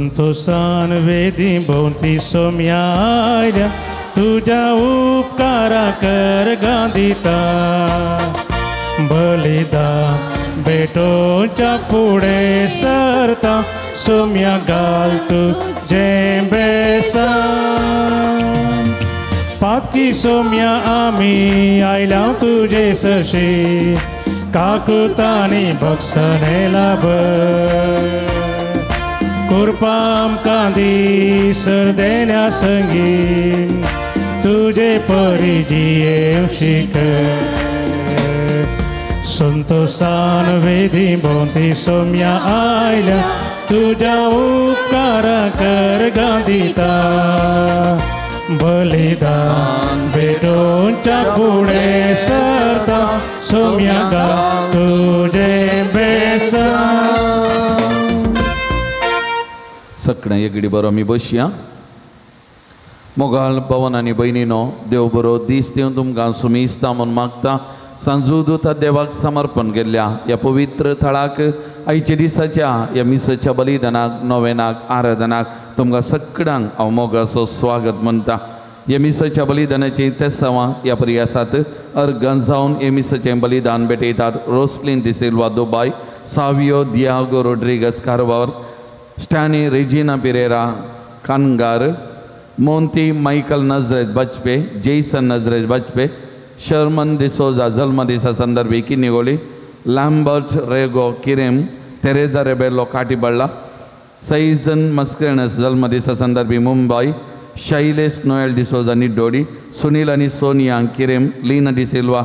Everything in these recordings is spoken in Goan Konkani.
संतोषान वेदी भोंवती सोम्या आयल्या तुज्या उपकारा कर गांदिता बलिदान भेटोवच्या फुडें सरता सोम्या घाल तुजें बेसां पाकी सोम्या आमी आयल्या तुजे सरशी काकुतानी भक्षणे लाभ कृपा आमकां दी सरदेण्या संगी तुजे परी जियेवंक शिकय संतोषान वेदी भोंवती सोम्या आयल्या तुज्या उपकारा कर गांदिता बलिदान भेटोवच्या फुडें सरता सोम्या घाल तुजें बेसां. सगळ्यां एगडी बरो आमी बसया. मोगाळ भवन आनी भयणीनो, देव बरो दीस दिवन तुमकां सुमिस्ता म्हूण मागता. सांजू दुता देवाक समर्पण केल्ल्या ह्या पवित्र थळाक आयच्या दिसाच्या ह्या मिसाच्या बलिदानाक, नोवेनाक, आराधनाक तुमकां सगळ्यांक हांव मोगाचो स्वागत म्हणटा. ह्या मिसाच्या बलिदानाची तेसांवां ह्या परी आसात. अर्गान जावन ह्या मिसाचें बलिदान भेटयतात Roslin D'Silva Dubai, Savio Diego Rodrigues Karwar, Stany Regina Pereira Kangar, Monty Michael Nazareth Bajpe, Jason Nazareth Bajpe, Sherman D'Souza जल्मदिसा संदर्भी Kinnigoli, Lambert Rego Querim, Teresa Rebelo Katiballa, Saijan Mascarenhas जल्मदिसा संदर्भी मुंबय, शैलेश नोएल डिसोजा निड्डोडी, सुनील आनी सोनिया किरेम, लीना डिसिल्वा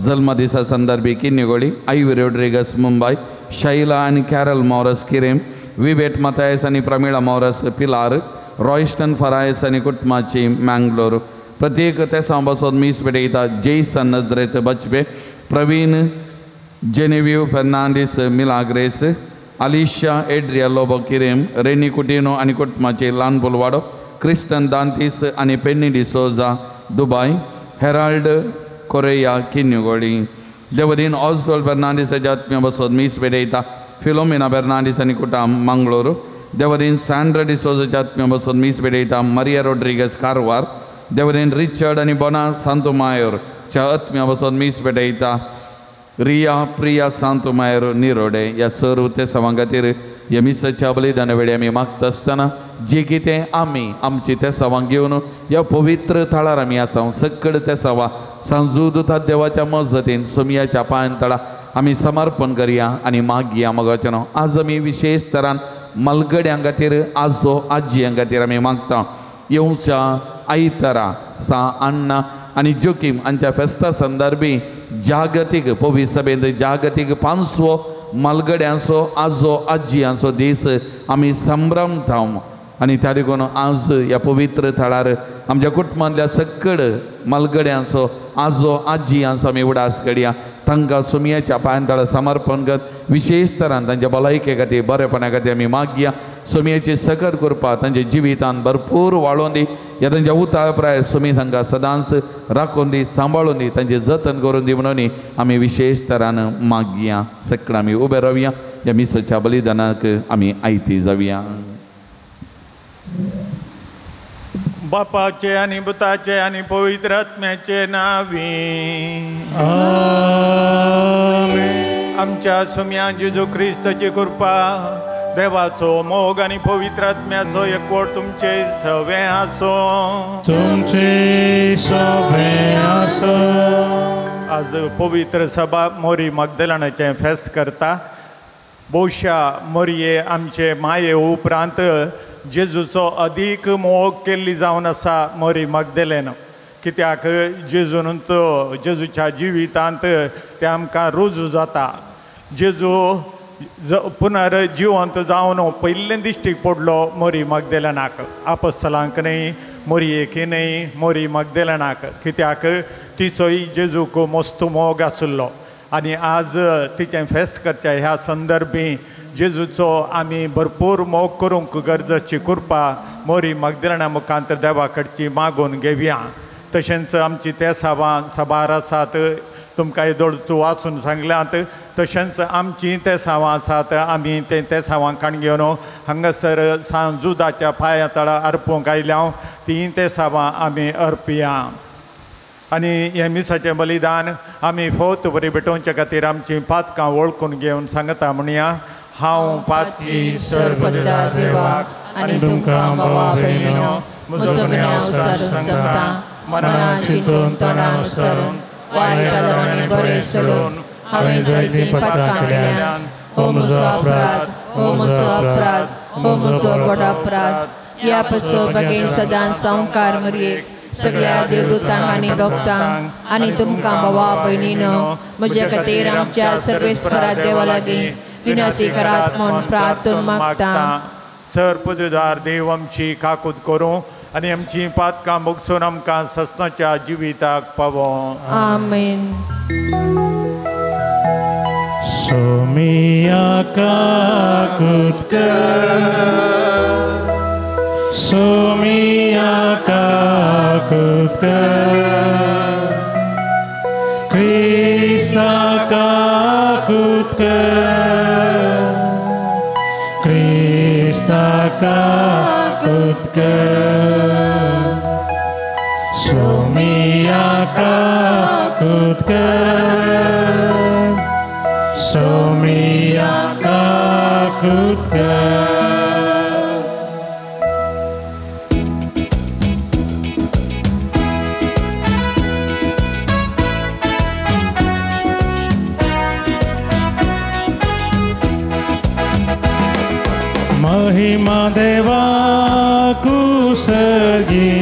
जल्मदिसा संदर्भी किन्निगोली, आयवी रोड्रिगस मुंबय, शैला आनी कॅरल मॉरस किरेम, विवेट मतायस आनी प्रमिळा मॉरस पिलार, रॉयस्टन फरायस आनी कुटुंबाची मँगलोर. प्रत्येक तेसांव बसोन मीस भेटयता Jason Nazareth Bajpe, Praveen Genevieve Fernandes Milagres, Alisha Adria Lobo Querim, Renny Coutinho आनी कुटुंबाची ल्हान पुलवाडो, क्रिस्टन दांतीस आनी पेन्नी डिसोजा दुबाय, हेराल्ड कोरेया किन्युगोडी. देवदीन ऑस्वाल्ड फेर्नांडीस आत्म्या बसोन मीस भेटयता फिलोमिना फेर्नांडीस आनी कुटाम मंगळूर. देवदीन सँड्रा डिसोजाच्या आत्म्या बसोन मीस भेटयता मरिया रोड्रिगस कारवार. देवदीन रिचर्ड आनी बोना सांतोमायोर च्या आत्म्या बसोन मीस भेटयता रिया प्रिया सांतोमायोर निरोडे. ह्या सर्व तेसांवां खातीर ह्या मिसाच्या बलिदाना वेळी आमी मागता आसतना जे कितें आमी आमची तेसांवां घेवन ह्या पवित्र थळार आमी आसा सगळे तेसांवां सांजू दुता देवाच्या मजतीन सोमयाच्या पांयां तळा आमी समर्पण करया आनी मागया मोगाचें नांव. आज आमी विशेश तरान मालगड्यां खातीर, आजो आजयां खातीर आमी मागता. येवच्या आयतारा सा अण्णा आनी जोकीम हांच्या फेस्ता संदर्भी जागतीक पवी सभेंत जागतीक पांचवो मालगड्यांचो आजो आजयांचो दीस आमी संभ्रमता. आनी त्या देखून आज ह्या पवित्र थळार आमच्या कुटुंबांतल्या सगळ मालगड्यांचो आजो आजयांचो आमी उडास करया. तांकां सोमयाच्या पांयां तळा समर्पण कर विशेश तरान तांच्या भलायके खातीर, बरेपणा खातीर आमी मागया. सोमयाची सकर करपा तांच्या जिवितान भरपूर वाळोवन दी. ह्या तांच्या उतार प्राय सोमी तांकां सदांच राखून दी, सांबाळून दी, तांचें जतन करून दी म्हणून आमी विशेश तरान मागया. सगळं आमी उबे रावया. ह्या मिसाच्या बलिदानाक आमी आयती जावया. बापाचे आनी पुताचे आनी पवित्र आत्म्याचे नावी आमेन. आमच्या सुम्या जेजू क्रिस्ताची कृपा, देवाचो मोग आनी पवित्र आत्म्याचो एकवट तुमचे सवे आसो. तुमचे सवे आसो. आज पवित्र सभा मोरी मगदलनाचें फेस्त करता. बोशा मोरये आमचे माये उपरांत जेजूचो अदीक मोग केल्ली जावन आसा मोरी मगदलेन. कित्याक जेजून तो जेजूच्या जिवितांत तें आमकां रुजू जाता. जेजू पुनर्जिवंत जावन पयलें दिश्टीक पडलो मोरी मगदलेनाक, आपस्तलांक न्हय, मोरयेक न्हय, मोरी मगदलेनाक. कित्याक तिचोय जेजूक मस्त मोग आशिल्लो. आनी आज तिचें फेस्त करचें ह्या संदर्भी जेजूचो आमी भरपूर मोग करूंक गरजेची कृपा मोरी मगदलेना मुखांत देवा कडची मागून घेवया. तशेंच आमची ते सभां सभार आसात, तुमकां येदोळचो वाचून सांगल्यात. तशेंच आमचीं तेसांवां आसात आमी ते तेसांवां काण घेवन हांगासर सांत जुदाच्या पांया तळा अर्पूंक आयल्या तीं तेसांवां आमी अर्पया आनी हें मिसाचें बलिदान आमी फोत बरी भेटोवचे खातीर आमचीं पातकां वळखून घेवन सांगता म्हणया हांव पातकी सर्वदा देवाक आनी तुमकां भावा भयणीनो म्हजो गुन्यांव सारून सांगता मनान चिंतून तोंडान सारून वायट आनी बरें सोडून हांवें जायतीं पातकां केल्यान हो म्हजो अपराध हो म्हजो अपराध हो म्हजो व्हड अपराध ह्या पासून बगेन सदांच संवकार मरयेक सगळ्या देवदूतांक आनी भक्तांक आनी तुमकां भावा भयणीनो म्हज्या खातीर आमच्या सर्वेस्परा देवा लागीं विनंती करात म्हूण प्रार्थून मागता. सर पदवीदार देव आमची काकूत करूं आनी आमची पातकां भोगसून आमकां ससनाच्या जिविताक पावों. आमेन. सोमिया काकूत कर सोमिया काकूत कर क्रिस्ता काकूत कर क्रिस्ता काकूत कर सोमिया काकूत कर सोमिया काकूत कर. महिमा देवा कुसर्गी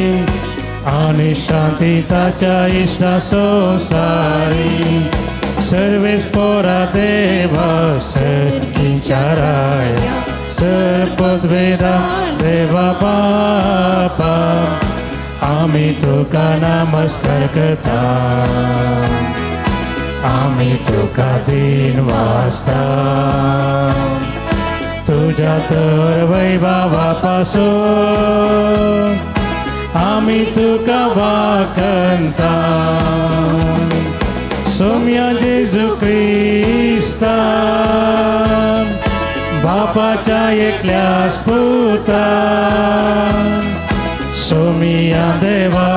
आनी शांती ताच्या इश्टा संवसारी सर्वेस्पोरा देवा सर्गींच्या राया सर्पद्वेदा देवा बापा आमी तुका नमस्कार करता आमी तुका दीन वाचता तुझ्या तर वैभवा पासून आमी तुका वाकंता सोम्या जेजू क्रिस्ता बापाच्या एकल्याच पुता सोमिया देवा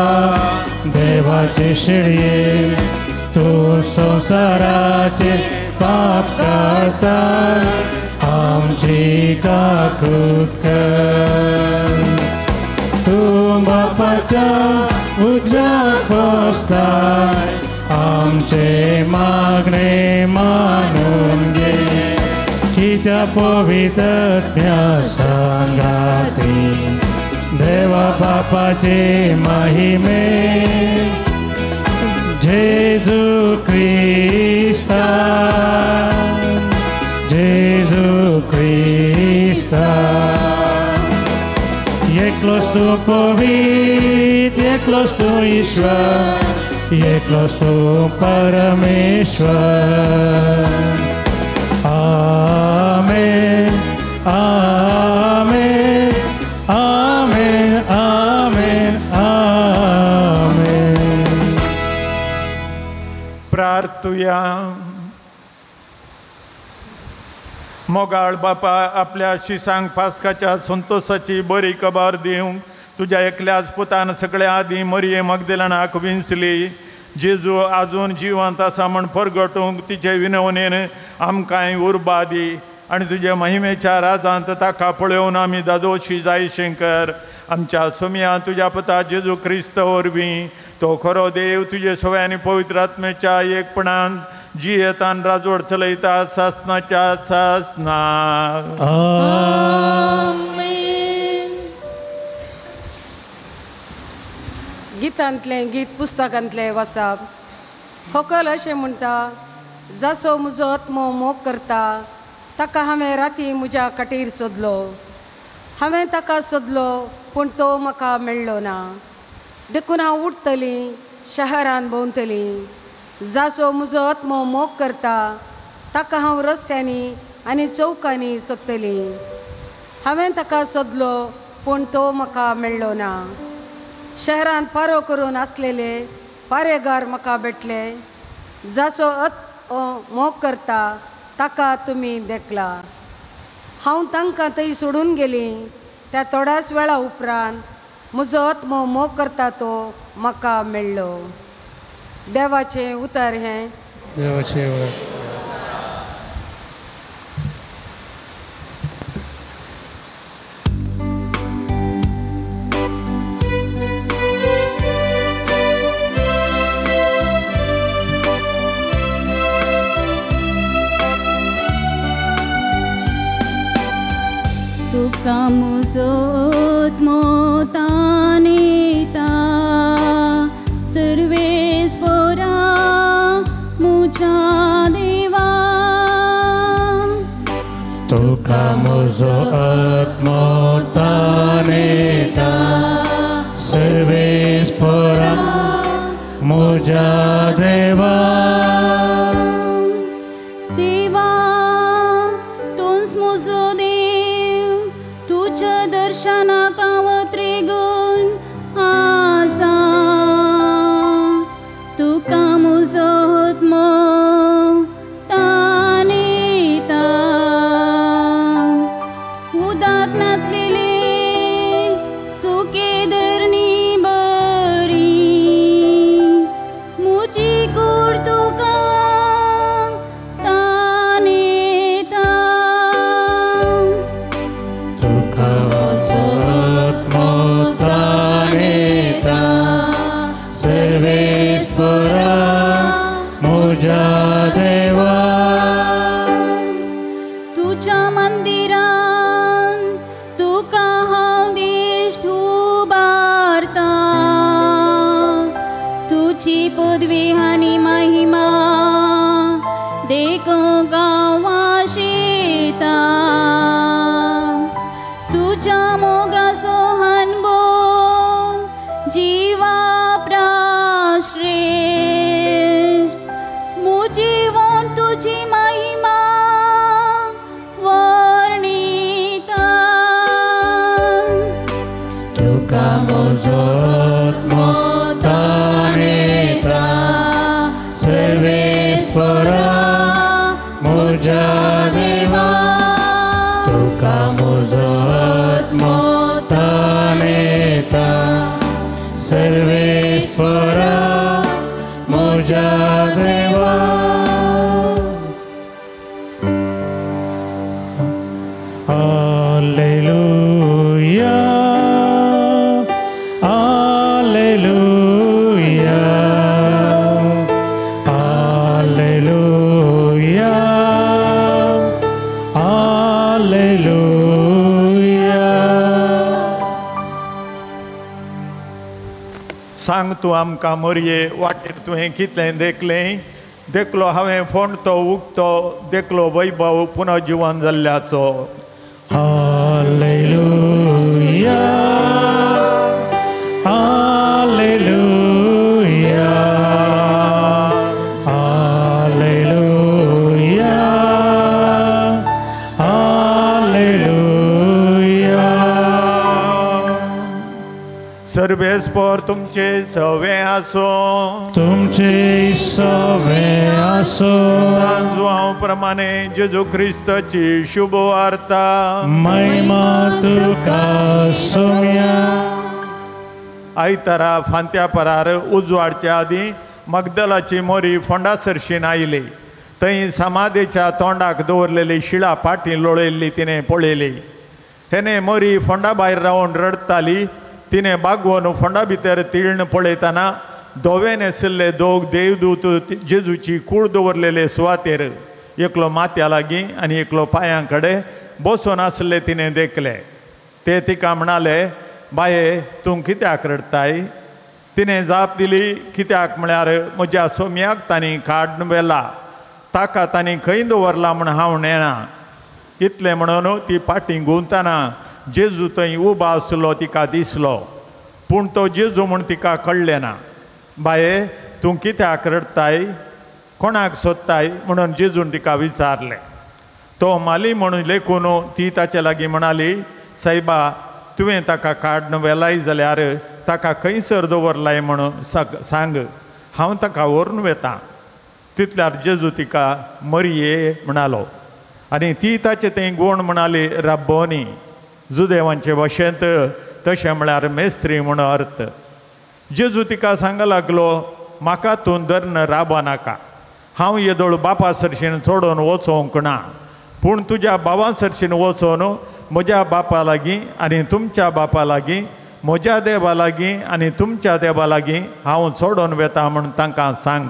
देवाचे शिळये तूं संवसाराचे पाप काडटा आमची काकूत कर तूं बापाच्या उज्याक बसताय आमचे मागणे मानून घे कित्या पवित्रत्म्या सांगाती देवा बापाचे महिमे जेजू क्रिस्ता जेजू क्रिस्ता एकलोच तूं पवित्र एकलोच तूं ईश्वर एकलोच तूं परमेश्वर. आमेन आमेन आमेन आमेन आमेन. प्रार्थुया. मोगाळ बापा आपल्या शिसांक पास्काच्या संतोषाची बरी खबर दिवंक तुज्या एकल्याच पुतान सगळ्या आदीं मरिये मगदेलनाक विंचली. जेजू आजून जिवंत आसा म्हण परगटूंक तिचे विनवणेन आमकांय उर्बा दी आनी तुज्या महिमेच्या राजांत ताका पळोवन आमी दादोशी जायशें कर. आमच्या सोमया तुज्या पुता जेजू क्रिस्त वरवीं तो खरो देव तुजे सवय आनी पवित्र आत्म्याच्या एकपणान जियेतान राजवट चलयता सासनाच्या सासना. आमेन. गितांतलें गीत पुस्तकांतलें वाचप. होकल अशें म्हणटा जासो म्हजो आत्मो मोग करता ताका हांवें राती म्हज्या खाटीर सोदलो हांवें ताका सोदलो पूण तो म्हाका मेळ्ळो ना देखून हांव उठतली शहरान भोंवतली जासो म्हजो आत्मो मोग करता ताका हांव रस्त्यांनी आनी चौकांनी सोदतली हांवें ताका सोदलो पूण तो म्हाका मेळ्ळो ना शहरान पारो करून आसलेले पारेगार म्हाका भेटले जाचो मोग करता ताका तुमी देखला. हांव तांकां थंय सोडून गेली त्या थोड्याच वेळा उपरांत म्हजो आत्मो मोग करता तो म्हाका मेळ्ळो. देवाचें उतर हें. देवाचें. तुका म्हजो आत्मो तानेता सर्वेस्पोरा म्हज्या देवा. तुका म्हजो आत्मो तानेता सर्वेस्पोरा म्हज्या देवा. देवा तूंच म्हजो देव, तुज्या दर्शनाक हांव त्रिगुण आसा. तुका म्हजो आत्मो तानेता उदक नातलेले सुके धरणी बरी म्हजी कूड तुका तानेता. तुका म्हजो आत्मो तानेता सर्वेस्पोरा म्हज्या देवा. तुज्या मंदिरान तुका हांव दिश्ट उबारता. तुजी पदवी आनी महिमा देखूंक हांव आशेता. तुज्या मोगाचो अनुभव जिवा श्रेष्ठ मुजीवन तुजी महिमा वर्णिता. तुका म्हजो आत्मो तानेता सर्वेस्पोरा म्हज्या देवा. तुका म्हजो आत्मो तानेता सर्वेस्पोरा म्हज्या देवा. Alleluia, alleluia, alleluia, alleluia. सांग तूं आमकां मोरये वाटेर तुवें कितलें देखलें. देखलो हांवें फोंडतो उगतो, देखलो वैभव पुनर्जिवन जाल्ल्याचो. Alleluia, alleluia, alleluia, alleluia. सर्वेस्पोर तुमचे सवे आसो. तुमचे सवे आसो. सांजुआंव प्रमाणे जेजू क्रिस्ताची शुभ वार्ता. महिमा तुका सोम्या. आयतारा फांत्या परार उजवाडच्या आदीं मगदलाची मोरी फोंडा सरशीन आयली. थंय समाधेच्या तोंडाक दवरलेली शिळा फाटीं लोळयल्ली तिणें पळयली. हेणे मोरी फोंडा भायर रावन रडटाली. तिणें बागवोन फोंडा भितर तिळण पळयतना धवे न्हेसिल्ले दोग देवदूत जेजूची कूड दवरलेले सुवातेर एकलो माथ्या लागीं आनी एकलो पांयां कडेन बसून आसले तिणें देखले. ते तिका म्हणाले, बाये तूं कित्याक रडटाय? तिणें जाप दिली, कित्याक म्हळ्यार म्हज्या सोम्याक तांणी काडून व्हेला, ताका तांणी खंय दवरला म्हूण हांव नेणा. इतलें म्हणून ती फाटीं घुंवतना जेजू थंय उबो आसलो तिका दिसलो, पूण तो जेजू म्हूण तिका कळ्ळें ना. बाये तूं कित्याक रडटाय, कोणाक सोदताय म्हणून जेजून तिका विचारलें. तो माली म्हणून लेखून ती ताचे लागीं म्हणाली, सायबा तुवें ताका काडून व्हेलाय जाल्यार ताका खंयसर दवरलाय म्हणून सांग, हांव ताका व्हरून वेता. तितल्यार जेजू तिका मरिये म्हणालो आनी ती ताचे थंय गुण म्हणाली राब्बोनी, जुदेवांचे भाशेंत तशें म्हळ्यार मेस्त्री म्हूण अर्थ. जेजू तिका सांग लागलो, म्हाका तूं धरून राबो नाका, हांव येदोळ बापा सरशीन सोडून वचोंक ना, पूण तुज्या बाबा सरशीन वचोन म्हज्या बापा लागीं आनी तुमच्या बापा लागीं, म्हज्या देवा लागीं आनी तुमच्या देवा लागीं हांव सोडून वेता म्हूण तांकां सांग.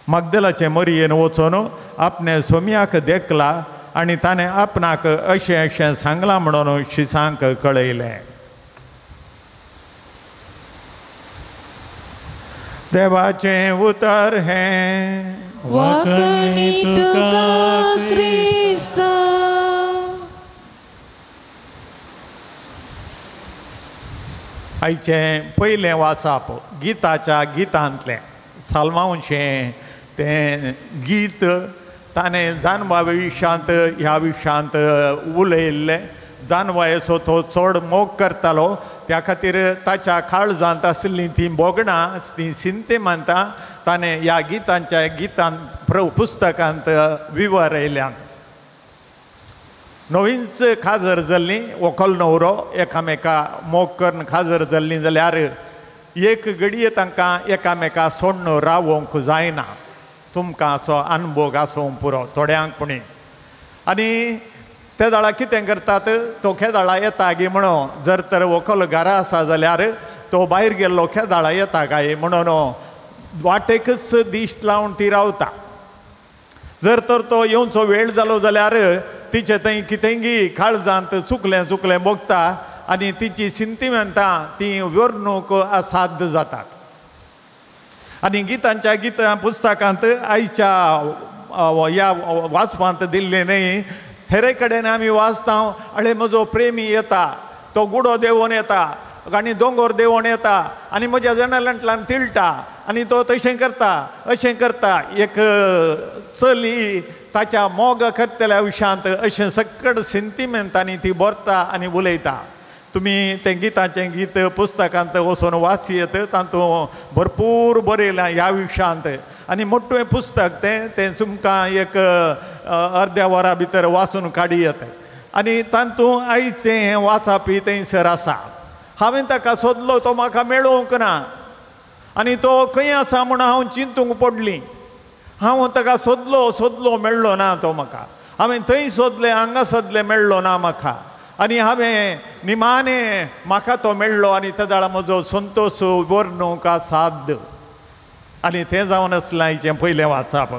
मगदलाचे मरियेन वचोन आपणे सोम्याक देखला आनी ताणें आपणाक अशें अशें सांगलां म्हणून शिसांक कळयलें. देवाचें उतर हें. वाकणी तुका क्रिस्ता. आयचें पयलें वाचप गिताच्या गितांतलें साल्मांवचें तें गीत. ताणें जानवा विशांत ह्या विशांत उलयल्लें. जानवायेचो तो चड मोग करतालो, त्या खातीर ताच्या काळजांत आशिल्लीं तीं भोगणां, तीं सिंतिमांतां ताणें ह्या गितांच्या गितांत पुस्तकांत विवरयल्यांत. नवींच खाजर जाल्लीं व्हंकल न्हवरो एकामेका मोग करून खाजर जाल्लीं जाल्यार एक घडये तांकां एकामेका सोडून रावोंक जायना. तुमकां असो अनभोग आसूंक पुरो थोड्यांक पुणी. आनी ते जाळा कितें करतात, तो खेदाळा येता गी म्हणून, जर तर व्हंकल घरा आसा जाल्यार तो भायर गेल्लो खेदाळा येता काय म्हणून वाटेकच दिश्ट लावन ती रावता. जर तर तो येवचो वेळ जालो जाल्यार तिचे थंय कितेंगी काळजांत चुकलें चुकलें भोगता आनी तिची सिंतिमेंतां ती वर्णूक असाध्य जातात. आनी गितांच्या गितां पुस्तकांत आयच्या ह्या वाचपांत दिल्लें न्हय, हेरे कडेन आमी वाचता, अळे म्हजो प्रेमी येता, तो गुडो देंवोन येता आनी दोंगोर देंवोन येता आनी म्हज्या जनेलांतल्यान तिळटा आनी तो तशें करता अशें करता. एक चली ताच्या मोग करतल्या विशांत अशें सकट सिंतिमेंतांनी ती भरता आनी उलयता. तुमी तें गिताचें गीत पुस्तकांत वचून वाचयत, तातूंत भरपूर बरयलां ह्या विशांत. आनी मोटवें पुस्तक तें, तें तुमकां एक अर्द्या वरा भितर वाचून काडयत. आनी तातूंत आयचें हें वाचपी थंयसर आसा. हांवें ताका सोदलो, तो म्हाका मेळोवंक ना आनी तो खंय आसा म्हूण हांव चिंतूंक पडली. हांव ताका सोदलो सोदलो, मेळ्ळो ना तो म्हाका. हांवें थंय सोदलें, हांगा सोदलें, मेळ्ळो ना म्हाका. आनी हांवें निमाणें म्हाका तो मेळ्ळो आनी तेदाळा म्हजो संतोश वर्णूंक साध्य. आनी तें जावन आसलें आयचें पयलें वाचप.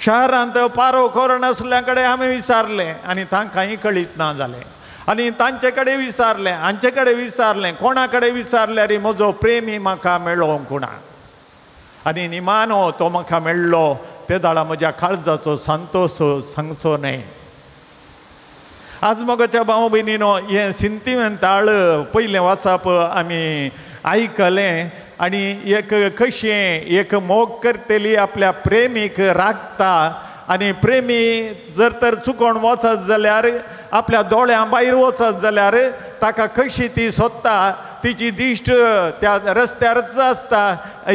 शहरांत पारो करून आसल्या कडेन हांवें विचारलें आनी तांकांय कळीत ना जालें. आनी तांचे कडेन विचारलें, हांचे कडेन विचारलें, कोणा कडेन विचारल्यार म्हजो प्रेमी म्हाका मेळोंक ना. आनी निमानो तो म्हाका मेळ्ळो, तेदाळा म्हज्या काळजाचो संतोश सांगचो न्हय. आज मोगाच्या भाव भयणीनो, हें सिंतिमेंताळ पयलें वाचप आमी आयकलें आनी एक कशें एक मोग करतली आपल्या प्रेमीक राखता आनी प्रेमी जर तर चुकोन वचत जाल्यार, आपल्या दोळ्यां भायर वचत जाल्यार ताका कशी ती सोदता, तिची दिश्ट त्या रस्त्यारच आसता.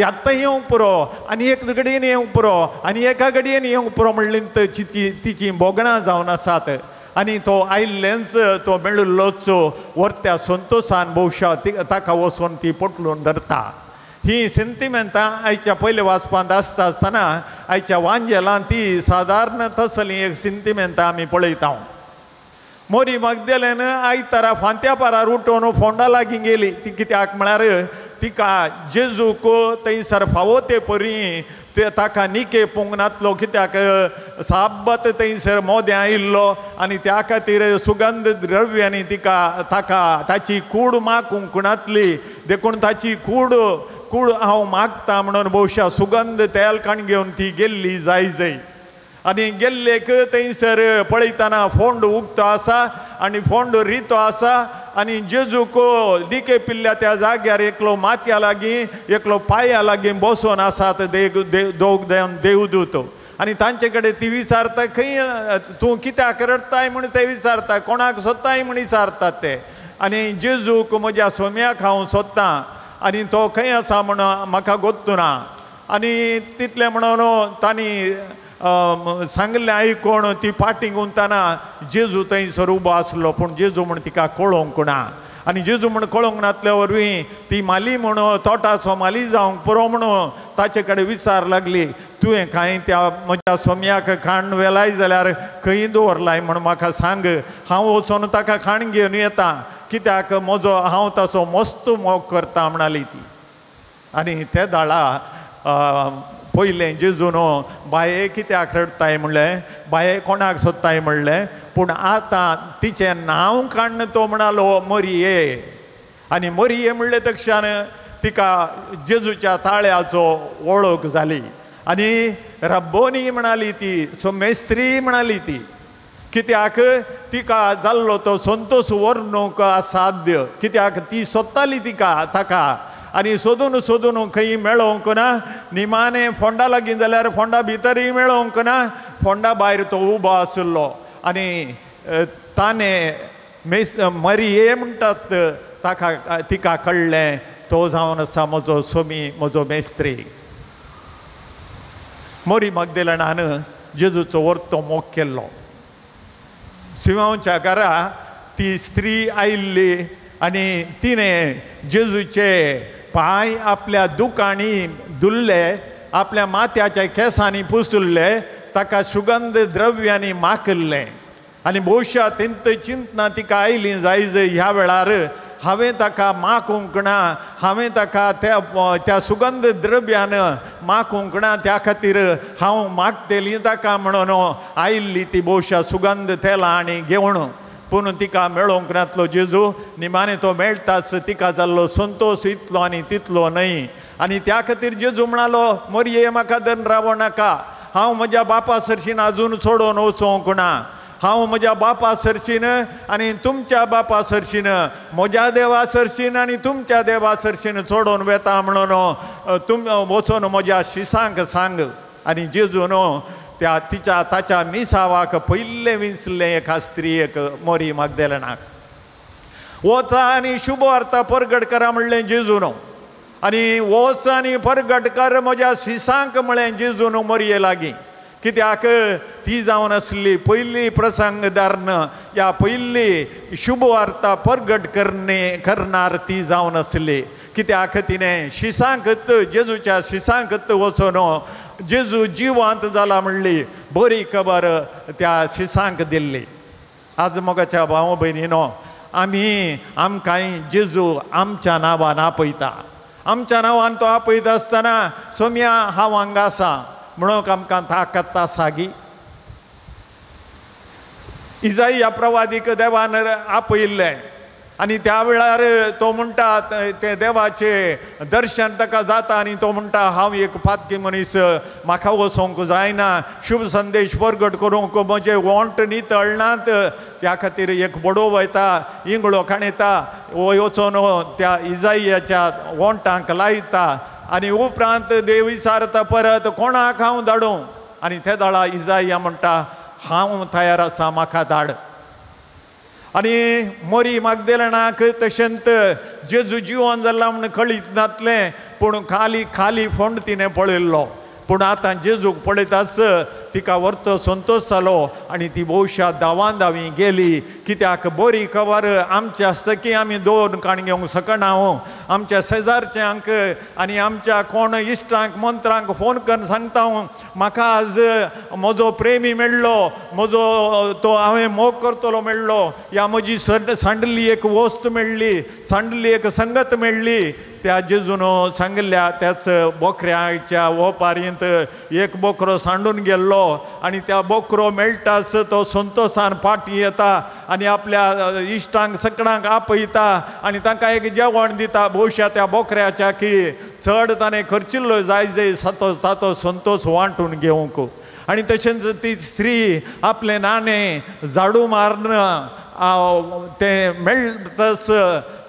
आत्तां येवंक पुरो आनी एक घडयेन येवंक पुरो आनी एका घडयेन येवंक पुरो म्हणली तिची भोगणां जावन आसात. आनी तो आयिल्लेंच, तो मेळिल्लोच वर्त्या संतोशान भोवशा ताका वचून ती पोटलून धरता. ही सिंतिमेंतां आयच्या पयल्या वाचपांत आसता आसतना आयच्या वांजेलान ती सादारण तसली एक सिंतिमेंतां आमी पळयता. मोरी मगदेलेन आयतारा फांत्या पारार उठोवन फोंडा लागीं गेली. ती कित्याक म्हळ्यार तिका जेजूक थंयसर फावो ते परी ते ताका निके पोंग नातलो, कित्याक साब्बत थंयसर मोदें आयिल्लो आनी त्या खातीर सुगंध द्रव्यांनी तिका ताका ताची कूड मागूंक नातली. देखून ताची कूड कूड हांव मागता म्हणून भोवशा सुगंध तेल काण घेवन ती गेल्ली जाय जाय. आनी गेल्लेक थंयसर पळयतना फोंड उगतो आसा आनी फोंड रितो आसा आनी जेजूक निके पिल्ल्या त्या जाग्यार एकलो माथ्या लागीं एकलो पांया लागीं बसोन आसात दोग देवदूत. आनी तांचे कडेन ती विचारता, खंय तूं कित्याक रडटाय म्हूण ते विचारता, कोणाक सोदताय म्हूण विचारतात ते. आनी जेजूक म्हज्या सोम्याक हांव सोदतां आनी तो खंय आसा म्हूण म्हाका गोत्तुना. आनी तितलें म्हणून तांणी सांगलें आयकोण ती फाटीं गुंतना जेजू थंयसर उबो आसलो, पूण जेजू म्हण तिका कळोवंक ना. आनी जेजू म्हण कळोवंक नासल्या वरवीं ती माली म्हण तोटाचो माली जावंक पुरो म्हणून ताचे कडेन विचार लागली, तुवें कांय त्या म्हज्या सोम्याक खाण व्हेलाय जाल्यार खंय दवरलाय म्हण म्हाका सांग, हांव वचोन ताका खाण घेवन येता, कित्याक म्हजो हांव ताचो मस्त मोग करता म्हणाली ती. आनी ते दाळा पयलें जेजून बाये कित्याक रडटाय म्हणलें, बाये कोणाक सोदताय म्हणलें, पूण आतां तिचें नांव काडून तो म्हणालो मरिये. आनी मरिये म्हणलें तक्षान तिका जेजूच्या ताळ्याचो वळख जाली आनी रब्बोनी म्हणाली ती, सोमेस्त्री म्हणाली ती, कित्याक तिका जाल्लो तो संतोश वर्णूंक असाध्य, कित्याक ती सोदताली तिका ताका आनी सोदून सोदून खंय मेळोवंक ना. निमाणें फोंडा लागीं जाल्यार फोंडा भितरूय मेळोवंक ना, फोंडा भायर तो उबो आशिल्लो. आनी ताणें मेस मरिये म्हणटात ताका तिका कळ्ळें तो जावन आसा म्हजो सोमी, म्हजो मेस्त्री. मोरी मगदेलनान जेजूचो वर्तो मोग केल्लो. सिमांवच्या घरा ती स्त्री आयिल्ली आनी तिणें जेजूचे पांय आपल्या दुकांनी धुल्ले, आपल्या माथ्याच्या केंसांनी पुसुल्ले, ताका सुगंध द्रव्यांनी माखिल्लें. आनी भोवशा तेंत चिंतना तिका आयली जायज ह्या वेळार हांवें ताका माखूंक ना, हांवें ताका त्या त्या सुगंध द्रव्यान माखूंक ना, त्या खातीर हांव मागतली ताका म्हणून आयिल्ली ती भोवशा सुगंध तेलां आनी घेवन. पूण तिका मेळोवंक नातलो जेजू. निमाणें तो मेळटाच तिका जाल्लो संतोश इतलो आनी तितलो न्हय. आनी त्या खातीर जेजू म्हणालो, मरिये म्हाका धरून रावो नाका, हांव म्हज्या बापा सरशीन आजून सोडून वचोंक ना, हांव म्हज्या बापा सरशीन आनी तुमच्या बापा सरशीन, म्हज्या देवा सरशीन आनी तुमच्या देवा सरशीन सोडून वेता म्हणून तुम वचून म्हज्या शिसांक सांग. आनी जेजून त्या तिच्या ताच्या मिसावाक पयलें विंचलें एका स्त्रियेक, मोरी मागदेलनाक. वचा आनी शुभवार्ता परगट करा म्हणलें जेजून, आनी वच आनी परगट कर म्हज्या शिसांक म्हणलें जेजून मोरये लागीं, कित्याक ती जावन आसली पयली प्रसंगदारन, ह्या पयली शुभवार्ता परगट करणे करणार ती जावन आसली. कित्याक तिणें शिसांकत जेजूच्या शिसांकत वचून जेजू जिवांत जाला म्हणली बरी खबर त्या शिसांक दिल्ली. आज मोगाच्या भाव भयणीनो, आमी आमकांय जेजू आमच्या नांवान आपयता. आमच्या नांवान तो आपयता आसतना सोम्या हांव हांगा आसा म्हणूंक आमकां ताकत आसा गी? इजाई प्रवादीक देवान आपयिल्लें आनी त्या वेळार तो म्हणटा ते देवाचें दर्शन ताका जाता आनी तो म्हणटा हांव एक पातकी मनीस, म्हाका वचोंक जायना, शुभ संदेश परगट करूंक म्हजे वोंट नितळनात, त्या खातीर एक बडोव वयता, इंगळो खाणयता, वचोन त्या इजाईयाच्या वोंटांक लायता आनी उपरांत देव विचारता परत कोणाक हांव धाडूं? आनी ते दाळा इजाईया म्हणटा हांव तयार आसा, म्हाका धाड. आनी मोरी मागदेलनाक तशेंच जेजू जिवन जाला म्हूण कळीत नातलें, पूण खाली खाली फोंड तिणें पळयल्लो. पूण आतां जेजूक पळयताच तिका वर्तो संतोश जालो आनी ती भोवशा धांवान धांवी गेली. कित्याक बरी खबर आमच्या हस्तकी आमी दोन काण घेवंक शकना, आमच्या शेजारच्यांक आनी आमच्या कोण इश्टांक मंत्रांक फोन करून सांगता म्हाका आज म्हजो प्रेमी मेळ्ळो, म्हजो तो हांवें मोग करतलो मेळ्ळो, या म्हजी सांडली एक वस्त मेळ्ळी, सांडली एक संगत मेळ्ळी. त्या जेजून सांगिल्ल्या त्याच बोकऱ्याच्या ओपारींत एक बोकरो सांडून गेल्लो आनी त्या बोकरो मेळटाच तो संतोशान फाटी येता आनी आपल्या इश्टांक सगळ्यांक आपयता आनी तांकां एक जेवण दिता. भोवशा त्या बोकऱ्याच्या की चड ताणें खर्चिल्लो जाय जाय ताचो संतोश वांटून घेवंक. आनी तशेंच ती स्त्री आपलें नाणें झाडू मारून तें मेळटाच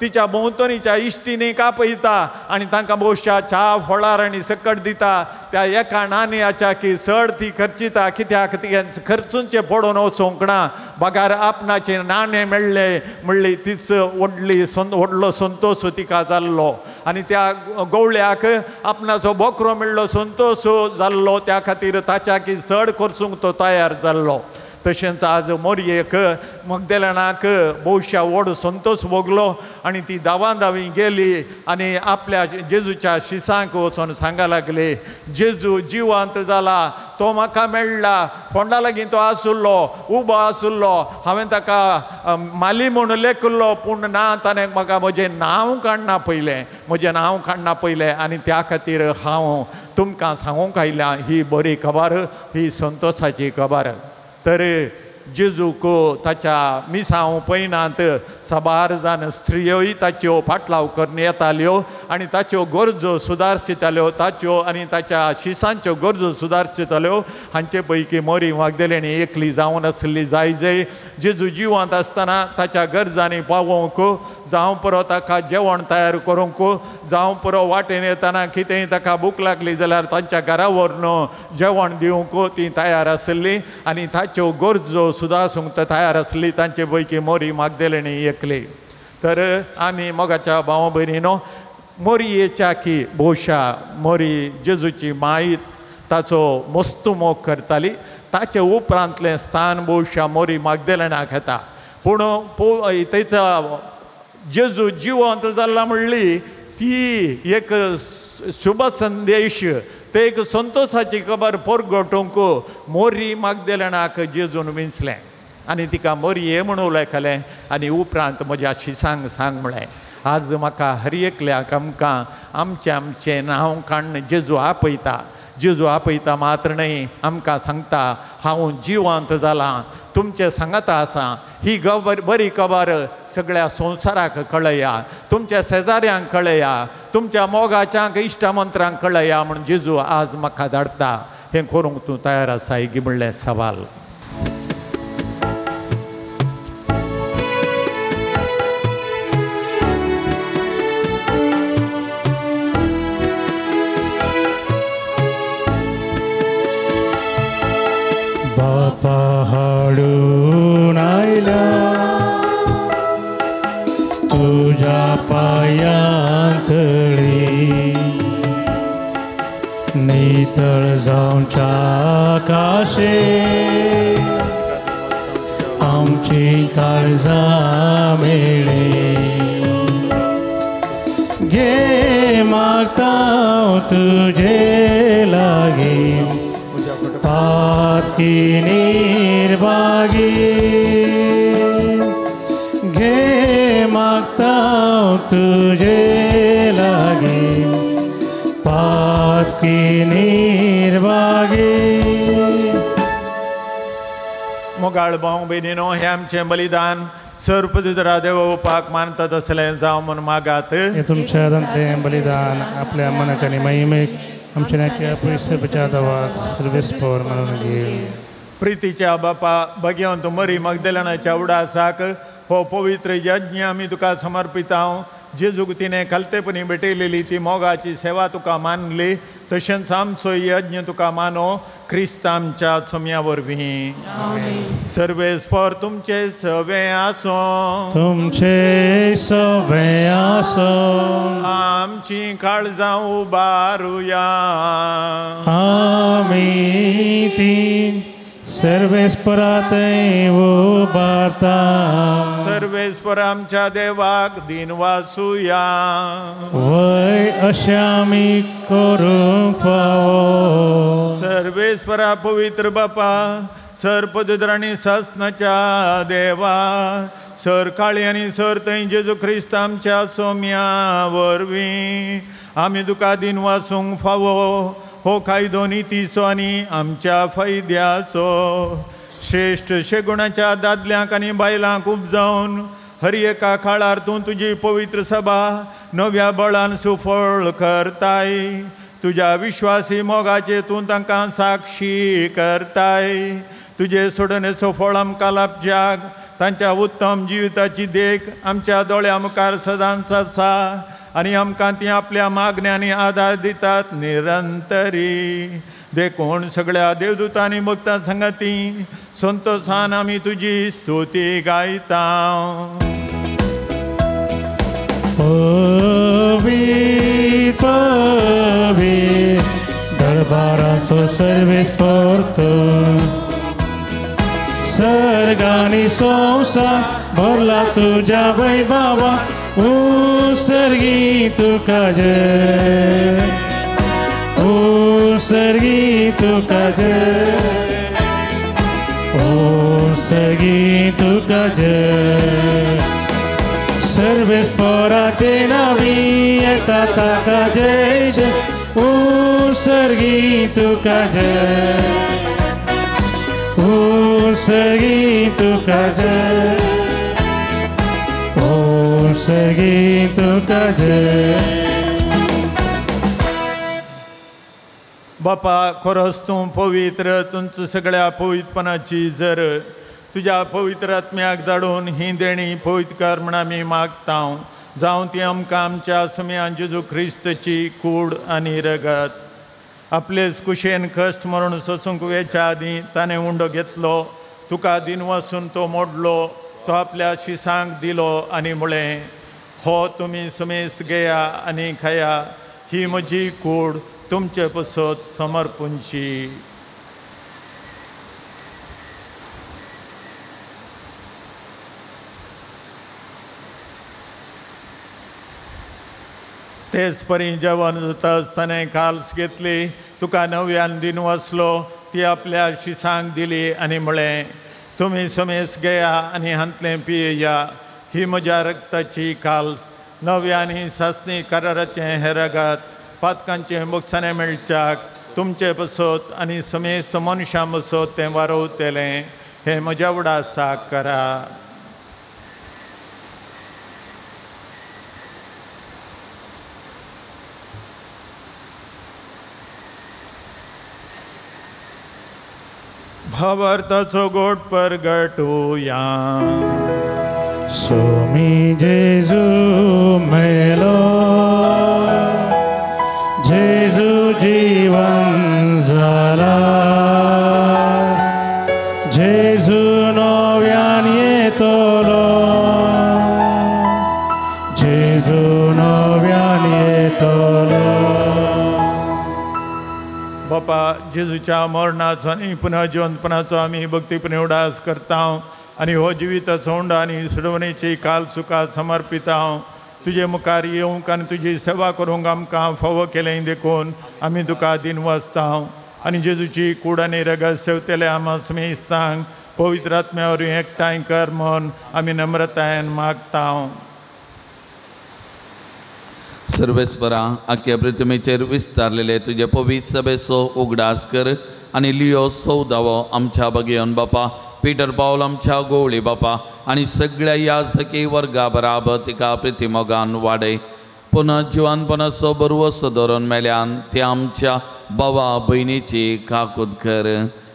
तिच्या भोंवतणीच्या इश्टिणी कापयता आनी तांकां भोवशा च्या फळार आनी सकट दिता. त्या एका नानयाच्या की चड ती खर्चिता, कित्याक ती खर्चुंचें पडून वचूंक ना, बगार आपणाचें नाणें मेळ्ळें म्हणली तीच व्हडली व्हडलो संतोश तिका जाल्लो. आनी त्या गवळ्याक आपणाचो बोकरो मेळ्ळो संतोश जाल्लो, त्या खातीर ताच्या की चड खर्चूंक तो तयार जाल्लो. तशेंच आज मोरयेक मगदेलनाक भोवशा व्हड संतोश भोगलो आनी ती धांवां धांवी गेली आनी आपल्या जेजूच्या शिसांक वचून सांगा लागली, जेजू जिवंत जाला, तो म्हाका मेळ्ळा, फोंडा लागीं तो आशिल्लो, उबो आशिल्लो, हांवें ताका माली म्हूण लेखिल्लो, पूण ना ताणें म्हाका म्हजें नांव काडना पयलें, म्हजें नांव काडना पयलें, आनी त्या खातीर हांव तुमकां सांगूंक आयल्या ही बरी खबर, ही संतोशाची खबर. तर जेजूक ताच्या मिसांव पयनांत साबार जाण स्त्रियोय ताच्यो फाटलाव करून येताल्यो आनी ताच्यो गरजो सुदारशिताल्यो, ताच्यो आनी ताच्या शिसांच्यो गरजो सुदारशिताल्यो. हांचे पैकी मोरी मागदेलेणी एकली जावन आसली जाय जाय जेजू जिवंत आसतना ताच्या गरजांनी पावोवंक, जावं पुरो ताका जेवण तयार करूंक, जावं पुरो वाटेन येतना कितेंय ताका भूक लागली जाल्यार तांच्या घरा व्हरून जेवण दिवंक ती तयार आसली आनी ताच्यो गरजो सुदारूंक तयार आसली. तांचे पैकी मोरी मागदेलेणी एकली. तर आमी मोगाच्या भाव भयणीनो, मोरयेच्या की भोवशा मोरी जेजूची माई ताचो मस्त मोग करताली, ताचे उपरांतलें स्थान भोवशा मोरी मागदेलेणाक येता. पूण थंयचा जेजू जिवंत जाला म्हणली ती एक शुभ संदेश, ते एक संतोशाची खबर परगटूंक मोरी मागदेलेणाक जेजून विंचलें आनी तिका मोरये म्हणून उलयतालें आनी उपरांत म्हज्या शिसांक सांग म्हळें. आज म्हाका हर एकल्याक आमकां आमचें आमचें नांव काडून जेजू आपयता, जेजू आपयता मात्र न्हय, आमकां सांगता हांव जिवंत जालां, तुमचें सांगाता आसा, ही खबर बरी खबर सगळ्या संवसाराक कळया, तुमच्या शेजाऱ्यांक कळया, तुमच्या मोगाच्यांक इश्टा मंत्रांक कळया म्हूण जेजू आज म्हाका धाडटा. हें करूंक तूं तयार आसा की म्हणलें सवाल. बापा हाडून आयला तुझ्या पायांतळी, नितळ जावच्या काशे आमची काळजां मेळी, घे मागता तुझे लागीं पाकी निर्भागी, घे मागता तुझे लागीं पाकी निर्भागी. मोगाळ भाव भयणीनो, हें आमचें बलिदान सर्पदुतरा देवोपाक मानता तसलें जावं म्हूण मागात. हें तुमच्या हातांतलें बलिदान आपल्या मनाक आनी महिमेक आमच्या नाक्या पयशे बचावाक सर्वेस्पर म्हणून घे. प्रितीच्या बापा भगवंत मरी मगदेलनाच्या उडासाक हो पवित्र यज्ञ आमी तुका समर्पितांव. जेजूक तिणें खालतेपणी भेटयलेली ती मोगाची सेवा तुका मानली, तशेंच आमचो यज्ञ तुका मानो क्रिस्त आमच्या सम्या वरवीं. सर्वेस्पर तुमचे सवे आसो, तुमचे सवे आसो, आमची काळजां उबारुया, आमी ती सर्वेस्परातय उबारता. सर्वेस्पर आमच्या देवाक दिन वासुया, वय अशें आमी करूंक फावो. सर्वेस्परा पवित्र बापा, सर्पदुद्र आनी सासनाच्या देवा, सर काळी आनी सर थंय जेजू क्रिस्त आमच्या सोम्या वरवीं आमी तुका दिन वासूंक फावो. हो कायदो नितीचो आनी आमच्या फायद्याचो. श्रेश्ठ शेगुणाच्या दादल्यांक आनी बायलांक उपजावन हर एका काळार तूं तुजी पवित्र सभा नव्या बळान सुफळ करताय. तुज्या विश्वासी मोगाचे तूं तांकां साक्षी करताय. तुजे सोडणेचो फळ आमकां लाभच्याक तांच्या उत्तम जिविताची देख आमच्या दोळ्या मुखार सदांच आसा आनी आमकां ती आपल्या मागण्यांनी आदार दितात निरंतरी. देखून सगळ्या देवदूतांनी भक्तां संगती संतोषान आमी तुजी स्तुती गायता. पवी पवी दरबाराचो सर्वेस्पर सर्गानी संवसार भरला तुज्या वैभवा उसर्गी तुका जय उसर्गी तुका जय उसर्गी तुका जय. सर्वेस्पराचे नावी येता ताका जय जय उसर्गी तुका जय उसर्गी तुका जय उसर्गी तुका जय. बापा खरोच तूं पवित्र, तुमचं सगळ्या पवित्रपणाची जर तुज्या पवित्र आत्म्याक धाडून ही देणी पवित्र कर म्हण आमी मागता. जावं ती आमकां आमच्या सुमयान जेजू क्रिस्तची कूड आनी रगत. आपलेच कुशेन कश्ट मरण सोसूंक वेच्या आदीं ताणें उंडो घेतलो, तुका दिनवासून तो मोडलो, तो आपल्या शिसांक दिलो आनी म्हळें, हो तुमी समेस्त घेया आनी खाया, ही म्हजी कूड तुमचे पसत समर्पूंची. तेच परी जेवण जाता आसतना काल्स घेतली, तुका नव्यान दिनवासलो, ती आपल्या शिसांक दिली आनी म्हळें, तुमी समेस्त घेया आनी हांतलें पियेया, ही म्हज्या रक्ताची काल्स, नव्यान सासणी कराराचें हें रगत पातकांचें बोगसाणें मेळच्याक तुमचे बसत आनी समेस्त मनशां बसत तें वारोवतलें. हें म्हज्या उडासाक करा. भावार्थाचो गोट परगटुया. सोमी जेजू मेलो, जेजू जीवन जाला, जेजू नव्यान येतलो, जेजू नव्यान येतलो. बापा जेजूच्या मरणाचो आनी पुनर्जिवंतपणाचो आमी भक्तीपणे उडास करता आनी हो जिविताचो उंडो आनी सोडवणेची काल सुखा समर्पिता. तुजे मुखार येवंक आनी तुजी सेवा करूंक आमकां फावो केलें देखून आमी तुका दिनवासता आनी जेजूची कूड आनी रगत सेवतले आमा समेस्तांक पवित्र आत्म्या वरवीं एकठांय कर म्हूण आमी नम्रतायेन मागता. सर्वेस्परा आख्या पृथ्वीचेर विस्तारलेले तुजे पवित्र सभेचो उगडास कर आनी लियो सौदावो आमच्या बगेवन बापा, पीटर पावल आमच्या गोवळी बापा आनी सगळ्या याजकी वर्गा बराबर तिका प्रितिमोगान वाडय. पुनः जिवानपणाचो बरवसो धरून मेल्यान ते आमच्या बाबा भयणीची काकूत कर.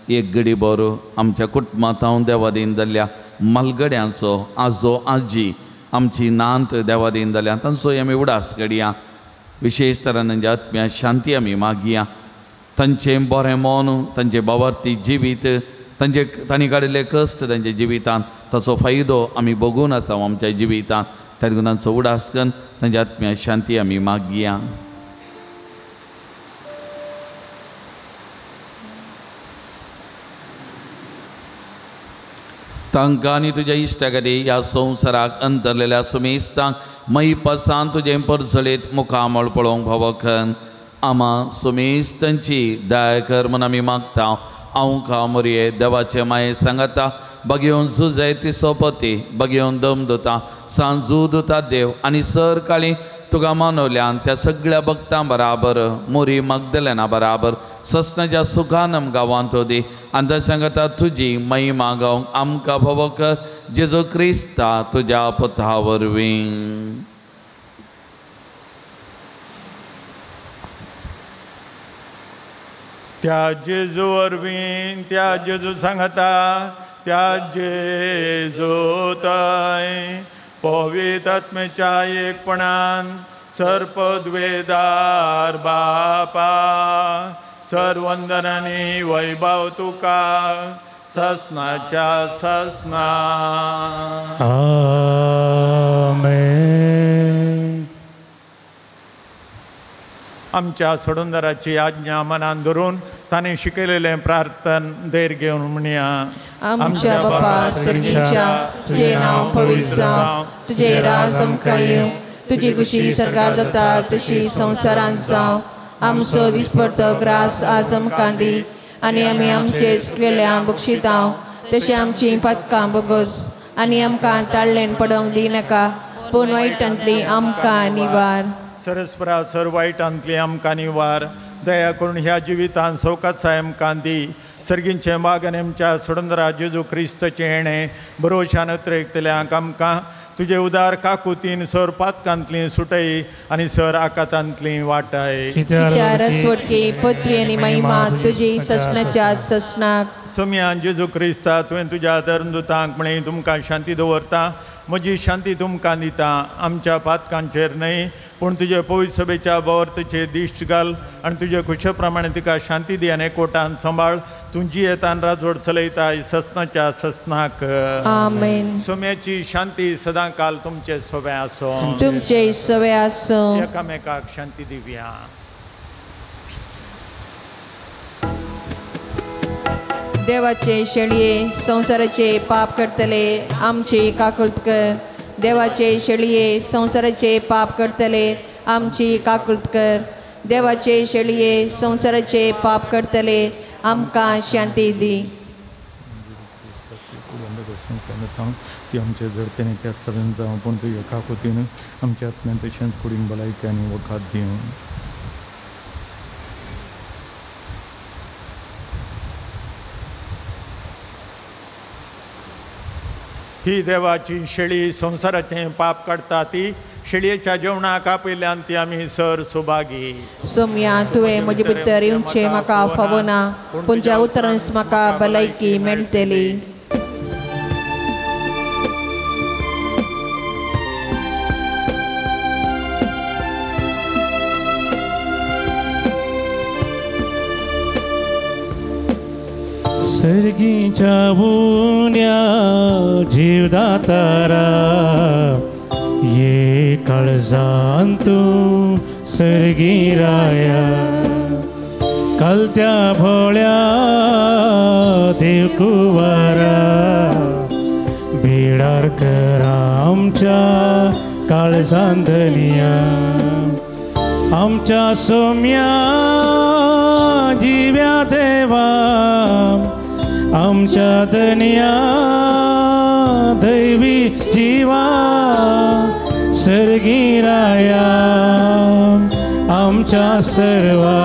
एक गडी बरो आमच्या कुटुंबांत हांव देवादीन जाल्ल्या मालगड्यांचो आजो आजी आमची नांत देवादीन जाल्या तांचो आमी उडास घडया. विशेश तरान तांच्या आत्म्या शांती आमी मागया. तांचें बरें मन, तांचें बावार्थी जिवीत, तांचे तांणी काडिल्ले कश्ट तांच्या जिवितांत ताचो फायदो आमी भोगून आसा आमच्या जिवितांत. त्या देखून तांचो उडास करून तांच्या आत्म्या शांती आमी मागया. तांकां आनी तुज्या इश्टा खातीर ह्या संवसाराक अंतरलेल्या सुमेस्तांक मयपासान तुजें परजळीत मुखामळ पळोवंक फावो कर. आमा सुमेस्तांची दया कर म्हूण आमी मागता. हांव का मोरये देवाचे माये सांगता बगेवन जुजय ती सोपती बगेवन दम दिता सांजू दिता देव आनी सर काळी तुका मानवल्यान त्या सगळ्या भक्तां बराबर मोरी मागदलेना बराबर ससनाच्या सुखानम गांवांत दी आनी त्या सांगता तुजी महिमा गावंक आमकां फावो कर जेजू क्रिस्ता तुज्या पुता वरवीं. त्या जेजू वरवीं, त्या जेजू सांगता, त्या जेजूतय पवित्र आत्म्याच्या एकपणान सर्पद्वेदार बापा सर्वंदनानी वैभव तुका ससनाच्या ससना. आमेन. आमच्या सोडूनदाराची आज्ञा मनान धरून ताणें शिकयलेलें प्रार्थन धैर्य घेवन म्हणया. आमच्या बापा सर्गीच्या, तुजें नांव पवित्र जावं, तुजें राज आमकां येवं, तुजी खुशी सरकार जाता तशी संवसारांत जावं. आमचो दिसपडतो ग्रास आज आमकां दी आनी आमी आमचे चुकलेल्या बक्षितांव तशें आमचीं पातकां बोगस आनी आमकां ताळ्ळेन पडोवंक दिनाका, पूण वायटांतली आमकां निवार. सरस्परा सर वायटांतली आमकां निवार. दया करून ह्या जिवितान सवकासाय आमकां दी. सर्गींचे माग आनी आमच्या सोडंदरा जेजू क्रिस्तचें येणें भरोशान अत्रेकतल्यांक आमकां तुजे उदार काकुतीन सर पातकांतली सुटय आनी सर आकातांतली वाटाय. कित्याक रसवटकी पदवी आनी महिमा तुजी ससनाच्या ससनाक. सोम्यान जेजू क्रिस्ता तुवें तुज्या धर्मदुतांक म्हळें तुमकां शांती दवरता, म्हजी शांती तुमकां दिता. आमच्या पातकांचेर न्हय पूण तुजे पवित्र सभेच्या बवर्तचेर दिश्ट घाल आनी तुजे खुशे प्रमाणे तिका शांती दी आनी एकवटान सांबाळ. तुजी येतान राजवट चलयताय ससनाच्या ससनाक. आमेन. सोम्याची शांती सदां काल तुमचे सोबे आसो. तुमचे सवे आसो. एकामेकाक शांती दिवया. देवाचे शेळये संवसाराचे पाप करतले आमची काकुळट कर. देवाचे शेळये संवसाराचे पाप करतले आमची काकुळट कर. देवाचे शेळये संवसाराचे पाप करतले आमकां शांती दी. ती आमचे जडतेने त्या सगळ्यां जावं पूण तुज्या काकुतीन आमच्या आत्म्यान तशेंच कुडीन भलायकी आनी वखद दिवं. ही देवाची शेळी संवसाराचें पाप काडटा ती शेळयेच्या जेवणाक आपयल्यान ती आमी सर सुभागी. सोम्या तुवें म्हजे भितर येवचें म्हाका फावना, पूण ज्या उतरांस म्हाका भलायकी मेळटली. सर्गीच्या उण्या जीवदातारा ये काळजान तूं सर्गी राया. कलत्या भोळ्या देवकुवारा बेडार कर आमच्या काळजान धनिया. आमच्या सोम्या जिव्या देवा आमच्या धनिया दैवी जीवा सर्गी राया. आमच्या सर्वा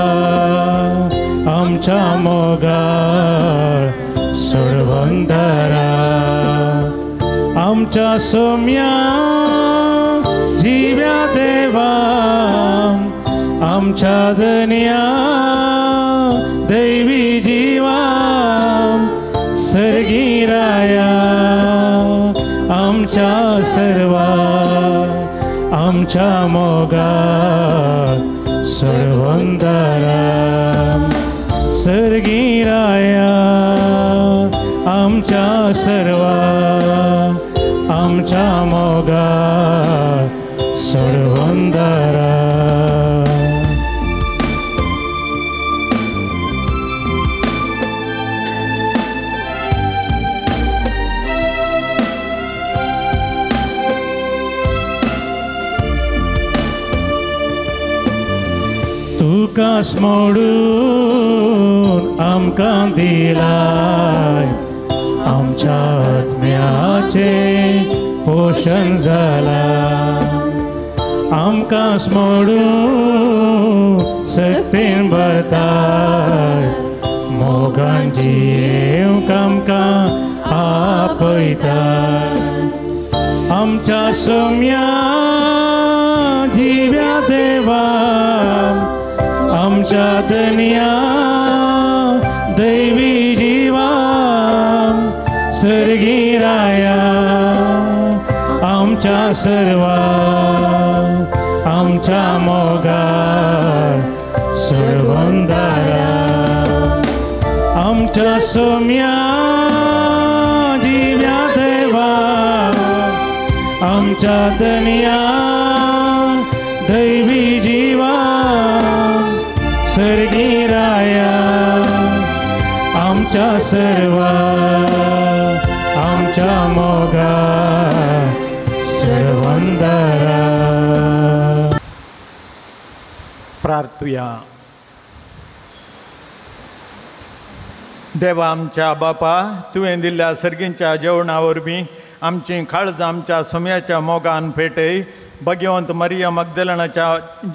आमच्या मोगाळ सोडवंदरा. आमच्या सोम्या जिव्या देवा आमच्या धनिया दैवी जीवा सर्गी राया. आमच्या सर्वा आमच्या मोगाळ सोडवंदरा. सर्गी राया आमच्या सर्वा आमच्या मोगाळ सोडवंदरा. तुका स्मरून आमकां दिलाय आमच्या आत्म्याचे पोशण जालां. आमकां स्मरून सक्तीन भरताय मोगान जियेवंक आमकां आपयताय. आमच्या सोम्या जिव्या देवा आमच्या धनिया दैवी जीवा सर्गीराया आमच्या सर्वा आमच्या मोगा सर्वंदारा आमच्या सोम्या जिव्या देवा आमच्या धन्या दैवी जीवा सर्गीराया आमच्या सर्वा आमच्या मोगा सर्वंदारा. प्रार्थुया. देवा आमच्या बापा, तुवें दिल्ल्या सर्गींच्या जेवणा वरवीं आमची काळजां आमच्या सोम्याच्या मोगान पेटय. भगवंत मरिया मगदलनाच्या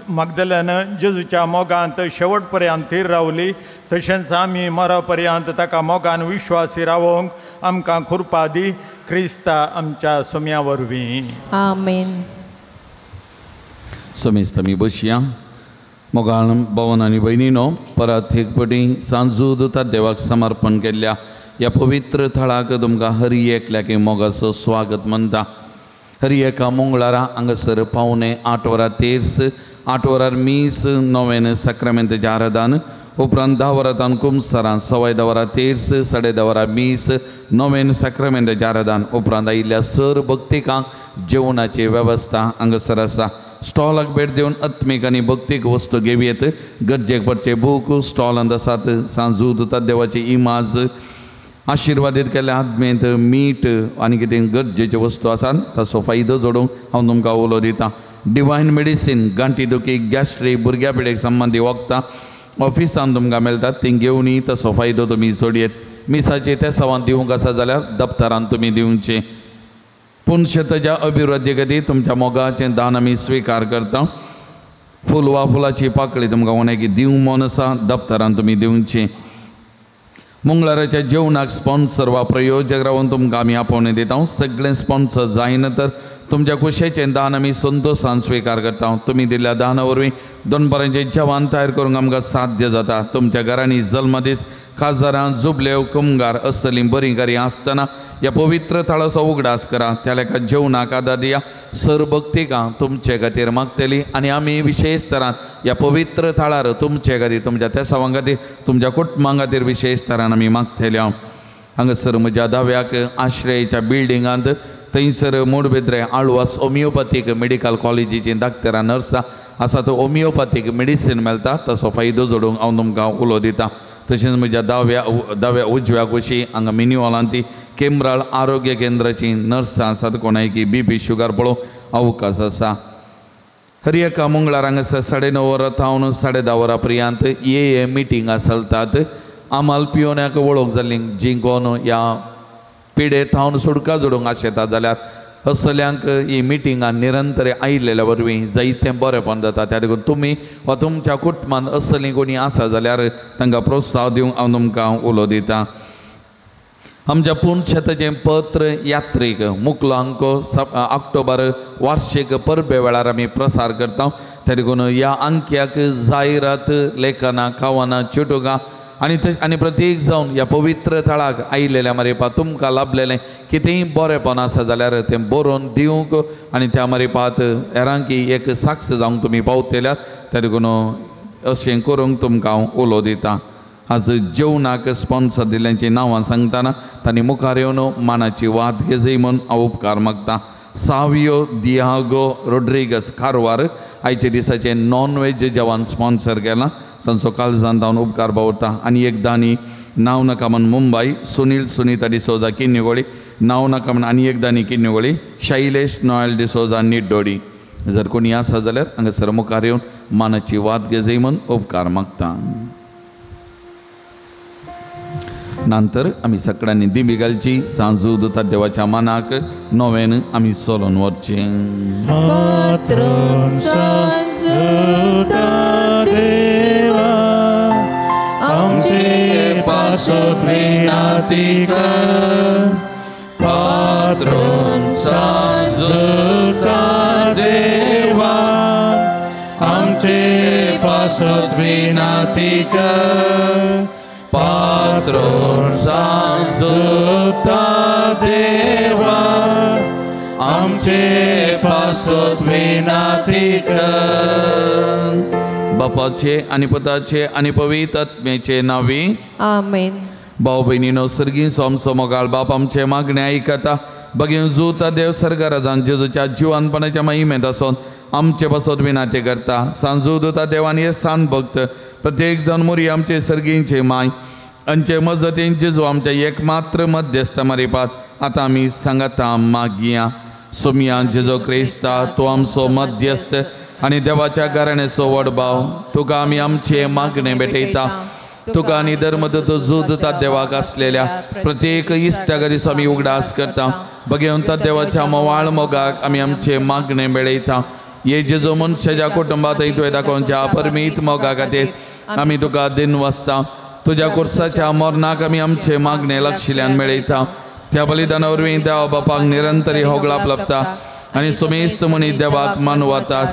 मगदलन जेजूच्या मोगांत शेवट पर्यंत थीर रावली, तशेंच आमी मरा पर्यंत ताका मोगान विश्वासी रावोंक आमकां कृपा दी, क्रिस्ता आमच्या सोम्या वरवीं. आमेन. समेस्त आमी बसया. मोगाळ भवन आनी भयणीनो, परत एक पटी सांजू दुता देवाक समर्पण केल्ल्या ह्या पवित्र थळाक तुमकां हरी एकल्याक मोगाचो स्वागत म्हणटा. हरी एका मंगळारा हांगासर 7:45 वरां तेर्स, 8 वरार मीस, नोवेन साक्रामेंताचें आराधन, उपरांत 10 वरां कुमसरां, 10:15 वरां तेर्स, 10:30 वरां मीस, नोवेन साक्रामेंताचें आराधन, उपरांत आयिल्ल्या सर भक्तिकांक जेवणाची वेवस्था हांगासर आसा. स्टॉलाक भेट दिवन आत्मीक आनी भक्तीक वस्तू घेवयेत. गरजेक पडचे बूक स्टॉलांत आसात. सांजू दुता देवाची इमाज आशिर्वादीत केल्ल्या आदमेंत मीठ आनी कितें गरजेच्यो वस्तू आसात ताचो फायदो जोडूंक हांव तुमकां उलो दितां. डिवायन मेडिसीन गांठी दुखी, गॅस्ट्रीक, भुरग्या पिडेक संबंदी वखदां ऑफिसान तुमकां मेळटात, ती घेवन ताचो फायदो तुमी जोडयेत. मिसाचे ते सवान दिवंक आसा जाल्यार दप्तरान तुमी दिवचें. पूण शेताच्या अभिवृद्धी खातीर तुमच्या मोगाचें दान आमी स्विकार करता. फूल वा फुलाची पाकळी तुमकां कोणाक दिवंक मन आसा दप्तरान तुमी दिवचें. मंगळाराच्या जेवणाक स्पॉन्सर वा प्रयोजक रावन तुमकां आमी आपोवणें दिता. सगळें स्पॉन्सर जायना तर तुमच्या कुशेचें दान आमी संतोशान स्विकार करता. तुमी दिल्ल्या दाना वरवीं दनपारांचें जेवण तयार करूंक आमकां साध्य जाता. तुमच्या घरांनी जल्मदीस, काजारां, जुबलेव, कुमगार असलीं बरीं कार्यां आसतना ह्या पवित्र थळाचो उगडास करा. त्या लेखा जेवणाक आदार दिया. सर भक्तिकां तुमचे खातीर मागतली आनी आमी विशेश तरान ह्या पवित्र थळार तुमचे खातीर, तुमच्या तेसावां खातीर, तुमच्या कुटुंबां खातीर विशेश तरान आमी मागतले. हांगासर म्हज्या दाव्याक आश्रयाच्या बिल्डिंगांत थंयसर मोडबेद्रे आळवास होमियोपॅथीक मेडिकल कॉलेजीची डाक्टरां नर्सां आसा, तो होमियोपॅथीक मेडिसीन मेळटा, ताचो फायदो जोडूंक हांव तुमकां उलो दितां. तशेंच म्हज्या दाव्या उजव्या कुशी हांगा मिनी हॉलांत ती केमराळ आरोग्य केंद्राची नर्सां आसात. कोणायकी बी पी शुगर पळोवंक अवकाश आसा. हर एका मंगळार हांगासर 9:30 वरां थावन 10:30 वरां पर्यंत ए मिटिंगां चलतात. आमाल पियोन्याक वळख जाल्ली जी कोण ह्या पिडे थावन सुटका जोडूंक आशेता जाल्यार असल्यांक ही मिटिंगां निरंतर आयिल्ल्या वरवीं जायतें बरेंपण जाता. त्या देखून तुमी वा तुमच्या कुटुंबांत असलीं कोणी आसा जाल्यार तांकां प्रोत्साहन दिवंक हांव तुमकां उलो दितां. आमच्या पुणशेताचें पत्र यात्रीक मुकलो अंको ऑक्टोबर वार्षिक परबे वेळार आमी प्रसार करता. त्या देखून ह्या अंक्याक जायरात, लेखनां, कवनां, चिटुकां आनी आनी प्रत्येक जावन ह्या पवित्र थळाक आयिल्ल्या मारिपा तुमकां लाभलेलें कितेंय बरेंपण आसा जाल्यार तें बरोवन दिवंक आनी त्या मारिपात हेरांकी एक साक्ष जावंक तुमी पावतल्यात. त्या देखून अशें करूंक तुमकां हांव उलो दितां. आज जेवणाक स्पॉन्सर दिल्ल्यांची नांवां सांगतना तांणी मुखार येवन मानाची वाद घेजय म्हूण हांव उपकार मागता. सावियो दियागो रोड्रिगस कारवार आयच्या दिसाचें नॉन वेज जेवण स्पॉन्सर केलां, तांचो काळजान धांवन उपकार बावरता. आनी एक दानी नांव नाका म्हण मुंबय सुनील सुनीता डिसोजा किन्निगोळी, नांव नाका म्हण आनी एक दानी किन्निगोळी, शैलेश नॉयल डिसोजा निड्डोडी. जर कोणी आसा जाल्यार हांगासर मुखार येवन मानाची वाद घेजय म्हूण उपकार मागता. नंतर आमी सगळ्यांनी दिमी घालची. सांजू दुता देवाच्या मानाक नव्यान आमी सोलोन वरचें. देवा आमचे पासत विनाती कर, पात्रून सांजुता देवा आमचे पासत विनाती कर, पात्रोन सांजुता देवा आमचे पासत विनाती कर. बापाचे आनी पुताचे आनी पवित्र आत्म्याचे नांवी आमेन. भाव भयणीनो सर्गीं आमचो मोगाळ बाप आमचे मागणे आयकता. बगीन जुता देव सर्गराजान जेजूच्या जिवानपणाच्या महिमेंत आसून आमचे पासत विनाती करता. सांजू दुता देवान हे सान भक्त प्रत्येक जाण मोरी आमचे सर्गींचे माय अंचे मजतीन जेजू आमच्या एकमात्र मध्यस्थ मारिपात आतां आमी सांगाता मागया. सोमया जेजू क्रिस्ता तो आमचो मध्यस्थ आनी देवाच्या घराण्याचो व्हड भाव तुका आमी आमचे मागणे भेटयता. तुका आनी धर्मदूत जुदता देवाक आसलेल्या प्रत्येक इश्टागरीचो आमी उगडास करता. बगेवंता देवाच्या मोवाळ मोगाक आमी आमचे मागणे मेळयता. हे जेजू मनशाच्या कुटुंबात तुवें दाखोवच्या अपरमीत मोगा खातीर आमी तुका दिन वाचता. तुज्या कुर्साच्या मरणाक आमी आमचे मागणे लक्षिल्यान मेळयता. त्या बलिदाना वरवीं देवा बापाक निरंतरी होगळाप लाभता आनी सुमेस्त मनीस देवाक मानवतात.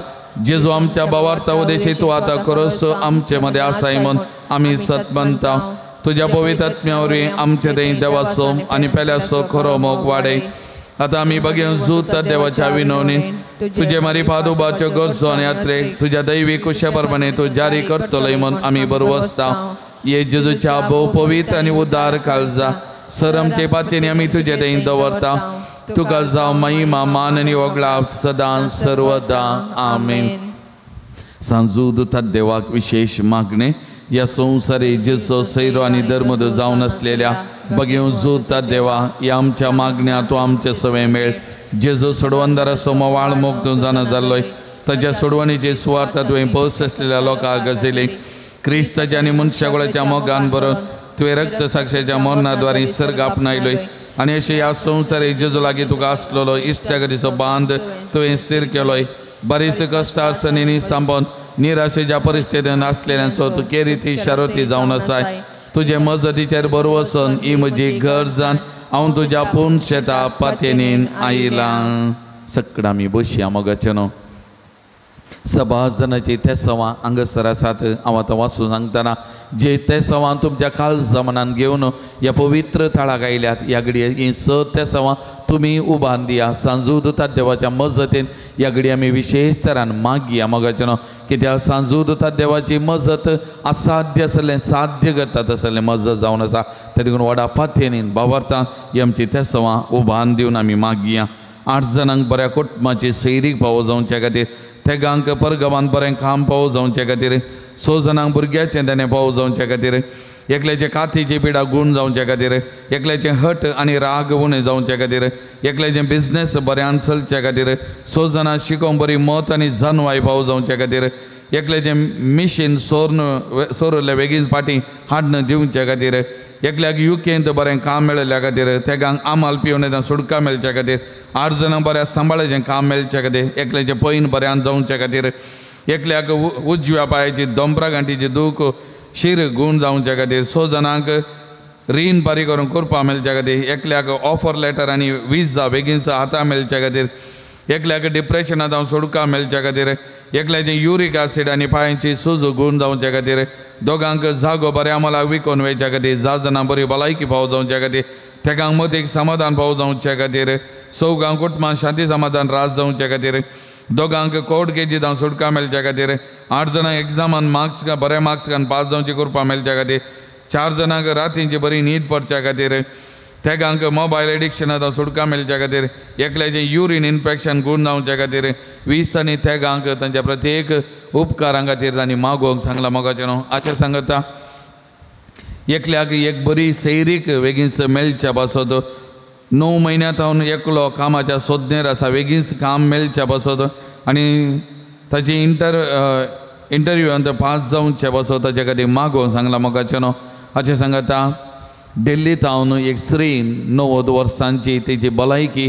जेजू आमच्या भावार्था उदेशी तूं आतां खरोच आमचे मदें आसाय म्हूण आमी सत मानता. तुज्या पवित्र आत्म्या वरवीं आमचे थंय देवाचो आनी पेल्याचो खरो मोग वाडय. आतां आमी बगेवन जूत देवाच्या विनवणीन तुजे मारिफात उबाच्यो गरजो आनी यात्रेक तुज्या दैवीक कुशे प्रमाणे तूं जारी करतलोय म्हूण आमी बरवसता. हे जेजूच्या भोव पवित्र आनी उदार काळजा सर आमचे पातयेनी आमी तुजे थंय दवरता. तुका जावं महिमा मान आनी वगळाप सदां सर्वदा आमेन. सांजू दुता देवाक विशेष मागणे ह्या संवसारी जेजो सैरो आनी धर्मदो जावन आसलेल्या बगेवन जुता देवा ह्या आमच्या मागण्या तूं आमचे सवें मेळ. जेजो सोडवंदाराचो मोवाळ मोग तूं जाणा जाल्लोय ताच्या सोडवणीचे सुवार्थ तुवें पयस आसलेल्या लोकांक गजयली. क्रिस्ताच्या आनी मनशागोळाच्या मोगान भरून तुवें रक्त साक्षाच्या मरणाद्वारे सर्ग आपणायलोय आनी अशें ह्या संवसारी जेजू लागीं तुका आसलेलो इश्टागतीचो बांद तुवें स्थीर केलोय. बरीच कश्ट अडचणींनी थांबोवन निराशेच्या परिस्थितीन आसलेल्यांचो तूं केरिती शारोती जावन आसाय. तुजे मजतीचेर बरवसून ही म्हजी गरजान हांव तुज्या पूर्ण शेता पातयेनीन आयलां. सगळ्या आमी बसया मोगाचें न्हू. सभा जणांची तेसवां हांगासर आसात. हांव आतां वाचून सांगतना जे तेसवां तुमच्या काळजा मनान घेवन ह्या पवित्र थळाक आयल्यात ह्या घडये हीं स तेसवां तुमी उबान दिया. सांजू दुता देवाच्या मजतीन ह्या घडये आमी विशेश तरान मागया मोगाचें न्हू. कित्याक सांजू दुता देवाची मजत असाध्य आसलें साध्य करता तसलें मजत जावन आसा. ते देखून व्हडा पातयेनीन भावार्थान ही आमची तेसवां उबान दिवन आमी मागया. 8 जाणांक बऱ्या कुटुंबाची सैरीक पावो जावचे खातीर, तेगांक परगांवान बरें काम पावो जावचे खातीर, 6 जाणांक भुरग्याचें तेणें पावो जावचे खातीर, एकल्याचे कातीची पिडा गूण जावचे खातीर, एकल्याचें हट आनी राग उणें जावचे खातीर, एकल्याचें बिजनेस बऱ्यान चलचे खातीर, 6 जाणां शिकोवंक बरी मत आनी जानवाय पावो जावचे खातीर, एकल्याचें मिशीन सोरून सोरले बेगीन फाटीं हाडून दिवचे खातीर, एकल्याक युकेंत बरें काम मेळिल्ल्या खातीर, तेगांक आमाल पिवन येता सुटका मेळच्या खातीर, 8 जाणांक बऱ्या सांबाळाचें काम मेळचे खातीर, एकल्याचें पैन बऱ्यान जावचे खातीर, एकल्याक उजव्या पांयाची दोंबरा गांठीची दूख शीर गूण जावचे खातीर, 6 जाणांक रीण फारीक करून करपा मेळच्या खातीर, एकल्याक ऑफर लेटर आनी विजा बेगीनसा हाता मेळच्या खातीर, एकल्याक डिप्रेशना जावन सोडका मेळच्या खातीर, एकल्याचें युरीक ॲसिड आनी पांयांची सुज गूण जावच्या खातीर, दोगांक जागो बऱ्या मोलाक विकून वयच्या खातीर, 6 जाणां बरी भलायकी पावो जावच्या खातीर, तेगांक मतीक समाधान पावो जावच्या खातीर, चौगांक कुटुंबान शांती समाधान राज जावच्या खातीर, दोगांक कोर्ट केजी जावन सुटका मेळच्या खातीर, 8 जाणांक एग्जामान मार्क्स बरे मार्क्स घालून पास जावची कृपा मेळच्या खातीर, 4 जाणांक रातींची बरी न्हीद पडच्या खातीर, तेगांक मोबायल एडिक्शना जावन सुटका मेळच्या खातीर, एकल्याचें युरीन इन्फेक्शन गूण जावच्या खातीर, 20 आनी तेगांक तांच्या प्रत्येक उपकारां खातीर तांणी मागोवंक सांगलां मोगाचें न्हू. आचें सांगता एकल्याक एक बरी सैरीक बेगीनच मेळच्या पासत 9 म्हयन्या थावन एकलो कामाच्या सोदनेर आसा बेगीनच काम मेळच्या पासत आनी ताची इंटरव्यूआन पास जावचे पासत ताचे खातीर मागोवंक सांगलां मोगाचें न्हू. हाचें सांगता दिल्ली थावन एक स्त्री 90 वर्सांची तेजी भलायकी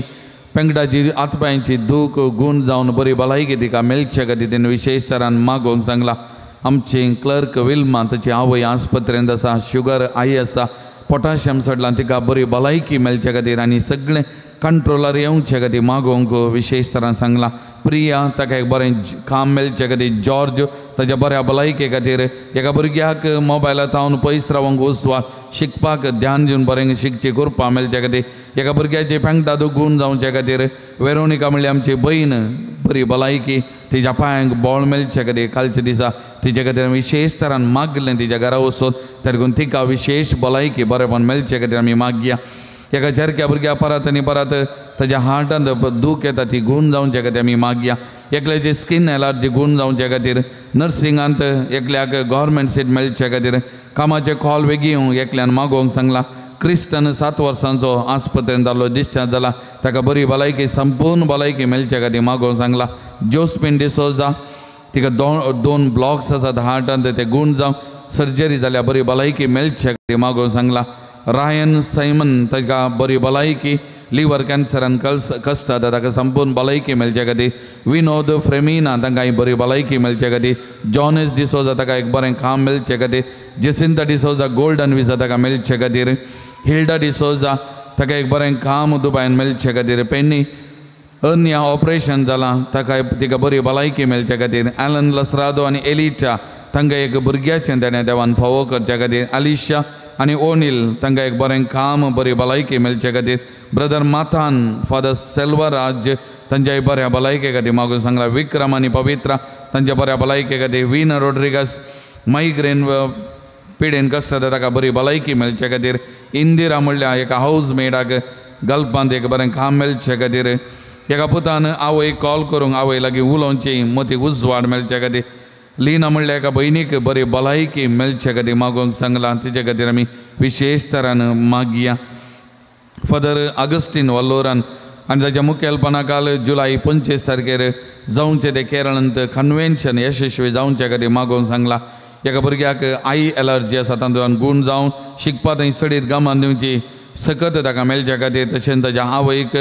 पेंगटाची आतपायांची दूख गूण जावन बरी भलायकी तिका मेळचे खातीर तेणें विशेश तरान मागोवंक सांगलां. आमची क्लर्क विल्मा ताची आवय आस्पत्रेंत आसा, शुगर आई आसा, पोटाशियम चडलां, तिका बरी भलायकी मेळचे खातीर आनी सगळें कंट्रोलर येवचे खातीर मागोवंक विशेश तरान सांगलां. प्रिया ताका एक बरें काम मेळचे खातीर, जॉर्ज ताच्या बऱ्या भलायके खातीर, एका भुरग्याक मोबायला थावन पयस रावंक वचवा शिकपाक ध्यान दिवन बरें शिकची कृपा मेळचे खातीर, एका भुरग्याचे पेंगटा दुगून जावचे खातीर, वेरोनिका म्हणल्यार आमची भयण बरी भलायकी तिच्या पांयांक बळ मेळचे खातीर कालच्या दिसा तिचे खातीर आमी विशेश तरान मागलें तिच्या घरा वचून, देखून तिका विशेश भलायकी बरेपण मेळचे खातीर आमी मागया. एका चरक्या भुरग्या परत आनी परत ताच्या हार्टांत दूख येता ती गूण जावचे खातीर आमी मागया. एकल्याची स्कीन एलर्जी गूण जावचे खातीर, नर्सिंगांत एकल्याक गव्हर्मेंट सीट मेळचे खातीर, कामाचे कॉल वेगीं येवंक एकल्यान मागोवंक सांगलां. क्रिस्टन 7 वर्सांचो आस्पत्रेंत जाल्लो डिस्चार्ज जाला ताका बरी भलायकी संपूर्ण भलायकी मेळचे खातीर मागोवंक सांगलां. जोस्पिन डिसोजा तिका 2 ब्लॉक्स आसात हार्टांत ते गूण जावं सर्जरी जाल्या बरी भलायकी मेळचे खातीर मागोवंक सांगलां. रायन सायमन ताका बरी भलायकी लिवर कॅन्सरान कश्ट जाता ताका संपूर्ण भलायकी मेळचे खातीर. विनोद फ्रेमिना तांकां बरी भलायकी मेळचे खातीर. जॉनस डिसोजा ताका एक बरें काम मेळचे खातीर. जेसिंता डिसोजा गोल्डन विजा ताका मेळचे खातीर. हिल्डा डिसोजा ताका एक बरें काम दुबायन मेळचे खातीर. पेन्नी अर्निया ऑपरेशन जालां ताका तिका बरी भलायकी मेळचे खातीर. एलन लसरादो आनी एलिटा तांकां एक भुरग्याचें तेणें देवान फावो करचे खातीर. आलिशा आनी ओनील तांकां एक बरें काम बरी भलायकी मेळचे खातीर. ब्रदर माथान फादर सेल्वराज तांच्या बऱ्या भलायके खातीर मागून सांगलां. विक्रम आनी पवित्रा तांच्या बऱ्या भलायके खातीर. वीना रोड्रिगस मायग्रेन पिडेन कश्ट जाता ताका बरी भलायकी मेळचे खातीर. इंदिरा म्हणल्यार एका हावज मेडाक गल्पांत एक बरें काम मेळचे खातीर. एका पुतान आवय कॉल करूंक आवय लागीं उलोवची मतीक उजवाड मेळचे खातीर. लीना म्हणल्यार एका भयणीक बरी भलायकी मेळचे खातीर मागोवंक सांगलां तिचे खातीर आमी विशेश तरान मागया. फादर आगस्टीन वल्लोरान आनी ताच्या मुखेलपणा काल जुलय 25 तारखेर जावचें तें केरळांत कन्वेन्शन यशस्वी जावचे खातीर मागोवंक सांगलां. एका भुरग्याक I allergy आसा तातूंत गूण जावन शिकपा थंय सडीत गमान दिवची सकत ताका मेळचे खातीर. तशेंच ताच्या आवयक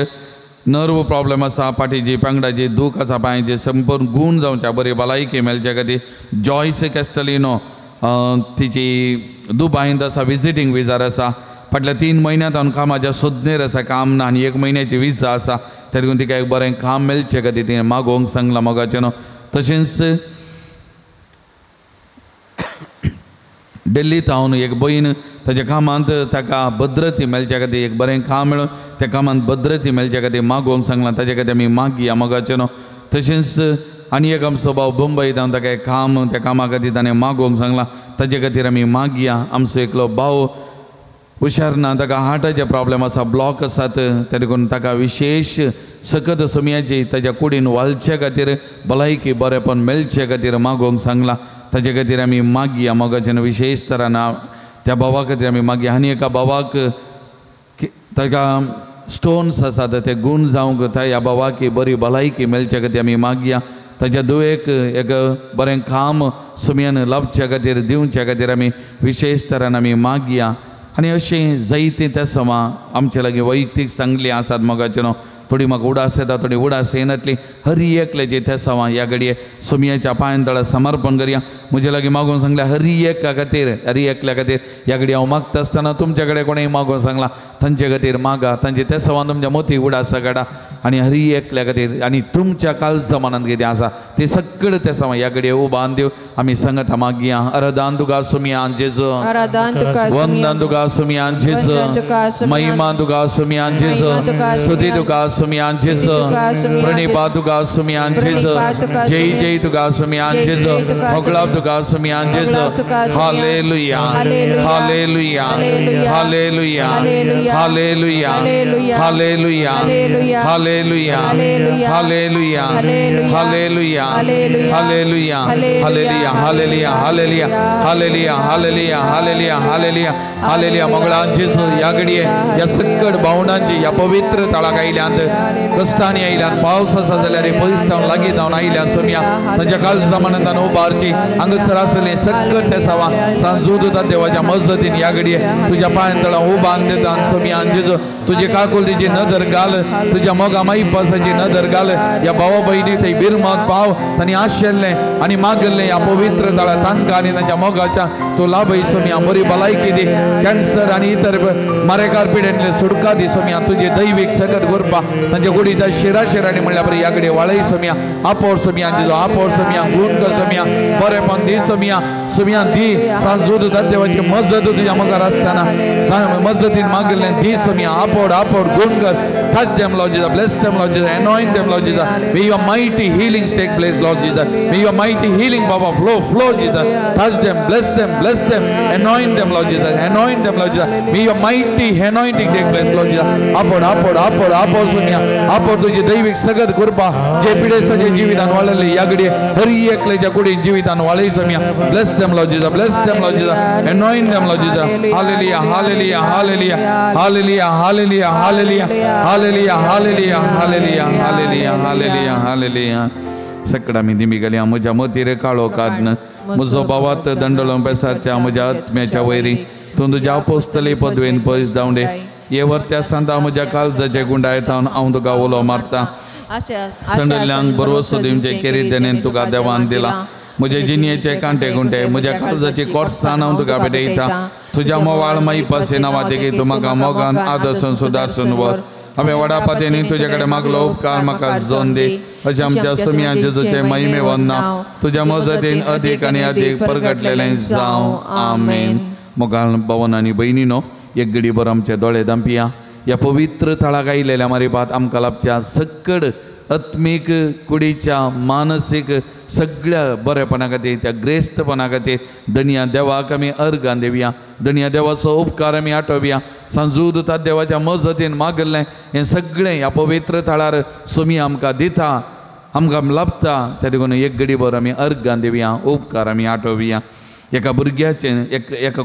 नर्व प्रॉब्लम आसा, पाटीची पांगडाची दूख आसा, पांयाची संपूर्ण गूण जावच्या बरी भलायकी मेळचे खातीर. जॉयस कॅस्टलिनो तिची दुबायंत आसा, विजिटींग विजार आसा, फाटल्या 3 म्हयन्यांत हांव कामाच्या सोदनेर आसा, काम ना आनी 1 म्हयन्याची विजा आसा, देखून तिका एक बरें काम मेळचें खातीर तिणें मागोवंक सांगलां मोगाचें न्हू. तशेंच दिल्ली थावन एक भयण ताच्या कामांत ताका भद्रती मेळच्या खातीर एक बरें काम मेळून त्या कामांत भद्रती मेळच्या खातीर मागोवंक सांगलां, ताच्या खातीर आमी मागया मोगाचें न्हू. तशेंच आनी एक आमचो भाव बंबई थावन ताका एक काम त्या कामा खातीर ताणें मागोवंक सांगलां, ताचे खातीर आमी मागया. आमचो एकलो भाव हुशार ना, ताका हार्टाचे प्रॉब्लम आसा, ब्लॉक आसात, देखून ताका विशेश सकत सुमयाची ताच्या कुडीन वालचे खातीर भलायकी बरेंपण मेळचे खातीर मागोवंक सांगलां, ताचे खातीर आमी मागया मोगाचें विशेश तरान त्या भावा खातीर आमी मागया. आनी एका भावाक ताका स्टोन्स आसात ते गूण जावंक ह्या भावाक बरी भलायकी मेळचे खातीर आमी मागया. ताच्या धुवेक एक बरें काम सुमयान लाभच्या खातीर दिवच्या खातीर आमी विशेश तरान आमी मागया. आनी अशीं जायतीं त्या समा आमचे लागीं वैयक्तीक सांगली आसात मोगाचें न्हू. थोडी म्हाका उडास येता, थोडी उडास येनातली. हर एकल्याची त्या समा ह्या घडये सुमयाच्या पांयान तळा समर्पण करया. म्हजे लागीं मागून सांगल्या हर एका खातीर, हर एकल्या खातीर ह्या घडये हांव मागता आसतना तुमच्या कडेन कोणें मागून सांगलां तांचे खातीर मागा, तांचे त्या सवान तुमच्या मोती उडास काडा आनी हर एकल्या खातीर आनी तुमच्या कालच्या मनांत कितें आसा ते सगळें त्या समा ह्या घडये उबान दिव आमी सांगता मागया. अरदान तुका सुमयान जेजू, वंदन तुका सुमयान जेजू, महिमा तुका सुमयान जेजू, स्तुती तुका सुमयान जेजू, प्रणिपा तुका सुमयान जेजू, जय जय तुका सुमयान जेजू, होगळाप तुका सुमयान जेजू. Hallelujah, hallelujah, hallelujah, hallelujah, hallelujah, hallelujah, hallelujah, hallelujah, hallelujah, hallelujah, hallelujah, hallelujah, hallelujah, hallelujah, hallelujah, hallelujah, hallelujah. मंगळान जेजू ह्या घडये ह्या सकट भावनांची ह्या पवित्र तळाक आयल्यांत कश्टांनी आयल्यान पावस आसा जाल्यार पयस जावन लागीं जावन आयल्या सोम्या तांच्या काळजा मनांतान उबारची हांगासर आसलें सक्कट ते सावा सांजूद देवाच्या मजतीन ह्या घडये तुज्या पांयां तळां उबान दिता सोम्या जेजू तुजे काकुलतीची नदर घाल तुज्या मोगा माईपासाची नदर घाल ह्या भावा भयणी थंय बिरमत पाव तांणी आशिल्लें आनी मागल्लें ह्या पवित्र थळां तांकां आनी तांच्या मोगाच्या तूं लाभय सोम्या बरी भलायकी दी कॅन्सर आनी इतर मारेकार पिडेंतले सुटका दी सोम्या तुजे दैवीक सगत करपा तांच्या कुडीच्या शिराशिरांनी म्हणल्यार बरी ह्या कडेन वाळय सोम्या आपोर सोम्या जेजू आपोर सोम्या गूण कर सोम्या बरेपण दी सोम्या सोम्या दी सांजूद देवाची मजत तुज्या मुखार आसतना मजतीन मागिल्लें दी सोम्या आपोड आपोड गुण कर. Touch them, Lord Jesus. Bless them, Lord Jesus. Anoint them, Lord Jesus. May your mighty healings take place, Lord Jesus. May your mighty healing power flow, flow, Jesus. Touch them, bless them, bless them. Anoint them, Lord Jesus. Anoint them, Lord Jesus. May your mighty anointing take place, Lord Jesus. Upward, upward, upward, upward, Sonia. Upward, तुझी दैविक सगत कृपा जे पिडेस्ताचे जीवितान वाळले या घडये हरी एकल्याच्या कुडीन जिवितान वाळय Saumya. Bless them, Lord Jesus. Bless them, Lord Jesus. Anoint them, Lord Jesus. Hallelujah, hallelujah, hallelujah, hallelujah, hallelujah, hallelujah, hallelujah, hallelujah, hallelujah, hallelujah, hallelujah, hallelujah. सकडा मी दिमी गेल्या म्हज्या मतीर काळो काडन म्हजो भावात दंडलो पेसाच्या म्हज्या आत्म्याच्या वैरी तूं तुज्या पोसतली पदवेन पयस धांवडे हे वर्त्या सांता म्हज्या काळजाचे गुंडायत हांव तुका उलो मारता संडल्यांक बरवसो दिवचे केरी देणेन तुका देवान दिला म्हजे जिणयेचे कांटे गुंटे म्हज्या काळजाची कोर्सान हांव तुका भेटयता तुज्या मोवाळ माई पासे नांवाचे तूं म्हाका मोगान आदर्शन सुदारसून व्हर हांवें वडापातेनी तुजे कडेन मागलो उपकार म्हाका जोन दी अशें आमच्या सुमया जेजूचें महिमेवन नांव तुज्या मजतीन अदीक आनी अदीक परगटलेलें जावं. आमेन. मोगाळ भवन आनी भयणीनो एक घडी भर आमचे दोळे धांपया. ह्या पवित्र थळाक आयिल्ल्या मारिपात आमकां लाभच्या सक्कड आत्मीक कुडीच्या मानसीक सगळ्या बरेपणा खातीर त्या ग्रेस्तपणा खातीर धनया देवाक आमी अर्गां दिवया. धनया देवाचो उपकार आमी आठोवया. सांजूद देवाच्या मजतीन मागल्लें हें सगळें ह्या पवित्र थळार सुमी आमकां दिता आमकां लाभता. त्या देखून एक घडी भर आमी अर्गां दिवया, उपकार आमी आठोवया. एका भुरग्याचें एक एका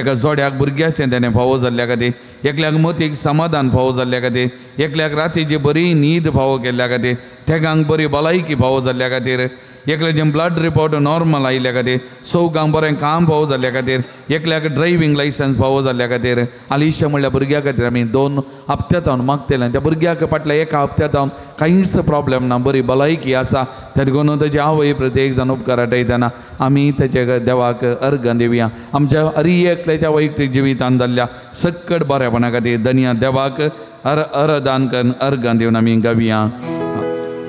एका जोड्याक भुरग्याचें तेणें फावो जाल्ल्या खातीर, एकल्याक मतीक समाधान फावो जाल्ल्या खातीर, एकल्याक रातीची बरी न्हीद फावो केल्ल्या खातीर, तेगांक बरी भलायकी फावो जाल्ल्या खातीर, एकल्याचें ब्लड रिपोर्ट नॉर्मल आयिल्ल्या खातीर, चौगांक बरें काम फावो जाल्ल्या खातीर, एकल्याक ड्रायव्हींग लायसन्स फावो जाल्ल्या खातीर. आलिशा म्हणल्यार भुरग्या खातीर आमी 2 हप्त्या जावन मागतले आनी त्या भुरग्याक फाटल्या 1 हप्त्या जावन कांयच प्रॉब्लेम ना, बरी भलायकी आसा. त्या देखून ताची आवय प्रत्येक जाण उपकार आठयतना आमी ताचे देवाक अर्गां दिवया. आमच्या हरी एकल्याच्या वैयक्तीक जिवितान जाल्ल्या सक्कट बरेपणा खातीर धनया देवाक अरदान करून अर्गां दिवन आमी गावया.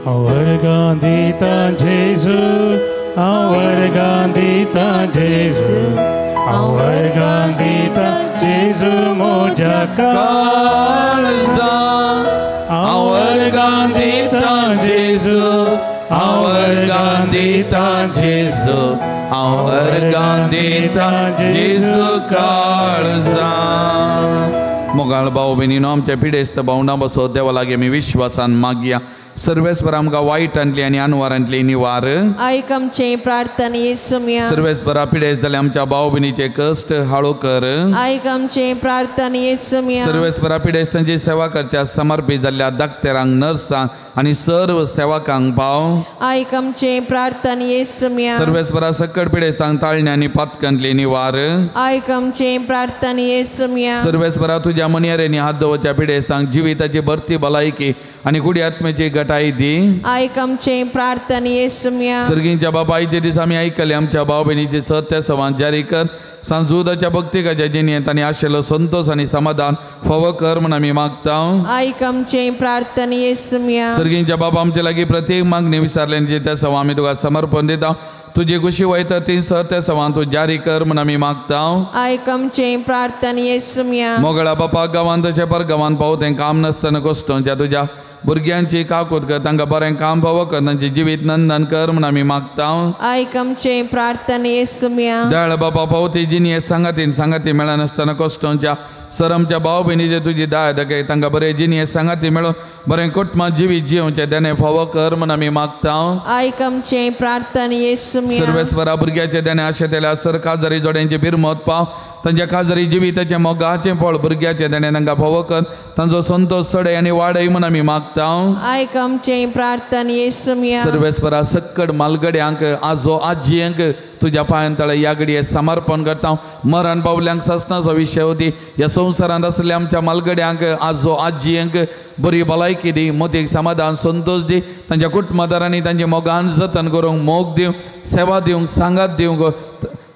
अर्गां दिता जेजू, अर्गां दिता जेजू, अर्गां दिता जेजू म्हज्या काळजा, अर्गां दिता जेजू, अर्गां दिता जेजू, अर्गां दिता जेजू काळजा. मोगाळ भाव भयणीनो आमच्या पिडेस्त भावंडां बसो देवा लागीं आमी विश्वासान मागया. सर्वेस्पर आमकां वायटांतली आनी अनवारांतली निवार. आयक आमचे प्रार्थने सुम्या. सर्वेस्परा पिडेस्त जाले आमच्या भाव भयणीचे कश्ट हाळू कर. आयक आमचे प्रार्थने सुम्या. सर्वेस्परा पिडेस्तांची सेवा करच्या समर्पित जाल्ल्या डाक्टरांक, नर्सांक आनी सर्व सेवकांक पाव. आयक आमचे प्रार्थने सुम्या. सर्वेस्परा सक्कड पिडेस्तांक ताळण्या आनी पातकांतली निवार. आयक आमचे प्रार्थने सुम्या. सर्वेस्परा तुज्या मनयेरेंनी हात दवरच्या पिडेस्तांक जिविताची भरती भलायकी आनी कुडी आत्म्याची गटाई दी. आयक आमचे प्रार्थने सुम्या. सर्गींच्या बापायचे दीस आमी आयकले आमच्या भाव भयणीचे सत्य सवान जारी कर. सांजुदाच्या भक्तिकाच्या जिणेंत आनी आशिल्लो संतोष आनी समाधान फावो कर म्हूण आमी मागता. आयक आमचे प्रार्थने सुम्या. सर्गींच्या बाबा आमचे लागीं प्रत्येक मागणी विचारल्याची त्या सवा आमी तुका समर्पण दिता. तुजी खुशी वयता ती सर त्या सवान तूं जारी कर म्हूण आमी मागता. आयक आमचे प्रार्थने सुम्या. मोगळा बापा गांवांत तशें पर गांवांत पावो तें काम नासतना कश्टोंच्या तुज्या भुरग्यांची काकूत कर, तांकां बरें काम फावो कर, तांचें जिवीत नंदन कर म्हूण आमी मागता. आयक आमचे प्रार्थने सुम्या. दयाळ बापा पावती जिणये सांगातीन सांगाती मेळनासतना कश्टोंच्या सर आमच्या भाव भयणीचे तुजी दया दाखय, तांकां बरें जिणये सांगाती मेळून बरें कुटुंबां जिवीत जियोवचें देणें फावो कर म्हूण आमी मागता. आयक आमचे प्रार्थने सुम्या. सर्वेस्परा भुरग्याचे देणें आशेतल्या सर काजारी जोड्यांची बिरमत पाव, तांच्या काजरी जिविताचें मोगाचें फळ भुरग्याचें देणें तांकां फावो कर तांचो संतोश चडय आनी वाडय म्हूण आमी मागता. आयक आमचें प्रार्थना येसुम्या. सर्वेस्परा सक्कड मालगड्यांक आजो आजयेंक तुज्या पांयां तळे ह्या घडये समर्पण करता. मरण पावल्यांक सासणाचो विशय दी. ह्या संवसारांत आसल्या आमच्या मालगड्यांक आजो आजयेंक बरी भलायकी दी, मतीक समाधान संतोश दी. तांच्या कुटुंबादारांनी तांचे मोगान जतन करूंक मोग दिवंक सेवा दिवंक सांगात दिवंक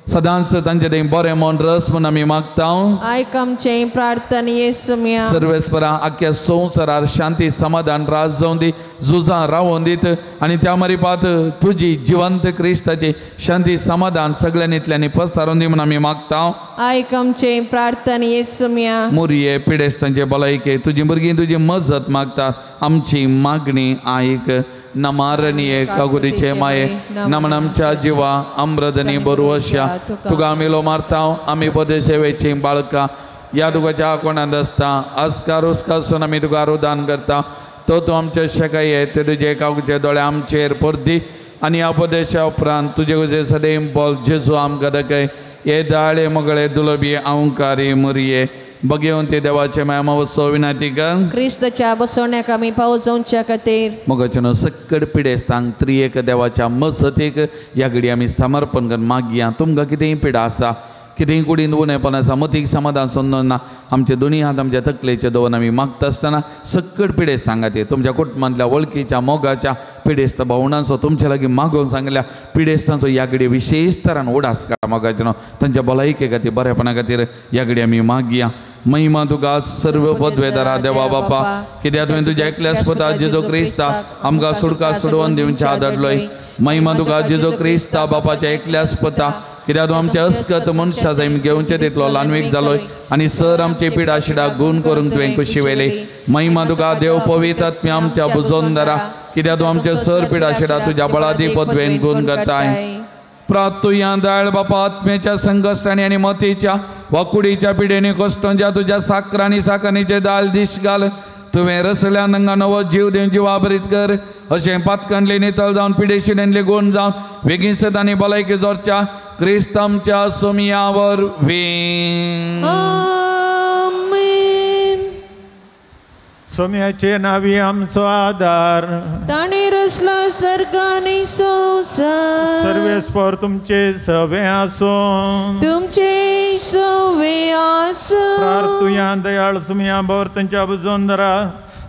सदांच तांचे थंय बरें मन रस म्हूण आमी मागता. आयक आमचें प्रार्थना येसुम्या. सर्वेस्परा आख्या संवसारार शांती समाधान राज जावन दी, झुजां रावोन दीत आनी त्या मारिपात तुजी जिवंत क्रिस्ताची शांती समाधान सगळ्यांनी पसरून दी म्हूण आमी मागता. आयक आमचें प्रार्थना येसुम्या. मुरये पिडेस्तांचे भलायके तुजी भुरगीं तुजी मजत मागतात. आमची मागणी आयक. नमारणीये कागुरीचे माये नमन आमच्या जिवा अमृतनी बरवश्या तुका आमी लो मारता. आमी परदेशेवेची बाळकां ह्या तुकाच्या कोणांत आसता आस्कार उस्कासून आमी तुका रुदान करता. तो तूं आमच्या शेकाय ये ते तुजे कागुचे दोळे आमचेर परदी आनी ह्या परदेशा उपरांत तुजे गुजे सदैव बोल जेजू आमकां दाखय. हे दाळे मगळे दुलबी अंकारी मुरये बगेवन ते देवाचे माया वसो विनाती कर क्रिस्ताच्या बसवण्याक आमी पावस जावच्या खातीर. मोगाच्यानो सक्कड पिडेस्तांक त्रियेक देवाच्या मजतीक ह्या घडी आमी समर्पण करून मागया. तुमकां कितेंय पिडा आसा, कितेंय कुडीन उणेपण आसा, मतीक समाधान समजून ना, आमचे दोनी हात आमच्या तकलेचे दवरून आमी मागता आसतना सक्कड पिडेस्तां खातीर तुमच्या कुटुंबांतल्या वळखीच्या मोगाच्या पिडेस्त भावणांचो तुमच्या लागीं मागोवन सांगल्या पिडेस्तांचो ह्या घडी विशेश तरान उडास काडा. मोगाच्यानो तांच्या भलायके खातीर बरेपणा खातीर ह्या घडी आमी मागया. महिमा तुका सर्व पदवेदारा देवा बापा, कित्याक तुवें तुज्या एकल्याच पुता जेजू क्रिस्ता आमकां सुटका सोडोवन दिवच्या धाडलोय. महिमा तुका जेजू क्रिस्ता बापाच्या एकल्याच पुता, कित्याक तूं आमच्या अस्कत मनशा जाय घेवचे तितलो ल्हानवीक जालोय आनी सर आमची पिडा शिडा गुण करूंक तुवें खुशी वेली. महिमा तुका देव पवित्र आत्म्या आमच्या बुजोनदारा, कित्याक तूं आमच्या सर पिडा शिडा तुज्या बळादी पदवेन गुण करताय. प्रातुया दयाळ बापा आत्म्याच्या संकश्टांनी आनी मतीच्या वाकुडीच्या पिडेनी कश्टांच्या तुज्या साकरांनी साकरणीचे दाल दीस घाल. तुवें रसल्या नंगा नवो जीव दिवन जिवाभरीत कर. अशें पातकांडले नितळ जावन पिडेशिडेनले गुण जावन बेगीन आनी भलायकी जोडच्या क्रिस्त आमच्या सोमिया वरवीं. सोम्याचे नावी आमचो आदार, ताणें रचला सर्ग आनी संवसार. सर्वेस्पर तुमचे सवे आसूं, तुमचे सवे आसूं. प्रार्थुया दयाळ सुमया भर तांच्या बुजोंदरा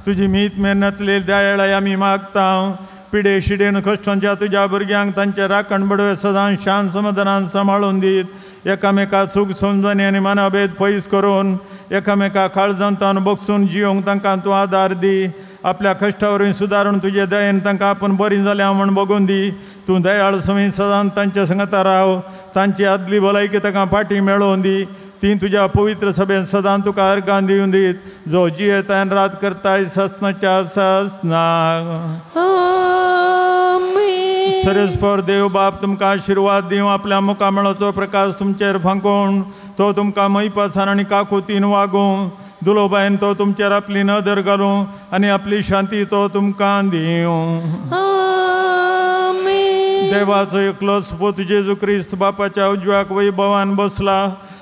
तुजी मीत मेहनतले दयाळ आमी मागता. पिडे शिडेन कश्टांच्या तुज्या भुरग्यांक तांचे राखण बडवे सदां शांत समाधानान सांबाळून दीत एकामेका सूख समजणी आनी मनाभेद पयस करून एकामेका काळजांतान बगसून जियोंक तांकां तूं आदार दी. आपल्या कश्टा वरवीं सुदारून तुजे दयेन तांकां आपूण बरीं जाल्या म्हूण बगून दी. तूं दयाळ सुमी सदां तांच्या संगता राव, तांची आदली भलायकी तांकां फाटीं मेळोवन दी. ती तुज्या पवित्र सभेन सदां तुका अर्गां दिवन दीत, जो जियेतान रात करताय ससनाच्या ससनाक. सरस्पर देव बाप तुमकां आशिर्वाद दिवं, आपल्या मुखामळाचो प्रकाश तुमचेर फांकोवन तो तुमकां मैपासान आनी काकुतीन वागूं. दुलोबायन तो तुमचेर आपली नदर घालूं आनी आपली शांती तो तुमकां दिवं. देवाचो एकलो सुपूत जेजू क्रिस्त बापाच्या उजव्याक वैभवान बसला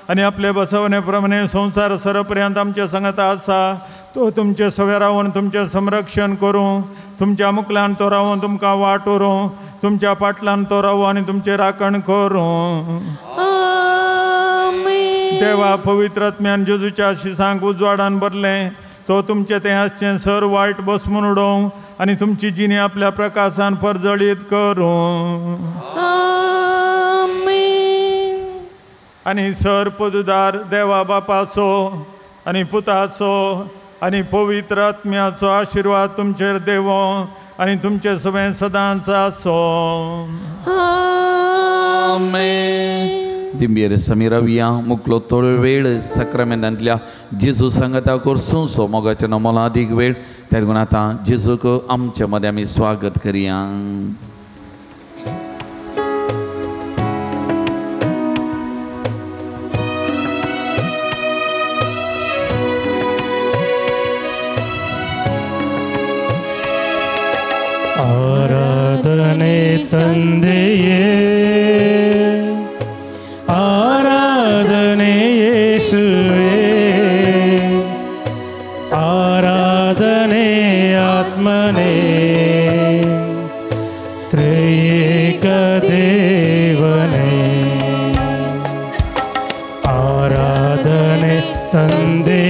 आनी आपले बसवणे प्रमाणे संवसार सरपर्यंत आमच्या संगता आसा. तो तुमचे सवे रावन तुमचें संरक्षण करूं, तुमच्या मुखल्यान तो रावन तुमकां वाट व्हरूं, तुमच्या पाटल्यान तो रावूं आनी तुमचें राखण करूं. देवा पवित्र आत्म्यान जेजूच्या शिसांक उजवाडान भरलें, तो तुमचें तें आसचें सर वायट बसमून उडोवं आनी तुमची जिणी आपल्या प्रकाशान परजळीत करूं. आनी सर पदुदार देवा बापाचो आनी पुताचो आनी पवित्र आत्म्याचो आशिर्वाद तुमचेर देवो आनी तुमचे सगळें सदांच आसूं. आमेन. दिंबेर समीरविया मुकलो थोडो वेळ साक्रामेंतांतल्या जेजू सांगाता करसूंसो मोगाच्या नमोला अदीक वेळ त्या लागून आतां जेजूक आमच्या मदें आमी स्वागत करया. आराधने ತಂದೆಯೇ, ಆರಾಧನೆಯೇ ಯೇಸುವೇ, ಆರಾಧನೆ ಆತ್ಮನೇ, ತ್ರಿಯೇಕ ದೇವನೇ. ಆರಾಧನೆ ತಂದೆ,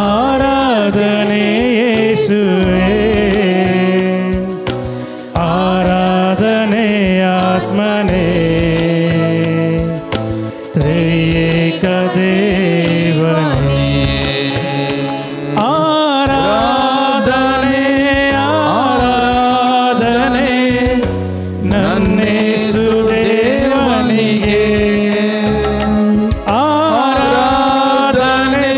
ಆರಾಧನೆ ಯೇಸುವೇ, ಆರಾಧನೆ ಆತ್ಮನೇ, ತ್ರಿಯೇಕ ದೇವನೇ. ಆರಾಧನೆ ಆರಾಧನೆ ನನ್ನೇಸು ದೇವನಿಗೆ, ಆರಾಧನೆ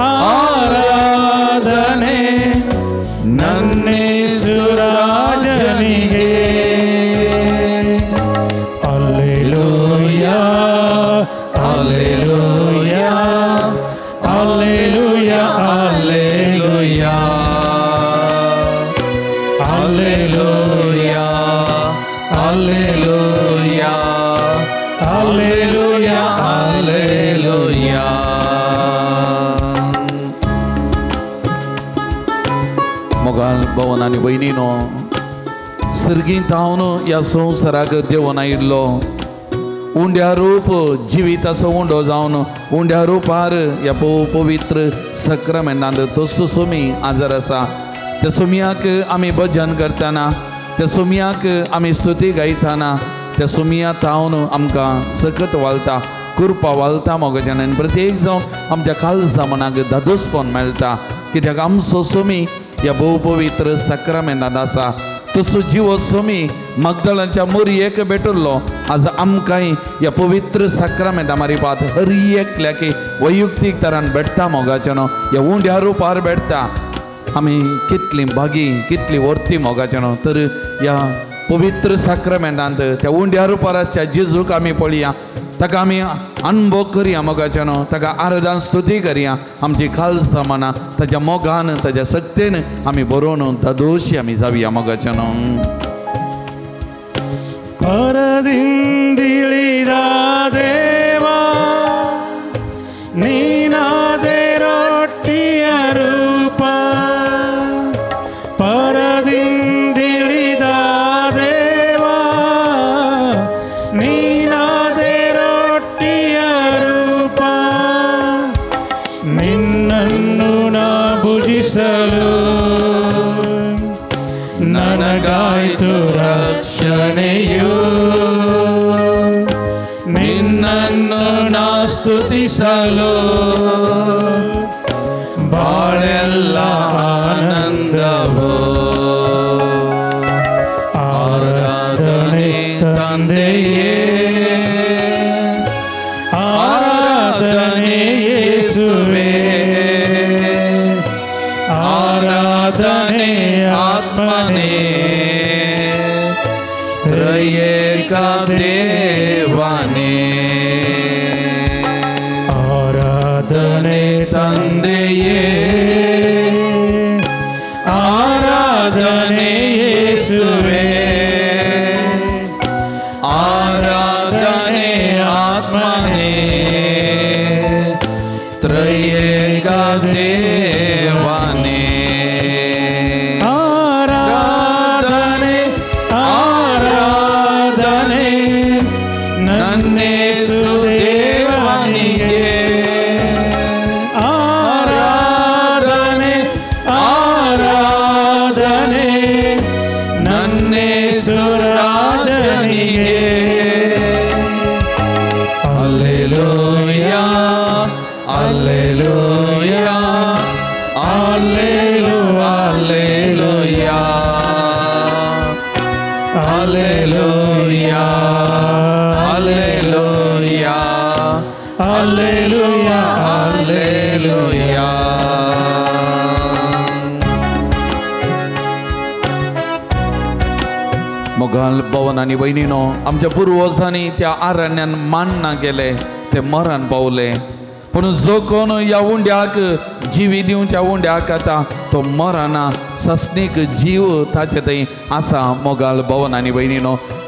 ಆರಾಧನೆ ನನ್ನೇಸು ರಾಜನಿಗೆ. Alleluia alleluia alleluia alleluia alleluia alleluia alleluia alleluia. मोगाल भवन आनी भयणीनो, सर्गींत हांव ह्या संवसाराक देवून आयिल्लो उंड्या रूप जिविताचो उंडो जावन उंड्या रुपार ह्या पवित्र सक्रामेंतांत तसो सुमी आजार आसा. त्या सुमयाक आमी भजन करतना, त्या सुमयाक आमी स्तुती गायतना, त्या सुमया तावन आमकां सकत वालता, कृपा वालता मोगाच्यान आनी प्रत्येक जावन आमच्या काळजा मनाक धादोसपण मेळटा, कित्याक आमचो सुमी ह्या भोव पवित्र सक्रामेंतांत आसा. तसो जिवो सुमी मगदळांच्या मोरयेक भेटुल्लो, आज आमकांय ह्या पवित्र सक्रामेंता मारिपात हर एकल्याक वैयक्तीक तरान भेटता मोगाच्यान, ह्या उंड्या रुपार भेटता. आमी कितली भागी, कितली वर्ती मोगाच्यान. तर ह्या पवित्र साक्रामेंतांत त्या उंड्या रुपार आसच्या जेजूक आमी पळया, ताका आमी अनुभव करया मोगाच्यान, ताका आराधन स्तुती करया. आमची खालसा मना ताच्या मोगान, ताच्या शक्तेन आमी बरोवन धादोशी आमी जावया मोगाच्यान. ಪರದಿಂದಿಳಿದ ದೇವಾ, ನೀನಾದೆ ರೊಟ್ಟಿಯ ರೂಪ. ಪರದಿಂದಿಳಿದ ದೇವಾ, ನೀನಾದೆ ರೊಟ್ಟಿಯ ರೂಪ. ನಿನ್ನನ್ನು ನಾ ಭುಜಿಸಲು ನನಗಾಯ್ತು ರಕ್ಷಣೆಯು, ನಿನ್ನನ್ನು ನಾ ಸ್ತುತಿಸಲು ಬಾಳೆಲ್ಲ ಆನಂದವೋ. ಆರಾಧನೆ ತಂದೆಯೇ, ಆರಾಧನೆ ಯೇಸುವೇ, ಆರಾಧನೆ ಆತ್ಮನೇ, ತ್ರಿಯೇಕ ದೇವನೇ. ಆರಾಧನೆ ತಂದೆಯೇ, ಆರಾಧನೆ ಯೇಸುವೇ, ಆರಾಧನೆ ಆತ್ಮನೇ, ತ್ರಿಯೇಕ ದೇವನೇ. ಆರಾಧನೆ ಆರಾಧನೆ ನನ್ನೇಸು ದೇವನಿಗೆ, ಆರಾಧನೆ ಆರಾಧನೆ ನನ್ನೇಸು ರಾಜನಿಗೆ. Alleluia alleluia alleluia alleluia alleluia alleluia alleluia. मोगाल भवन आनी भयणीनो, आमच्या पुर्वजांनी त्या आरण्यान मान्ना गेले, ते मरण पावले. पूण जो कोण ह्या उंड्याक जिवी दिवच्या उंड्याक आतां तो मरना, सस्नीक जीव ताचे थंय आसा. मोगाल भवन आनी भयणीनो,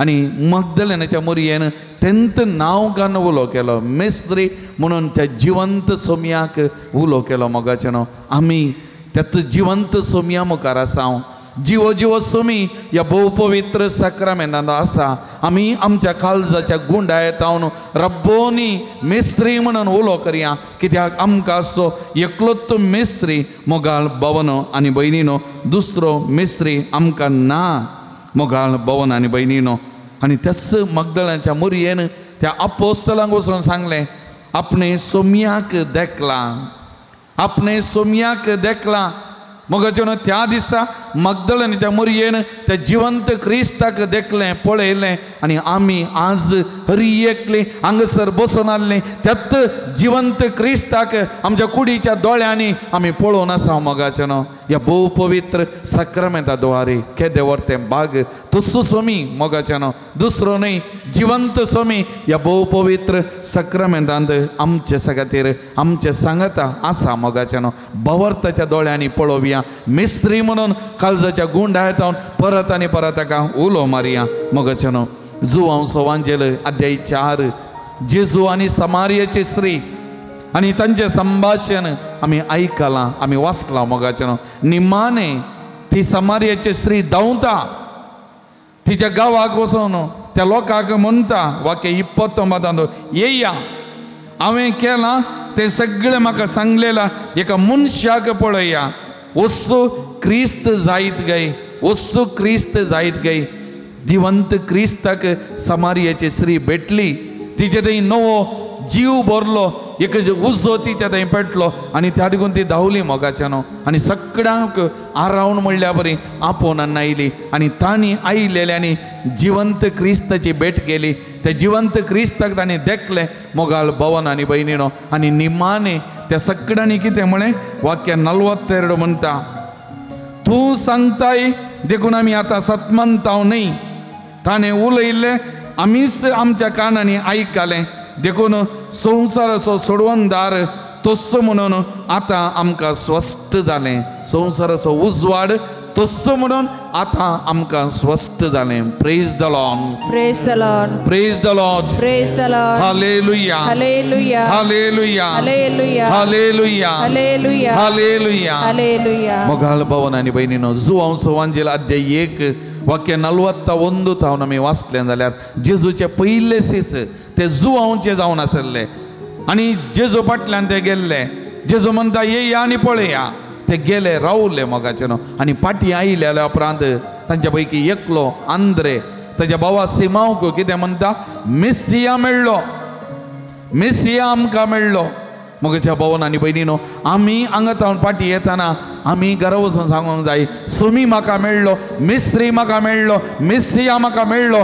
आनी मगदलेनाच्या मोरयेन तेंत नांव घालून उलो केलो मेस्त्री म्हणून त्या जिवंत सोमयाक उलो केलो. मोगाचें न्हू आमी त्यात जिवंत सोमया मुखार आसा. जिवो जिवो सोमी ह्या भोव पवित्र साक्रामेंतांत आसा. आमी आमच्या काळजाच्या गुंडायत हांव रब्बोनी मिस्त्री म्हणून उलो करया कित्याक आमकां असो एकलोच मिस्त्री मोगाळ भवनो आनी भयणीनो, दुसरो मिस्त्री आमकां ना मोगाळ भवन आनी भयणीनो. आनी त्याच मगदळाच्या मुरयेन त्या अपोस्तलांक वचून सांगलें आपणे सोमयाक देखला, आपणे सोमयाक देखला. मोगाचें न्हू त्या दिसा मगदलनाच्या मोरयेन त्या जिवंत क्रिस्ताक देखलें पळयलें आनी आमी आज हरी एकली हांगासर बसून आसलीं त्यात जिवंत क्रिस्ताक आमच्या कुडीच्या दोळ्यांनी आमी पळोवन आसा. मोगाचें न्हू ह्या भोव पवित्र साक्रामेंता द्वारे केदें व्हड तें भाग तसो सोमी मोगाचें न्हू दुसरो न्हय जिवंत सोमी ह्या भोव पवित्र साक्रामेंतांत आमचे खातीर आमचे सांगता आसा. मोगाचें न्हू भवर्ताच्या दोळ्यांनी पळोवया मिस्त्री म्हणून काळजाच्या गुंडायत परत आनी परत ताका उलो मारया. मोगाचें न्हू जुवांव सोवांजेल अध्याय 4 जेजू आनी समारियाची स्त्री आनी तांचें संभाशण आमी आयकलां आमी वाचलां. मोगाचें न्हू निमाणे ती समारियाची स्त्री धांवता तिच्या गांवाक वचून त्या लोकांक म्हणटा वाक्य 29 येया हांवें केलां तें सगळें म्हाका सांगलेलां एका मनशाक पळया वस्तू क्रिस्त जायत गाय, वस्तू क्रिस्त जायत गाय. जिवंत क्रिस्ताक समारियाची स्त्री भेटली तिचे थंय नवो जीव भरलो एक उजो तिच्या थंय पेटलो आनी त्या देखून ती धांवली मोगाच्या न्हू आनी सगळ्यांक आरावन म्हणल्या बरी आपोवन आयली आनी तांणी आयलेल्यांनी जिवंत क्रिस्ताची भेट केली. त्या जिवंत क्रिस्ताक तांणी देखलें मोगाळ भवन आनी भयणीनो. आनी निमाणे त्या सगळ्यांनी कितें म्हळें वाक्य 42 म्हणटा तूं सांगताय देखून आमी आतां सतमंताव न्हय ताणें उलयल्लें आमीच आमच्या कानांनी आयकलें देखून संवसाराचो सोडवणदार तस्सो म्हणून आतां आमकां स्वस्थ जालें. संवसाराचो उजवाड तस्सो म्हणून आतां आमकां स्वस्थ जालें. Praise the Lord, praise the Lord, praise the Lord, praise the Lord. Hallelujah, hallelujah, hallelujah, hallelujah, hallelujah, hallelujah, hallelujah, hallelujah. मोगाळ भवन आनी भयणीनो जुवांव सोवांजेल अध्याय 1 वाक्य 41 थावन आमी वाचलें जाल्यार जेजूचे पयले सीस ते जुवांवचे जावन आसले आनी जेजू फाटल्यान ते गेल्ले. जेजू म्हणटा येया आनी पळया ते गेले रावले मोगाचे न्हू आनी फाटीं आयल्या उपरांत तांच्या पैकी एकलो आंद्रे ताच्या भावा सिमांवक कितें म्हणटा मिसिया मेळ्ळो, मिसिया आमकां मेळ्ळो. मोगाच्या भवन आनी भयणीनो आमी हांगा थावन फाटीं येताना आमी घरा वचून सांगूंक जाय सुमी म्हाका मेळ्ळो, मिस्त्री म्हाका मेळ्ळो, मिसिया म्हाका मेळ्ळो,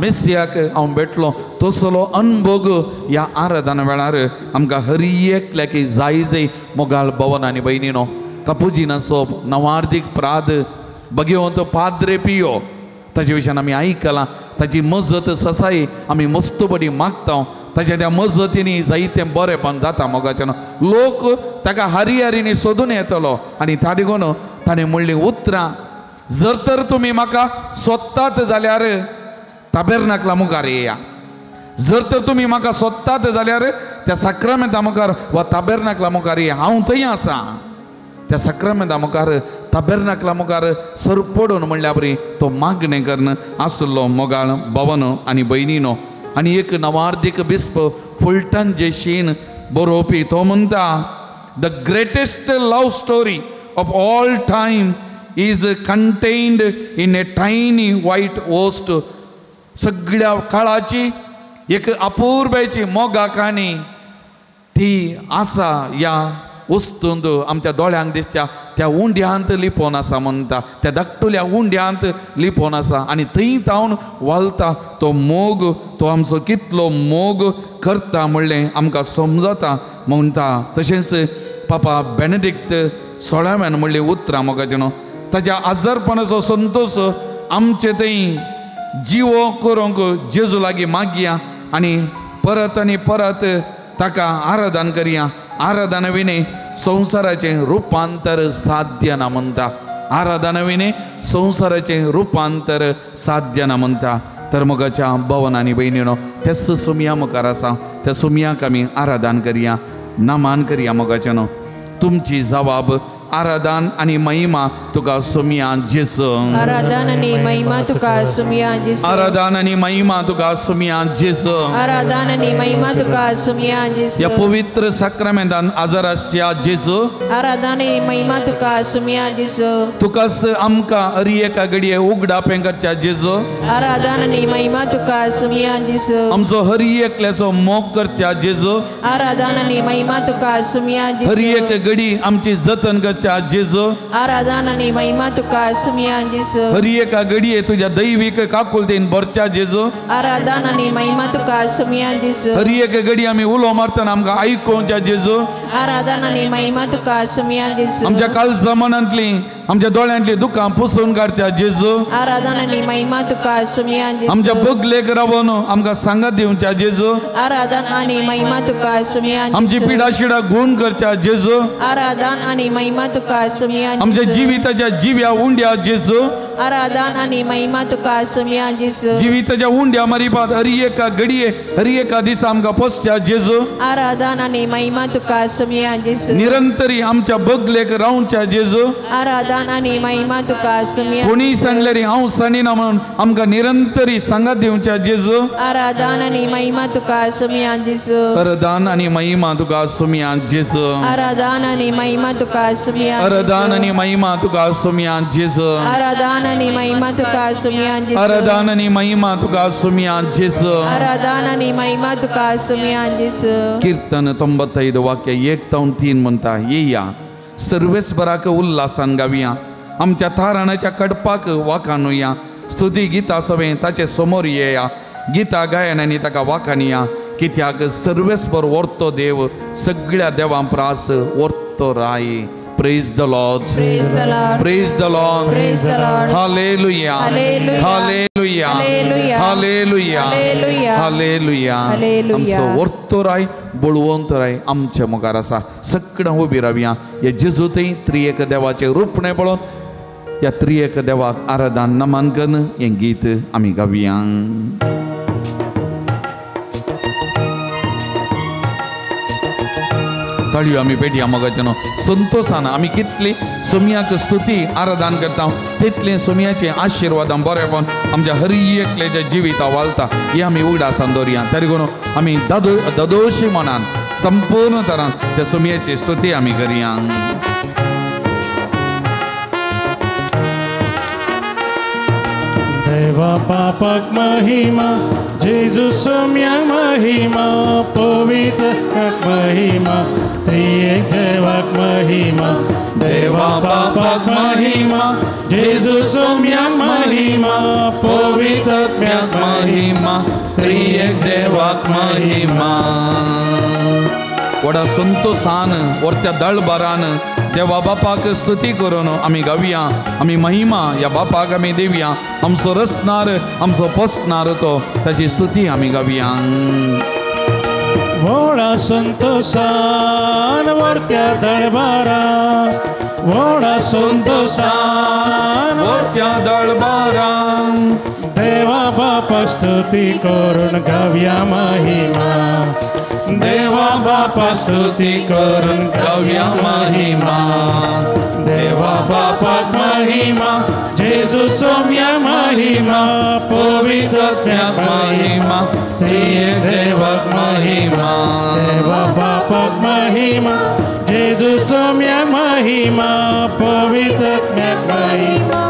मिसियाक हांव भेटलो. तसलो अनभोग ह्या आराधना वेळार आमकां हरी एकल्याक जाय जाय. मोगाळ भवन आनी भयणीनो कापुजिना सोप नवार्दीक प्राद भगवंत पाद्रे पियो ताजे विशयान आमी आयकलां. ताजी मजत ससाई आमी मस्तपणी मागता ताच्या त्या मजतींनी जायतें बरेंपण जाता. मोगाचें लोक ताका हारी हारीनी सोदून येतलो आनी त्या देखून ताणें म्हणलीं उतरां जर तर तुमी म्हाका सोदतात जाल्यार ताबेरनाकला मुखार येया, जर तर तुमी म्हाका सोदतात जाल्यार त्या साक्रामेंता मुखार वा ताबेरनाकला मुखार येया, हांव थंय आसा. त्या साक्रामेंता मुखार ताबेरनाकला मुखार सरपडून म्हणल्या बरी तो मागणें करून आसलो मोगाळ भवन आनी भयणीनो. आनी एक नवार्दीक बिस्प फुलटन जे शीन बरोवपी तो म्हणटा the greatest love story of all time is contained in a tiny white host. सगळ्या काळाची एक अपुरबायची मोगा काणी ती आसा ह्या वस्तूंत आमच्या दोळ्यांक दिसता त्या उंड्यांत लिपोवन आसा म्हणटा त्या धाकटुल्या उंड्यांत लिपोवन आसा आनी थंय तावन वालता तो मोग तो आमचो कितलो मोग करता म्हणलें आमकां समजता म्हणटा. तशेंच पापा बेनेडिक्ट 16व्यान म्हणलीं उतरां मोगाचें न्हू ताच्या आजारपणाचो संतोश आमचे थंय जिवो करूंक जेजू लागीं मागया आनी परत आनी परत ताका आराधन करया. आराधना विणे संवसाराचें रुपांतर साध्य ना म्हणटा. आराधना विणे संवसाराचें रुपांतर साध्य ना म्हणटा. तर मोगाच्या भवन आनी भयणीनो त्याच सोमया मुखार आसा त्या सोमयाक आमी आराधन करया नमान करया. मोगाच्यानो तुमची जबाब आराधन आनी महिमा तुका सोमया जेजू. आराधन आनी महिमा तुका सोमया जेजू. आराधन आनी महिमा तुका सोमया जेजू. आराधन आनी महिमा तुका सोमया जेजू. ह्या पवित्र साक्रामेंतान आजार आसच्या जेजू. आराधन आनी महिमा तुका सोमया जेजू. तुकाच आमकां हरी एका घडये उगडापें करच्या जेजू. आराधन आनी महिमा तुका सोमया जेजू. आमचो हरी एकल्याचो मोग करच्या जेजू. आराधन आनी महिमा तुका सोमया जेजू. हरी एक घडी आमची जतन करच्या जेजू. आराधन आनी महिमा तुका सोमया जेजू. हरी एका घडये तुज्या दैवीक काकुळतेन भरच्या जेजू. आराधन आनी महिमा तुका सोमया जेजू. हरी एक घडी आमी उलो मारतना आमकां आयकोवच्या जेजू. आराधन आनी महिमा तुका सोमया जेजू. आमच्या काळजा मनांतली आमच्या दोळ्यांतली दुकां पुसून काडच्या जेजू. आराधन आनी महिमा तुका सोमया जेजू. आमच्या बगलेक रावन आमकां सांगात दिवच्या जेजू. आराधन आनी महिमा तुका सोमया जेजू. आमची पिडा शिडा गुण करच्या जेजू. आराधन आनी महिमा तुका सोमया जेजू. आमच्या जिविताच्या जिव्या उंड्या जेजू. आराधन आनी महिमा तुका सोमया जेजू. जिविताच्या उंड्या मारिपात हरी एका घडये हरी एका दिसा आमकां पोसच्या जेजू. आराधन आनी महिमा तुका सोमया जेजू. निरंतरी आमच्या बगलेक रावच्या जेजू. आराधन आनी महिमा तुका सोमया. कोणी सांगले रे हांव सांडिना म्हणून आमकां निरंतरी सांगात दिवच्या जेजू. आराधन आनी महिमा तुका सोमया जेजू. आराधन आनी महिमा तुका सोमया जेजू. आराधन आनी महिमा तुका सोमया. आराधन आनी महिमा तुका सोमया जेजू. आराधन आनी महिमा तुका सोमया जेजू. आराधन आनी महिमा तुका सोमया जेजू. आराधन आनी महिमा तुका सोमया जेजू. कीर्तन 95 वाक्य 1-3 म्हणटा येया सर्वेस्पराक उल्हासान गावया आमच्या थाराणाच्या कडपाक वाखाणुया स्तुती गीता सवें ताचे समोर येया गीता गायन आनी ताका वाखाणया कित्याक सर्वेस्पर वर्तो देव सगळ्या देवां प्रास वर्तो राय. Praise the Lord. Praise the Lord. Praise the Lord. Praise the Lord. Hallelujah. Hallelujah. Hallelujah. Hallelujah. Hallelujah. Hallelujah. Hallelujah. आमचो वर्तो राय बळवंत राय आमच्या मुखार आसा. सगळ्यां उबी रावया ह्या जेजू थंय त्रिएक देवाचें रूपणें पळोवन ह्या त्रिएक देवाक आराधन नमन करून हें गीत आमी गावया. ताळयो आमी पेटया मोगाच्यानो संतोशान आमी कितली सोमयाक स्तुती आराधन करता तितले सोमयाचे आशिर्वादां बरेपण आमच्या हरी एकल्याच्या जिविता वालता हे आमी उगडासान दवरया. तरी करून आमी दादोशी मनान संपूर्ण तरान त्या सोमयाची स्तुती आमी करया. देवा बापाक महिमा जेजू सोम्याक महिमा पवित्र महिमा त्रिएक देवाक महिमा. देवा बापाक महिमा जेजू सोम्याक महिमा पवित्र महिमा त्रिएक देवाक महिमा. व्हडा संतोशान वर्त्या दळबारान देवा बापाक स्तुती करून आमी गावया आमी महिमा ह्या बापाक आमी दिवया. आमचो रचणार आमचो पोसणार तो ताची स्तुती आमी गावया. व्हडा संतोशान वर्त्या दरबारा व्हडा संतोशान वर्त्या दरबारा देवा बापा स्तुती करून गावया महिमा. देवा बापा स्तुती करून गावया महिमा. देवा बापाक महिमा जेजू सोम्या महिमा पवित्र महिमा त्रिएक देवाक महिमा. देवा बापाक महिमा जेजू सोम्या महिमा पवित्र महिमा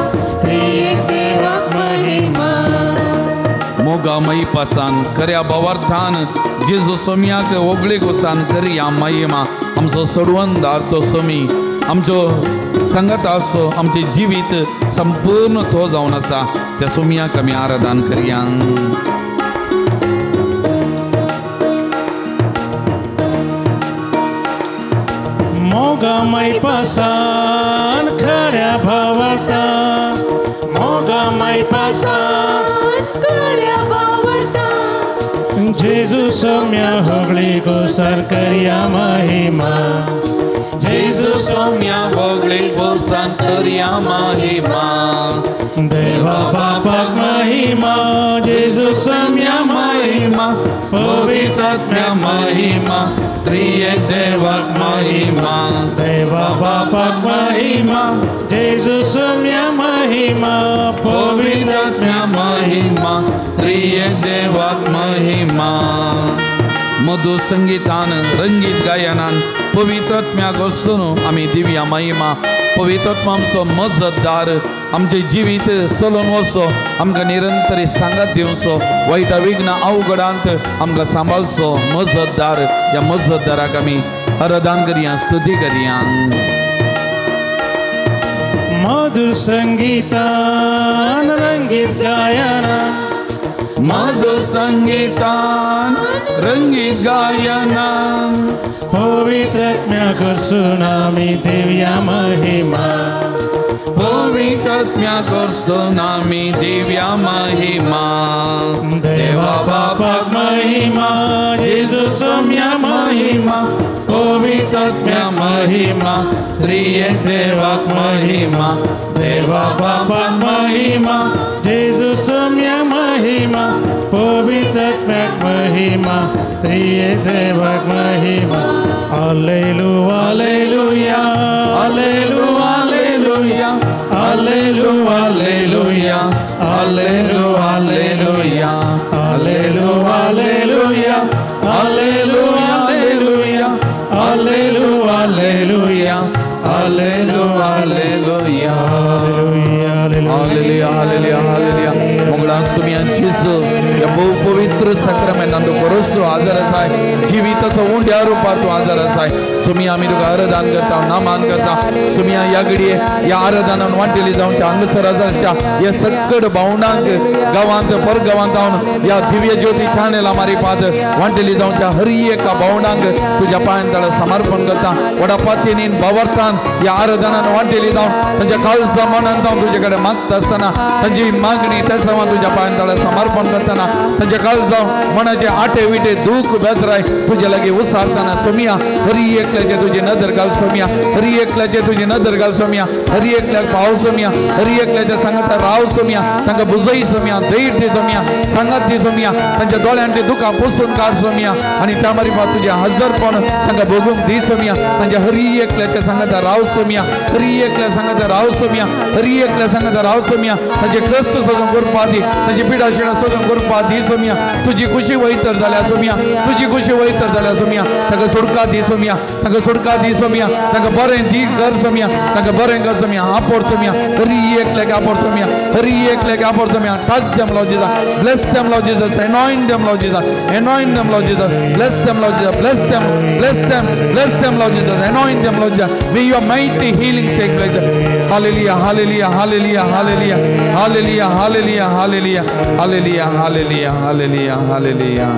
त्रिएक देवाक महिमा. मोगा मैपासान खऱ्या भावार्थान जेजू सोम्याक ओगळे गोसान करया महिमा. आमचो सोडवणदार तो सोमी आमचो संगत आसो आमचें जिवीत संपूर्ण तो जावन आसा त्या सोम्याक आमी आराधन करया. मोगा मैपासान खऱ्या भावार्थान मोगा मैपासान खऱ्या भावार्थान जेजू सोम्या होगळी गोसार करया महिमा. जेजू सोम्या होगळी गोसार करया महिमा. देवा बापाक महिमा जेजू पवित्रात्म्या महिमा त्रिएक देवाक महिमा देवा बापाक महिमा जेजू सोम्या महिमा पवित्रात्म्या महिमा त्रिएक देवाक महिमा. मधु संगीतान रंगीत गायनान पवित्रात्म्या गोसून आमी दिव्या महिमा. पवित्रात्मा आमचो मजतदार आमचें जिवीत चलोवन वचचो आमकां निरंतर सांगात दिवचो वायट विघ्न अवघडांत आमकां सांबाळचो मजतदार. ह्या मजतदाराक आमी आराधन करया स्तुती करया. मधुर संगीतान रंगीत गायनान मधुर संगीतान रंगीत गायनान पवित्रात्म्या करसून आमी दिव्या महिमा पवित्रात्म्या करसून आमी दिव्या महिमा. देवा बापाक महिमा जेजू सोम्या महिमा पवित्रात्म्या महिमा त्रिएक देवाक महिमा देवा बापाक महिमा जेजू सोम्या महिमा पवित्रात्म्याक महिमा त्रिएक देवाक महिमा. Hallelujah hallelujah hallelujah hallelujah hallelujah hallelujah hallelujah hallelujah hallelujah hallelujah hallelujah hallelujah hallelujah hallelujah hallelujah hallelujah hallelujah. Mangala सुमिया जेजू ह्या भोव पवित्र साक्रामेंतान तूं बरोच तूं हाजर आसाय जिविताचो उंड्या रुपार तूं हाजर आसाय. सुमिया आमी तुका आराधन करता नामान करता. सुमिया ह्या घडये ह्या आराधनान वांटेली जावच्या हांगासर आसा ह्या सक्कड भावंडांक गांवांत परगांवांत जावन ह्या दिव्य ज्योती चॅनला मारिपात वांटेली जावच्या हर एका भावंडांक तुज्या पांयां तळा समर्पण करता. व्हडा पातयेन भावार्थान ह्या आराधनान वांटेली जावन तांच्या काळजा मनान जावन तुजे कडेन मागता आसतना तांची मागणी तेसांवां तुज्या पांयां तळा समर्पण करतना तांच्या काळजा मनाचे आटे विटे दूख बेजराय तुजे लागीं उसारतना सोमिया हरी एकल्याचे तुजी नदर घाल सोमिया हरी एकल्याचे तुजी नदर घाल सोमिया हरी एकल्याक पाव सोमिया हरी एकल्याच्या सांगाता राव सोमिया तांकां बुजय सोमिया धैर्य दी सोमिया सांगात दी सोमिया तांच्या दोळ्यांतली दुखां पुसून काड सोमिया आनी त्या मारिफात तुजें हजरपण तांकां भोगूंक दी सोमिया. तांच्या हरी एकल्याच्या सांगाता राव सोमिया हरी एकल्या सांगाता राव सोमिया हरी एकल्या सांगाता राव सोमिया. तांचे कश्ट सोदून करपा दी तांची पिडा शिणा सोदून करपा दी सोमिया. तुजी खुशी वयतर जाल्या सोमिया तुजी खुशी वयतर जाल्या सोमिया. तांकां सुटका दी सोमिया तांकां सुटका दी सोमिया तांकां बरें दी कर सोमिया तांकां बरें कर सोमिया. आपोर सोमिया हरी एकल्याक आपोर सोमिया हरी एकल्याक आपोर सोमिया. Touch them Lord Jesus, bless them Lord Jesus, anoint them Lord Jesus, anoint them Lord Jesus, bless them Lord Jesus, bless them, bless them, bless them Lord Jesus, anoint them Lord Jesus. May your mighty healing take place. Hallelujah hallelujah hallelujah hallelujah hallelujah hallelujah hallelujah hallelujah hallelujah hallelujah hallelujah.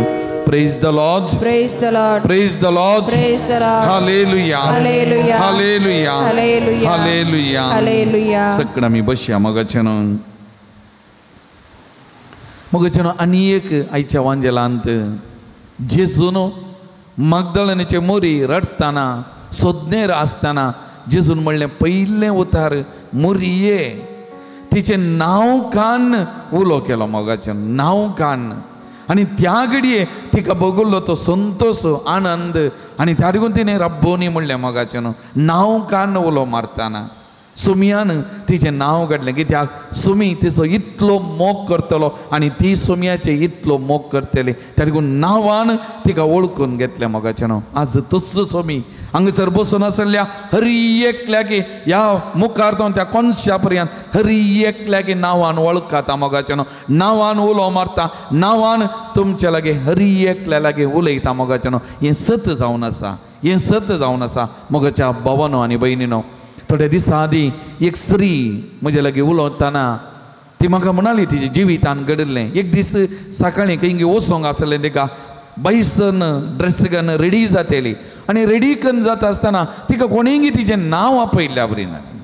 Praise the Lord. Praise the Lord. Praise the Lord. Praise the Lord. Hallelujah. Hallelujah. Hallelujah. Hallelujah. Hallelujah. Hallelujah. सगळं आमी बसया मगाच्यान मगाच्यान आनी एक आयच्या वांजेलांत जेजून मागदळणेचे मोरी रडटना सोदनेर आसतना जेजून म्हणलें पयलें उतार मोरये तिचें नांव कान उलो केलो मोगाचें नांव कान आनी त्या घडये तिका बगुल्लो तो संतोश आनंद आनी त्या देखून तिणें रब्बोनी म्हणलें मोगाचें न्हू नांव कान उलो मारतना सुमियान तिचें नांव काडलें कित्याक सुमी तिचो इतलो मोग करतलो आनी ती सुमियाचे इतलो मोग करतली त्या देखून नांवान तिका वळखून घेतलें मोगाचें न्हू. आज तोच सुमी हांगासर बसून आसल्या हरी एकल्याकी ह्या मुखार तो त्या कोनशा पर्यंत हरी एकल्याकी नांवान वळखता मोगाचें न्हू नांवान उलो मारता नांवान तुमच्या लागीं हरी एकल्या लागीं उलयता मोगाचें न्हू. हें सत जावन आसा हें सत जावन आसा मोगाच्या भावानो आनी भयणीनो. थोड्या दिसां आदीं एक स्त्री म्हजे लागीं उलयतना ती म्हाका म्हणाली तिच्या जिवितान घडिल्लें. एक दीस सकाळीं खंय वचोंक आसलें तिका बायसन ड्रेस घेवन रेडी जातली आनी रेडी करून जाता आसतना तिका कोणेंगी तिचें नांव आपयल्ल्या बरी जालें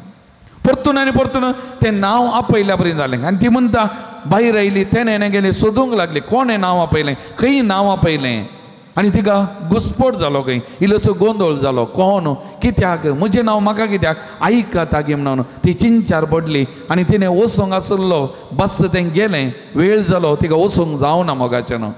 परतून आनी परतून तें नांव आपयल्ल्या बरी जालें आनी ती म्हणटा भायर आयली तेणें गेली सोदूंक लागली कोणें नांव आपयलें खंय नांव आपयलें आनी तिका घुस्पोट जालो खंय इल्लोसो गोंदळ जालो कोण कित्याक म्हजें नांव म्हाका कित्याक आयकता गी म्हणून ती चिंचार पडली आनी तिणें वचोंक आसलो बस तें गेलें वेळ जालो तिका वचोंक जावना मोगाचें न्हू.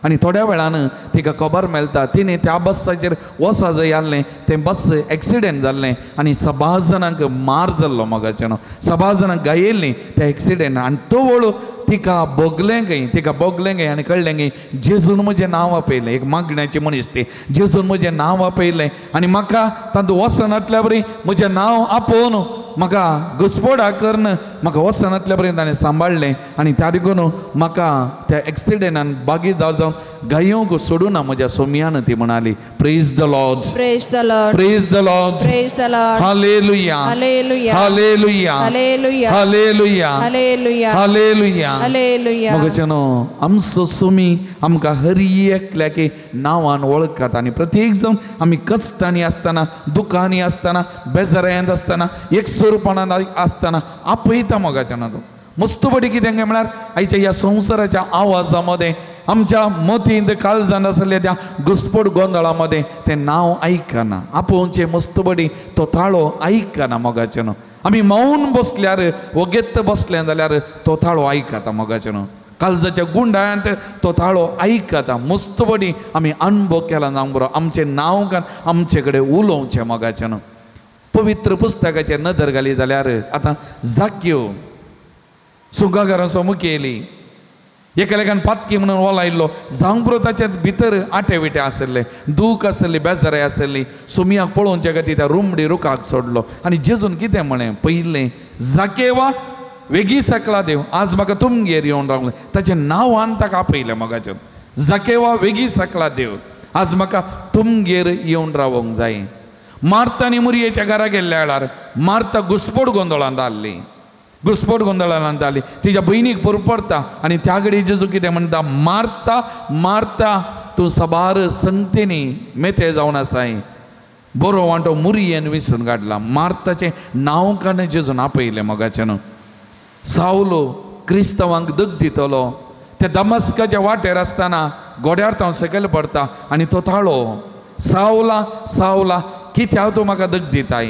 आनी थोड्या वेळान तिका खबर मेळटा तिणें त्या बसाचेर वसा जंय आसलें तें बस एक्सिडेंट जाल्लें आनी सबार जाणांक मार जाल्लो मोगाचें सबार जाणांक गायिल्लीं त्या एक्सिडेंट. आनी तवळ तिका भोगलें खंय, तिका भोगलें खंय आनी कळ्ळें खंय जेजून म्हजें नांव आपयलें. एक मागण्याची मनीस ती, जेजून म्हजें नांव आपयलें आनी म्हाका तातूंत वचनातल्या बरी म्हजें नांव आपोवन म्हाका घुस्पोडा करून म्हाका वचनातल्या बरी ताणें सांबाळ्ळें आनी त्या देखून म्हाका त्या एक्सिडेंटान बागी जावन जावन गायोंक सोडूना म्हज्या सोमयान ती म्हणाली. Praise the Lord, praise the Lord, praise the Lord, praise the Lord. Hallelujah, hallelujah, hallelujah, hallelujah, hallelujah, hallelujah, hallelujah, hallelujah. मोगाचेनो आमचो सुमी आमकां हर एकल्याक नांवान वळखात आनी प्रत्येक जावन आमी कश्टांनी आसतना, दुखांनी आसतना, बेजारायांत आसतना, एकसुरपणान आसतना आपयता मोगाचेनो. तो मस्तपटी कितें काय म्हळ्यार आयच्या ह्या संवसाराच्या आवाजा मदें आमच्या मतींत काळजान आसल्या त्या घुस्पट गोंदळा मदें तें नांव आयकना, आपोवचें मस्तपटी तो ताळो आयकना मोगाचेनो. आमी मौन बसल्यार वगेत बसलें जाल्यार तो ताळो आयकता मोगाचेनो. काळजाच्या गुंडायांत तो ताळो आयकता. मस्तपटी आमी अणभव केला जावंक बरो आमचें नांव कान आमचे कडेन उलोवचें मोगाचेनो. पवित्र पुस्तकाचेर नदर घाली जाल्यार आतां जाक्यो सुंगागारांचो मुखेली एकालेकान पातकी म्हणून वलायल्लो जावंक पुरो ताच्या भितर आटे विटे आसले, दूख आसली, बेजाराय आसली. सोमियाक पळोवच्या खातीर त्या रुमडी रुखाक सोडलो आनी जेजून कितें म्हळें पयलें, जाकेवा वेगीं सकला देव आज म्हाका तुमगेर येवन रावलें. ताचें नांवान ताका आपयलें मोगाचें, जाकेवा वेगीं सकला देव आज म्हाका तुमगेर येवन रावंक जाय. मार्ता आनी मुरयेच्या घरा गेल्ल्या वेळार मार्ता घुस्पट गोंदळांत आहली, घुस्पट गोंदळांत आहली. तिच्या भयणीक पुरपडटा आनी त्या कडेन जेजू कितें म्हणटा, मार्ता मार्ता तूं साबार संगतेनी मेते जावन आसाय, बरो वांटो मुरयेन विसरून काडला. मार्ताचें नांव काडून जेजून आपयलें मोगाचें न्हू. सावलो क्रिस्तांवांक दग दितलो त्या दमस्काच्या वाटेर आसतना गोड्यार तावन सकयल पडटा आनी तो ताळो, सावला सावला कित्याक तूं म्हाका दग दिताय,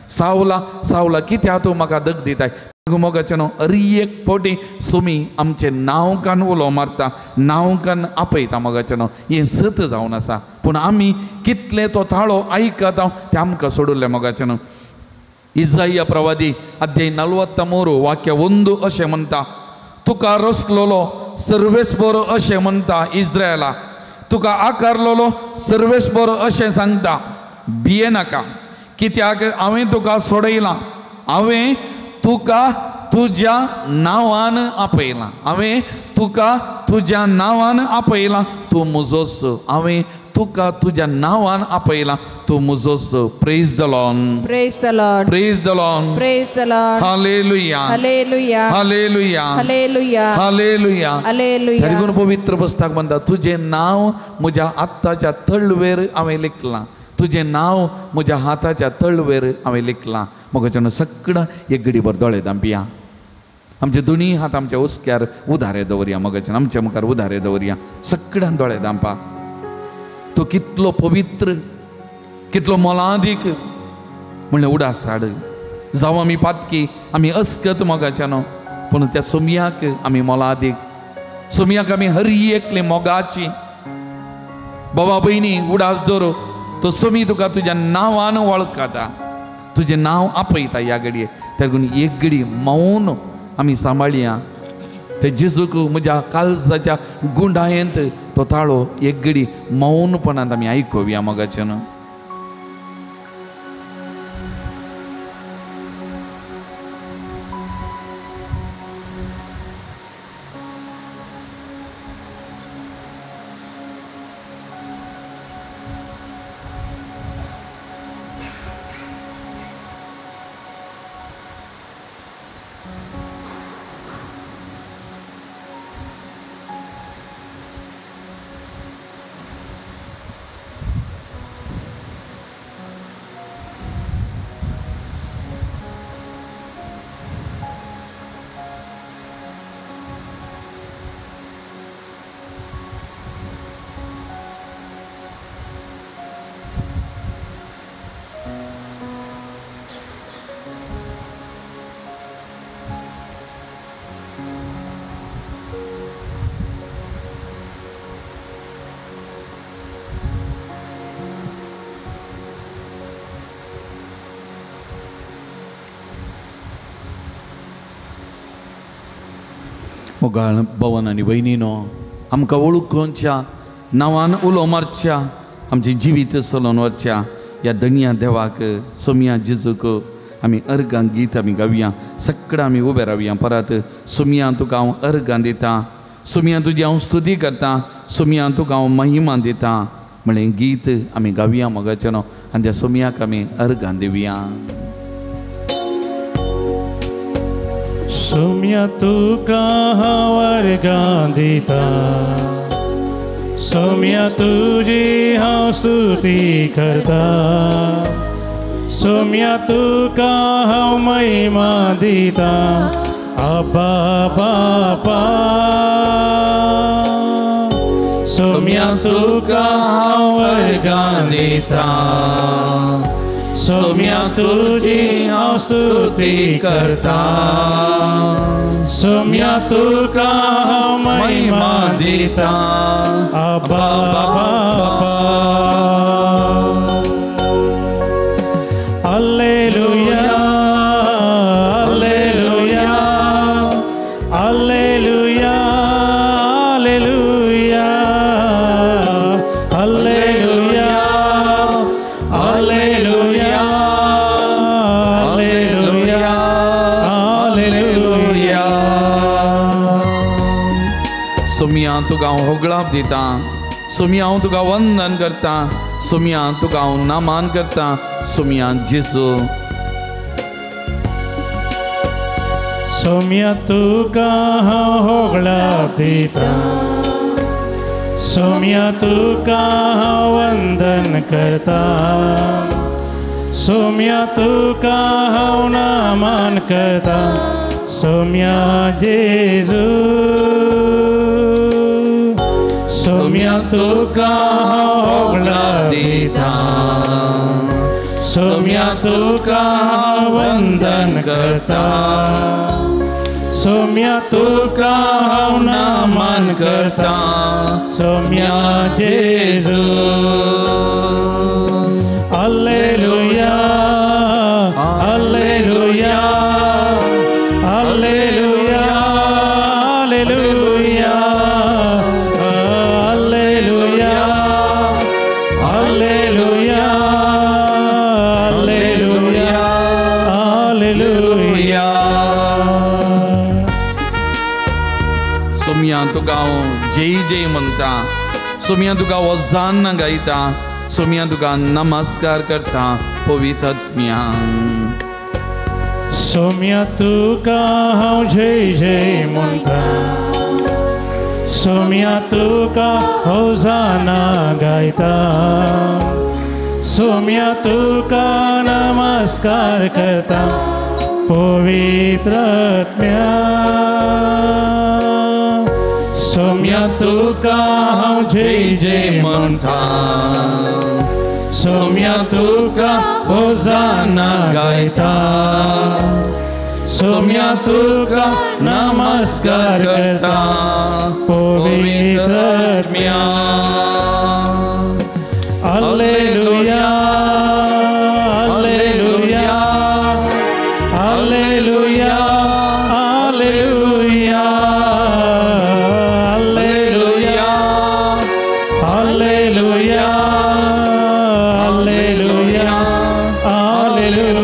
सावला सावला कित्याक तूं म्हाका दग दिताय. मोगाचें न्हू अरी एक फावटी सुमी आमचें नांव कान उलो मारता, नांव कान आपयता मोगाचें न्हू. हें सत जावन आसा पूण आमी कितलें तो ताळो आयकता तें आमकां सोडुल्लें मोगाचें न्हू. इजाया प्रवादी अध्याय 43 वाक्य 1 अशें म्हणटा, तुका रचलोलो सर्वेस्पर अशें म्हणटा इस्रायला, तुका आकारलोलो सर्वेस्पर अशें सांगता, भियेनाका कित्याक हांवें तुका सोडयलां, हांवें तुका तुज्या नांवान आपयलां, हांवें तुका तुज्या नांवान आपयलां, तूं म्हजोच, हांवें तुका तुज्या नांवान आपयलां, तूं म्हजोच. Praise the Lord, praise the Lord, praise the Lord, praise the Lord. Hallelujah, hallelujah, hallelujah, hallelujah, hallelujah, hallelujah. तरी पवित्र पुस्तक म्हणटा तुजें नांव म्हज्या हाताच्या तळवेर हांवें लिखलां, तुजें नांव म्हज्या हाताच्या तळवेर हांवें लिखलां. मोगाच्यान सगळं एक घडीभर दोळे धांपया, आमचे दोनी हात आमच्या हुस्क्यार उदारे दवरया मोगाच्यान, आमच्या मुखार उदारे दवरया, सगळ्यान दोळे धांपा. तो कितलो पवित्र, कितलो मोलादीक म्हणलें उडास हाड. जावं आमी पातकी, आमी अस्कत मोगाच्यान, पूण त्या सोमयाक आमी मोलादीक, सोमयाक आमी हर एकली मोगाची. बाबा भयणी उडास दवर, तो सोमी तुका तुज्या नांवान वळखता, तुजें नांव आपयता ह्या घडये. तेगून एक घडी मौन आमी सांबाळया ते जेजूक म्हज्या काळजाच्या गुंडायेंत तो ताळो एक घडी मौनपणांत आमी आयकुया मोगाचें न्हू. मोगाळ भवन आनी भयणीनो, आमकां वळखूच्या नांवान उलो मारच्या, आमचें जिवीत चलोवन वरच्या ह्या धनया देवाक सोमया जेजूक आमी अर्गां गीत आमी गावया. सगळें आमी उबे रावया परत. सोमया तुका हांव अर्गां दिता, सोमया तुजी हांव स्तुती करता, सोमया तुका हांव महिमा दिता म्हळें गीत आमी गावया मोगाचें न्हू. आनी त्या सोमयाक आमी अर्गां दिवया. सोम्या तुका हांव अर्गां दिता, सोम्या तुजी हांव स्तुती करता, सोम्या तुका हांव महिमा दिता, आबा बापा. सोम्या तुका हांव अर्गां दिता, सोम्या तुजी हांव स्तुती करता, सोम्या तुका हांव महिमा दिता, आबा बापा. Alleluia, alleluia, alleluia, alleluia, alleluia, alleluia, alleluia, alleluia. Somaiya तुका हांव होगळाप दिता, सोमया हांव तुका वंदन करता, सोमया तुका हांव नामान करता, सोमया जेजू. सोम्या तुका हांव होगळाप दिता, सोम्या तुका हांव वंदन करता, सोम्या तुका हांव नामान करता, सोम्या जेजू. सोम्या तुका हांव होगळाप दिता, सोम्या तुका हांव वंदन करता, सोम्या तुका हांव नामान करता, सोम्या जेजू. Alleluia, alleluia, alleluia, alleluia, alleluia, alleluia, alleluia, alleluia. Somaiya तुका हांव जय जय म्हणटा, सोमया तुका वजान गायता, सोमया तुका नमस्कार करता, पवित्र आत्म्या. सोम्या तुका हांव जय जय म्हणटा, सोम्या तुका होजाना गायता, सोम्या तुका नमस्कार करता, पवित्र आत्म्या. सोम्या तुका हांव जय जय म्हणटा, सोम्या तुका होजाना गायता, सोम्या तुका नमस्कार करता, पवित्र आत्म्या. Alleluia, alleluia, alleluia, alleluia, alleluia, alleluia, alleluia, alleluia, alleluia, alleluia,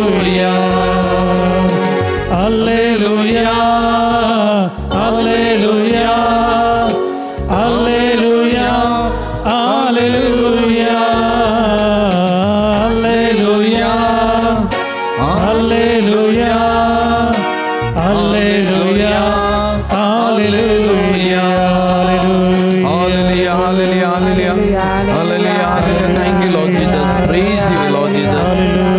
alleluia, alleluia, alleluia, alleluia, alleluia, alleluia. Hallelujah, hallelujah, hallelujah, hallelujah, hallelujah. Thank you, Lord Jesus. Praise you, Lord Jesus.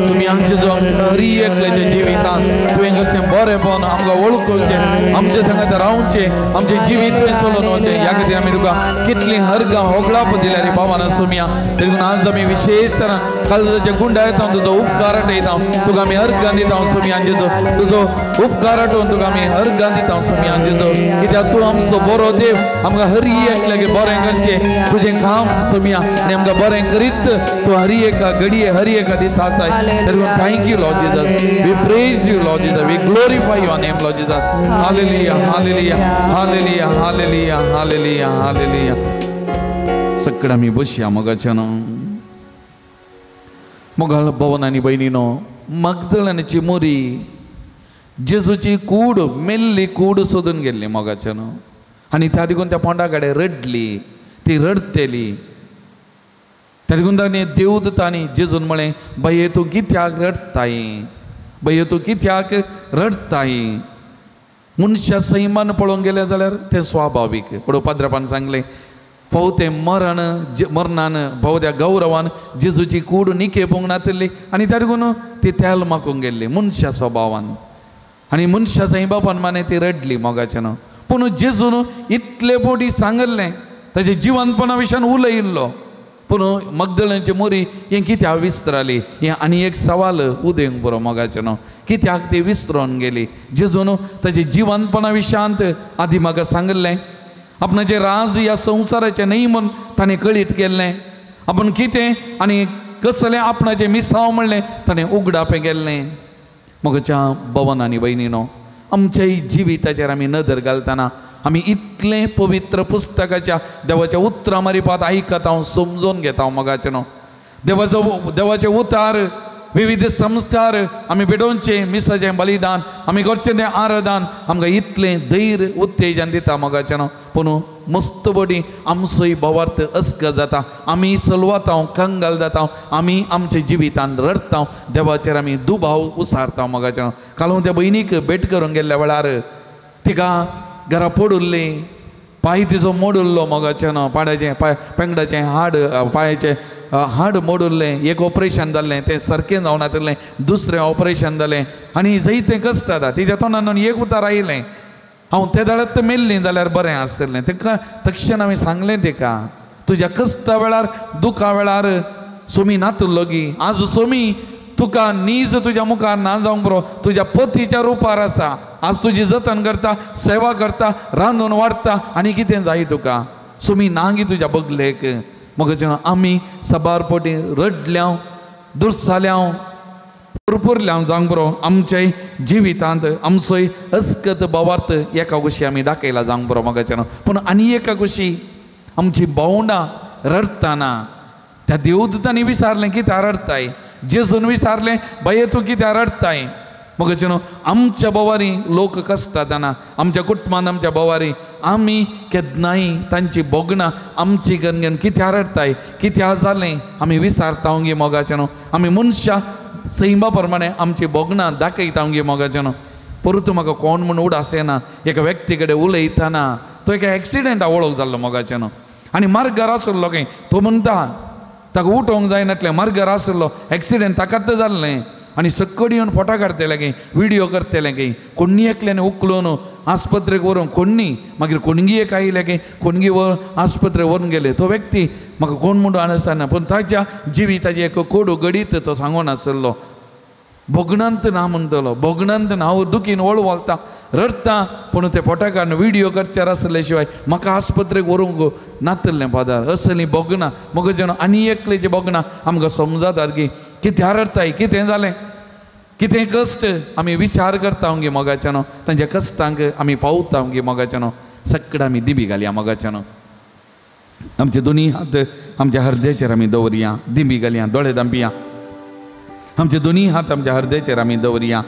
Somaiya आमचे जो आमच्या हरी एकल्याच्या जिवितांत तुवें करचें बरेंपण आमकां वळखुचें, आमचे सांगात रावचें, आमचें जिवीत तुवें चलोवन वचचें. ह्या खातीर आमी तुका कितलीं हरगां होगळाप दिल्या रे बाबान सोमया. देखून आज आमी विशेष तरान काळजाचे गुंड येता तुजो उपकार आठयता तुका आमी अर्गां दिता सोमयान जेजू तुजो उपकार आठोवन तुका आमी अर्गां दिता सोमयान जेजू कित्याक तूं आमचो बरो देव आमकां हरी एकल्याक बरें करचें तुजें काम सोमया आनी आमकां बरें करीत तूं हरी एका घडये हरी एका दिसा आसाय. Thank you Lord Jesus, we praise you Lord Jesus, we glorify your name Lord Jesus. Hallelujah hallelujah hallelujah hallelujah hallelujah hallelujah. सगळं आमी बसया मोगाच्यान मोगाल भवन आनी भयणीनो मगदळाची मोरी जेजूची कूड मेल्ली कूड सोदून गेल्ली मोगाच्यान आनी त्या देखून त्या पोंडा कडेन रडली ती रडतेली. त्या देखून ताणें देवदूतांनी जेजून म्हळें बाये तूं कित्याक रडटाय बाये तूं कित्याक रडटाय. मनशा सैमान पळोवंक गेलें जाल्यार तें स्वाभावीक. पूण पाद्रापान सांगलें फाव तें मरण मरणान फाव त्या गौरवान जेजूची कूड निकेपूंक नातिल्ली आनी त्या देखून ती तेल माकूंक गेल्ली मनशा स्वभावान आनी मनशा सैमा माने ती रडली मोगाच्यान. पूण जेजून इतले पोटी सांगिल्लें ताजे जिवनपणा विशयान उलयिल्लो पूण मगदळांची मोरी हें कित्याक विसराली हें आनी एक सवाल उदेवंक बरो मोगाचें कित्याक ती विसरोन गेली. जेजून ताजे जिवनपणा विशयांत आदी म्हाका सांगिल्लें आपणाचें राज ह्या संवसाराचें न्हय म्हूण ताणें कळीत केल्लें आपूण कितें आनी कसलें आपणाचें मिसांव म्हणलें ताणें उगडापें केल्लें. मोगाच्या भवन आनी भयणीनो आमच्याय जिविताचेर आमी नदर घालतना आमी इतलें पवित्र पुस्तकाच्या देवाच्या उतरां मारिपात आयकता हांव समजून घेता हांव मोगाचें न्हू देवाचो देवाचे उतार विविध संस्कार आमी भेटोवचें मिसाचें बलिदान आमी करचें तें आराधन आमकां इतलें धैर्य उत्तेजन दिता मोगाचें न्हू. पूण मस्त बडी आमचोय भावार्थ अस्क जाता आमी सलवाता कंगाल जाता आमी आमच्या जिवितान रडटा देवाचेर आमी दुबाव उसारता मोगाचें न्हू. काल हांव त्या भयणीक भेट करूंक गेल्ल्या वेळार तिका घरा पडुल्ली पांय तिचो मोडुल्लो मोगाचें न्हू पाड्याचें पांय पेंगडाचें हाड पांयाचें हाड मोडुल्लें एक ऑपरेशन जाल्लें तें सारकें जावं नातिल्लें दुसरें ऑपरेशन जालें आनी जैतें कश्ट जाता तिच्या तोंडान एक उतार आयलें हांव ते दाळात मेल्लीं जाल्यार बरें आसतलें. तेका तक्षण हांवें सांगलें तिका तुज्या कश्टा वेळार दुखा वेळार सोमी नातुल्लो गी आज सोमी तुका नीज तुज्या मुखार ना जावंक बरो तुज्या पतीच्या रुपार आसा आज तुजी जतन करता सेवा करता रांदून वाडटा आनी कितें जाय तुका सोमी ना गी तुज्या बगलेक. मगो आमी साबार पटी रडल्या दुर्साल्या पुरपुरल्या जावंक बरो आमच्याय जिवितांत आमचोय अस्कत भावार्थ एका कुशी आमी दाखयला जावंक बरो मोगाच्यान. पूण आनी एका कुशी आमची भावंडां रडटना त्या देवदूतांनी विचारलें कित्याक रडटाय जेजून विचारलें बाये तूं कित्याक रडटाय. मोगाच्यान आमच्या भोवारी लोक कश्टातना आमच्या कुटुंबान आमच्या भोवारी आमी केन्नाय तांची भोगणां आमची गनगन कित्याक रडटाय कित्याक जालें आमी विचारता गे मोगाच्यान. आमी मनशां सैमा प्रमाणे आमची भोगणां दाखयता गे मोगाच्यान. परतू म्हाका कोण म्हूण उडास येना एका व्यक्ती कडेन उलयतना तो एका एक्सिडेंटा वळख जाल्लो मोगाच्यान आनी मार्गार आसलो खंय तो म्हणटा ताका उठोवंक जायनातलें मार्गार आसलो एक्सिडेंट ताकाच जाल्लें आनी सकड येवन फोटो काडटले खंय व्हिडियो करतले खंय कोण्णी एकल्यान उखलून आस्पत्रेक व्हरून कोण्णी मागीर कोणगी एक आयले खंय कोणगी व्हरून आस्पत्रेक व्हरून गेले. तो व्यक्ती म्हाका कोण म्हणून आसना पूण ताच्या जिविताची एक कोडू गडीत तो सांगून आसलो भोगणांत ना म्हणटलो भोगणांत ना हांव दुखीन वळवळटा रडटा पूण ते फोटो काडून व्हिडियो करचेर आसले शिवाय म्हाका आस्पत्रेक व्हरूंक नातलें फादर असलीं भोगणां मगो आनी एकलेचीं भोगणां आमकां समजातात की कित्याक रडटाय कितें जालें कितें कश्ट आमी विचार करता गे मोगाच्यान तांच्या कश्टांक आमी पावता गे मोगाच्यान. सगळें आमी दिबी घालया मोगाच्यान आमचे दोनी हात आमच्या हरद्याचेर आमी दवरया दिबी घालया दोळे दांपया आमचे दोनी हात आमच्या हरद्याचेर आमी दवरया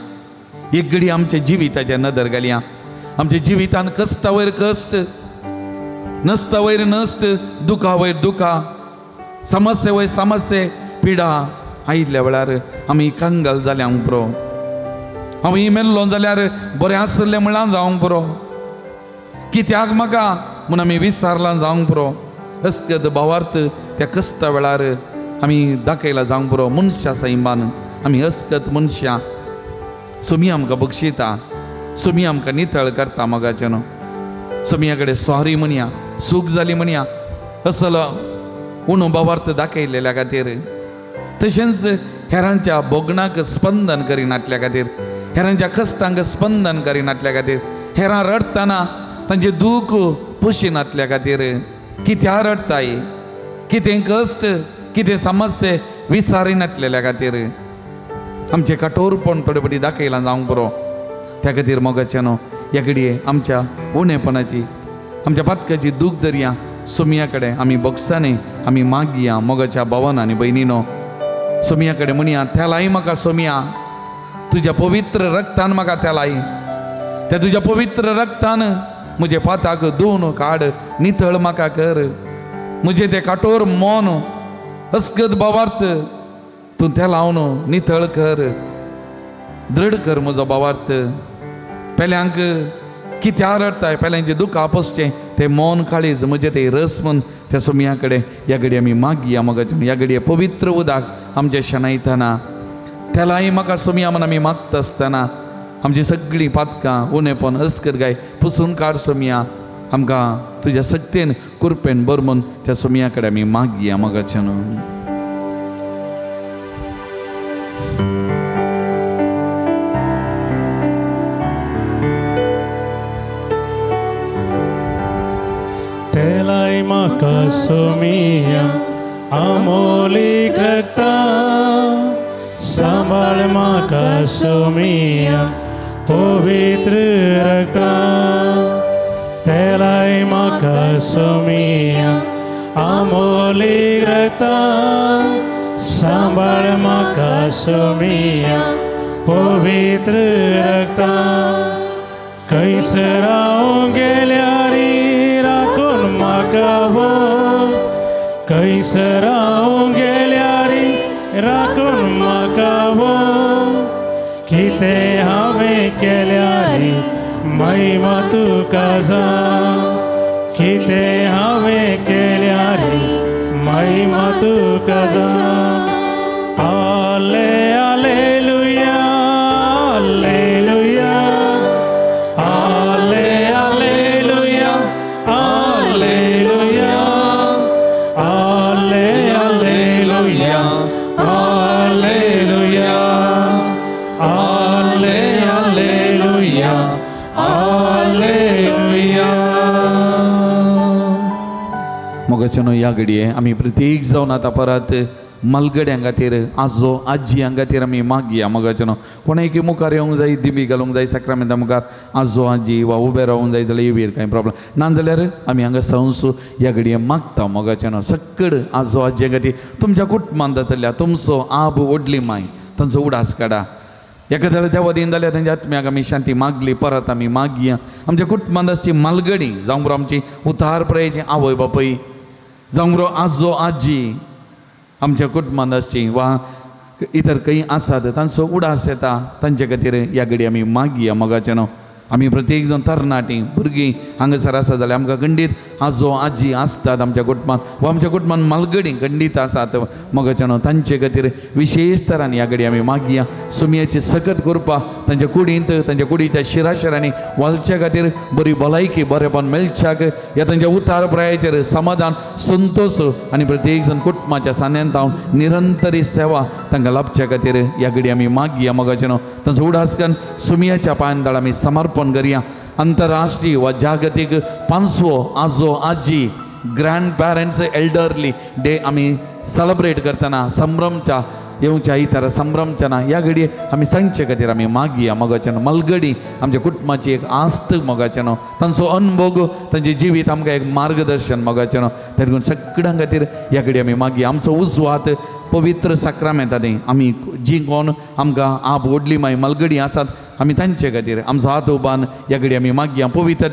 एक घडी आमच्या जिविताचेर नदर घालया आमच्या जिवितान कश्टा वयर कश्ट नश्टा वयर नश्ट दुखा वयर दुखा समस्ये वयर समस्ये पिडा आयिल्ल्या वेळार आमी कंगाल जाल्या पुरो हांव मेल्लो जाल्यार बरें आसलें म्हणल्यार जावंक पुरो कित्याक म्हाका म्हूण आमी विचारलां जावंक पुरो. अस्कत भावार्थ त्या कश्टा वेळार आमी दाखयला जावंक पुरो मनशां सैमान आमी अस्कत मनशां सोमी आमकां बक्षिता सोमी आमकां नितळ करता मोगाचें न्हू. सोमया कडेन सॉरी म्हणया सूख जाली म्हणया असलो उणो भावार्थ दाखयलेल्या खातीर तशेंच हेरांच्या भोगणाक स्पंदन करिनातल्या खातीर, हेरांच्या कश्टांक स्पंदन करिनातल्या खातीर, हेरां रडटना तांचें दूख पुशिनातल्या खातीर, कित्या रडटाय, कितें कश्ट, कितें समस्ये विसारिनातलेल्या खातीर आमचें कठोरपण थोडे फावटी दाखयलां जावंक पुरो. त्या खातीर मोगाचें न्हू ह्या घडये आमच्या उणेपणाची, आमच्या पातकाची दूख दरया सोमया कडेन आमी बोगसांनी आमी मागया. मोगाच्या भावान आनी भयणीनो, सोमया कडेन म्हणया, तेलाय म्हाका सोमया, तुज्या पवित्र रक्तान म्हाका तेलाय, त्या तुज्या पवित्र रक्तान म्हजे पाताक धुवन काड, नितळ म्हाका कर, म्हजें तें काठोर मन अस्गत भावार्थ तूं तेलावन नितळ कर, दृढ कर म्हजो भावार्थ. पेल्यांक कित्या रडटाय, पेल्यांचें दुख्ख आपसचें तें मन काळीज म्हजें तें रस म्हूण त्या सोमया कडेन ह्या घडये आमी मागया. मोगाचें ह्या घडये पवित्र उदक आमचें शेणयतना तेलाय म्हाका सोमया म्हूण आमी मागता आसतना आमची सगळीं पातकां उणेपण अस्कर गाय पुसून काड सोमया, आमकां तुज्या सक्तेन कुरपेन बर म्हूण त्या सोमया कडेन आमी मागया. मोगाचें न्हू तेलाय म्हाका सोमिया आमोलीक रक्ता, सांबाळ म्हाका सोमिया पवित्र रक्ता, तेलाय म्हाका सोमिया आमोलीक रक्ता, सांबाळ म्हाका सोमिया पवित्र रक्ता. खंयसर हांव गेल्यारी राखून म्हाका वो, खंयसर हांव गेल्यारी राखून म्हाका वो, कितें हांवें केल्यारी महिमा तुका जावं, कितें हांवें केल्यारी महिमा तुका जावं. आले आलेलुया आलेलुया आले आलेलुया आलेलुया आले आलेलुया आलेलुया आले आलेलुया आलेलुया. मोगाचें न्हू ह्या घडये आमी प्रत्येक जावन आतां परत मलगड्यां खातीर, आजो आजयां खातीर आमी मागया. मोगाचें न्हू कोणायकी मुखार येवंक जाय, दिमी घालूंक जाय साक्रामेंता मुखार आजो आजी वा उबे रावूंक जाय जाल्यार येवयर, कांय प्रॉब्लम ना जाल्यार आमी हांगा संस ह्या घडये मागता. मोगाचें न्हू सक्कड आजो आजये खातीर तुमच्या कुटुंबांत जातल्या तुमचो आब व्हडली माय तांचो उडास काडा. एका जाल्यार देवा दीन जाल्यार तांच्या आत्म्याक आमी शांती मागली, परत आमी मागया. आमच्या कुटुंबांत आसची मालगडी जावंक बरो आमची उतार प्रयची आवय बापूय, जावंक बरो आजो आजी आमच्या कुटुंबांत आसची वा इतर खंय आसात तांचो उडास येता, तांचे खातीर ह्या घडये आमी मागया. मोगाचें न्हू आमी प्रत्येक जाण तरणाटीं भुरगीं हांगासर आसा जाल्यार आमकां खंडीत आजो आजी आसतात आमच्या कुटुंबांत वा आमच्या कुटुंबांत मालगडी खंडीत आसात. मोगाचें न्हू तांचे खातीर विशेश तरान ह्या घडये आमी मागया. सुमयाची सकत करपा तांच्या कुडींत, तांच्या कुडीच्या शिराशिरांनी वालच्या खातीर बरी भलायकी बरेपण मेळच्याक, ह्या तांच्या उतार प्रायाचेर समाधान संतोश आनी प्रत्येक जाण कुटुंबाच्या सान्यांत हांव निरंतरी सेवा तांकां लाभच्या खातीर ह्या घडये आमी मागया. मोगाचें न्हू तांचो उडास करून सुमयाच्या पांयदाळ आमी समर्पण करया. आंतरराष्ट्रीय वा जागतीक पांचवो आजो आजी ग्रँड पॅरंट्स एल्डरली डे आमी सेलिब्रेट करतना संभ्रमच्या येवच्या इतर संभ्रमच्या ना ह्या घडये आमी सांगचे खातीर आमी मागया. मोगाचें न्हू मलगडी आमच्या कुटुंबाची एक आस्त मोगाचें न्हू तांचो अनभोग तांचें जिवीत आमकां एक मार्गदर्शन मोगाचें न्हू तेका सगळ्यां खातीर ह्या घडये आमी मागया. आमचो उजवात पवित्र साक्रामेंतांनी आमी जी कोण आमकां आप व्हडली माय मलगडी आसात आमी तांचे खातीर आमचो हात उबान ह्या घडये आमी मागया. पवित्र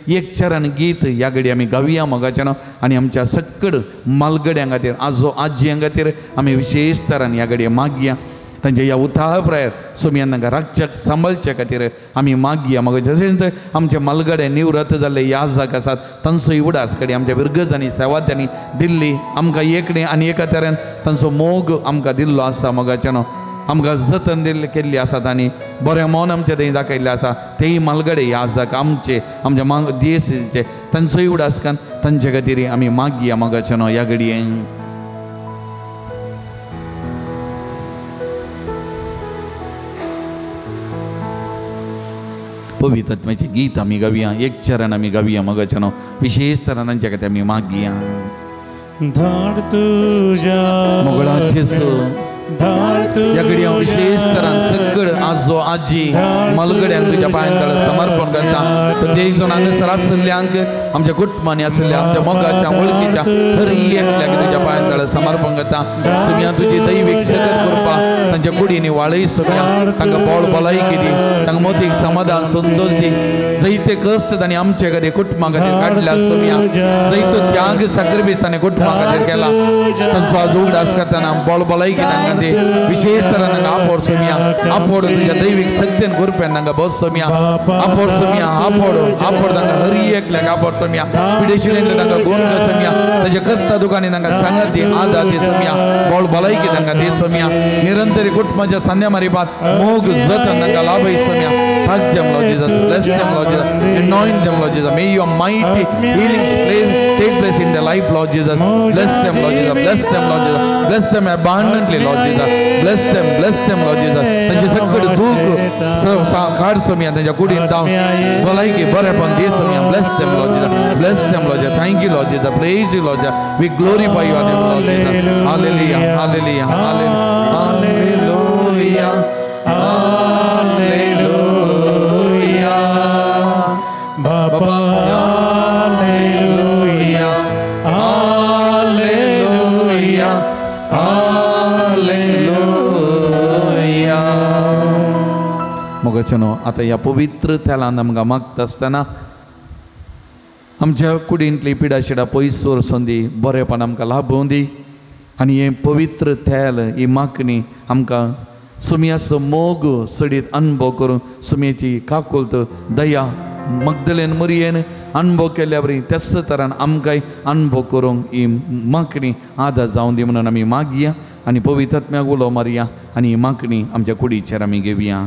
एक चरण गीत ह्या घडये आमी गावया मोगाचें न्हू आनी आमच्या सक्कड मालगड्यां खातीर आजो आजयां खातीर आमी विशेश तरान ह्या घडये मागया. तांच्या ह्या उतार प्रायर सोमयान तांकां राखच्याक सांबाळच्या खातीर आमी मागया. मोगाचें तशेंच आमचे मालगडे निवृत्त जाल्ले याजक आसात तांचोय उडास कडेन आमच्या विरगजांनी सेवात्यांनी दिल्ली आमकां एकणे आनी एका तरेन तांचो मोग आमकां दिल्लो आसा. मोगाचें न्हू आमकां जतन दिल्ले केल्ली आसात आनी बरें मन आमचें थंय दाखयल्लें आसा तेय मालगडे याजक आमचे आमच्या मांग देशाचे तांचोय उडास करून तांचे खातीर आमी मागया. मोगाचें न्हू ह्या घडये. पवित्र आत्म्याचें गीत आमी गावया, एक चरण आमी गावया मगाच्यानो विशेष तरान तांच्या खातीर आमी मागया. धाड तुज्या मोगळाचे ह्या घडी हांव विशेष तरान सगळ आजो आजी मलगड्यांक तुज्या पांयां तळा समर्पण करता. प्रत्येक जाण हांगासर आशिल्ल्यांक आमच्या कुटुंबांनी आशिल्ल्या आमच्या मोगाच्या वळखीच्या हर एकल्याक तुज्या पांयां तळा समर्पण करता. सुम्या तुजी दैवीक सगत करपा तांच्या कुडींनी वाळय सुम्या, तांकां बोळ भलायकी दी, तांकां मोतीक समाधान संतोश दी. जैते कश्ट तांणी आमचे खातीर कुटुंबा खातीर काडल्या सुम्या, जैतो त्याग साकरबीज तांणी कुटुंबा खातीर केला, तांचो आज उगडास करतना बोळ भलायकी तांकां दी. विशेष तरान तांकां आपोड सुम्या, आपोड तुज्या दैवीक शक्तीन गुरप्यान तांकां बस सुम्या, आपोड सुम्या, आपोड आपोड तांकां हर एकल्याक आपोड सुम्या. पिडेशिडेंतले तांकां गुण कर सुम्या, तांच्या कश्टा दुकानी तांकां सांगात दी, आदार दी सुम्या, बोळ भलायकी तांकां दी सुम्या. निरंतर कुटुंबाच्या सांध्या मारिपात मोग जतन तांकां लाभय सुम्या. Touch them, Lord Jesus. Bless them, Lord Jesus. Anoint them, Lord Jesus. May your mighty healings take place in their life, Lord Jesus. Bless them, Lord Jesus. Bless them, Lord Jesus. Bless them abundantly, Lord Jesus. Bless them, bless them, Lord Jesus. तांचे सगळे दूख काड सुम्या, तांच्या कुडीन जावन भलायकी बरेपण दी सुम्या. Bless them, Lord Jesus. Bless them, Lord Jesus. Thank you, Lord Jesus. Praise you, Lord Jesus. We glorify your name, Lord Jesus. Hallelujah, hallelujah, hallelujah, hallelujah. Baba, hallelujah, hallelujah, hallelujah. मोगाच्यानो आतां ह्या पवित्र तेलान आमकां मागता आसतना आमच्या कुडींतली पिडाशिडा पयस वचून दी, बरेपण आमकां लाभोवं दी. आनी हें पवित्र तेल ही मागणी आमकां सुम्याचो मोग सडीत अनुभव करून सुम्याची काकुळत दया मगदलेन मरियेन अनुभव केल्या बरी त्याच तरान आमकांय अनुभव करूंक ही मागणी आदार जावन दी म्हणून आमी मागया आनी पवित्र आत्म्याक उलो मारया आनी ही मागणी आमच्या कुडीचेर आमी घेवया.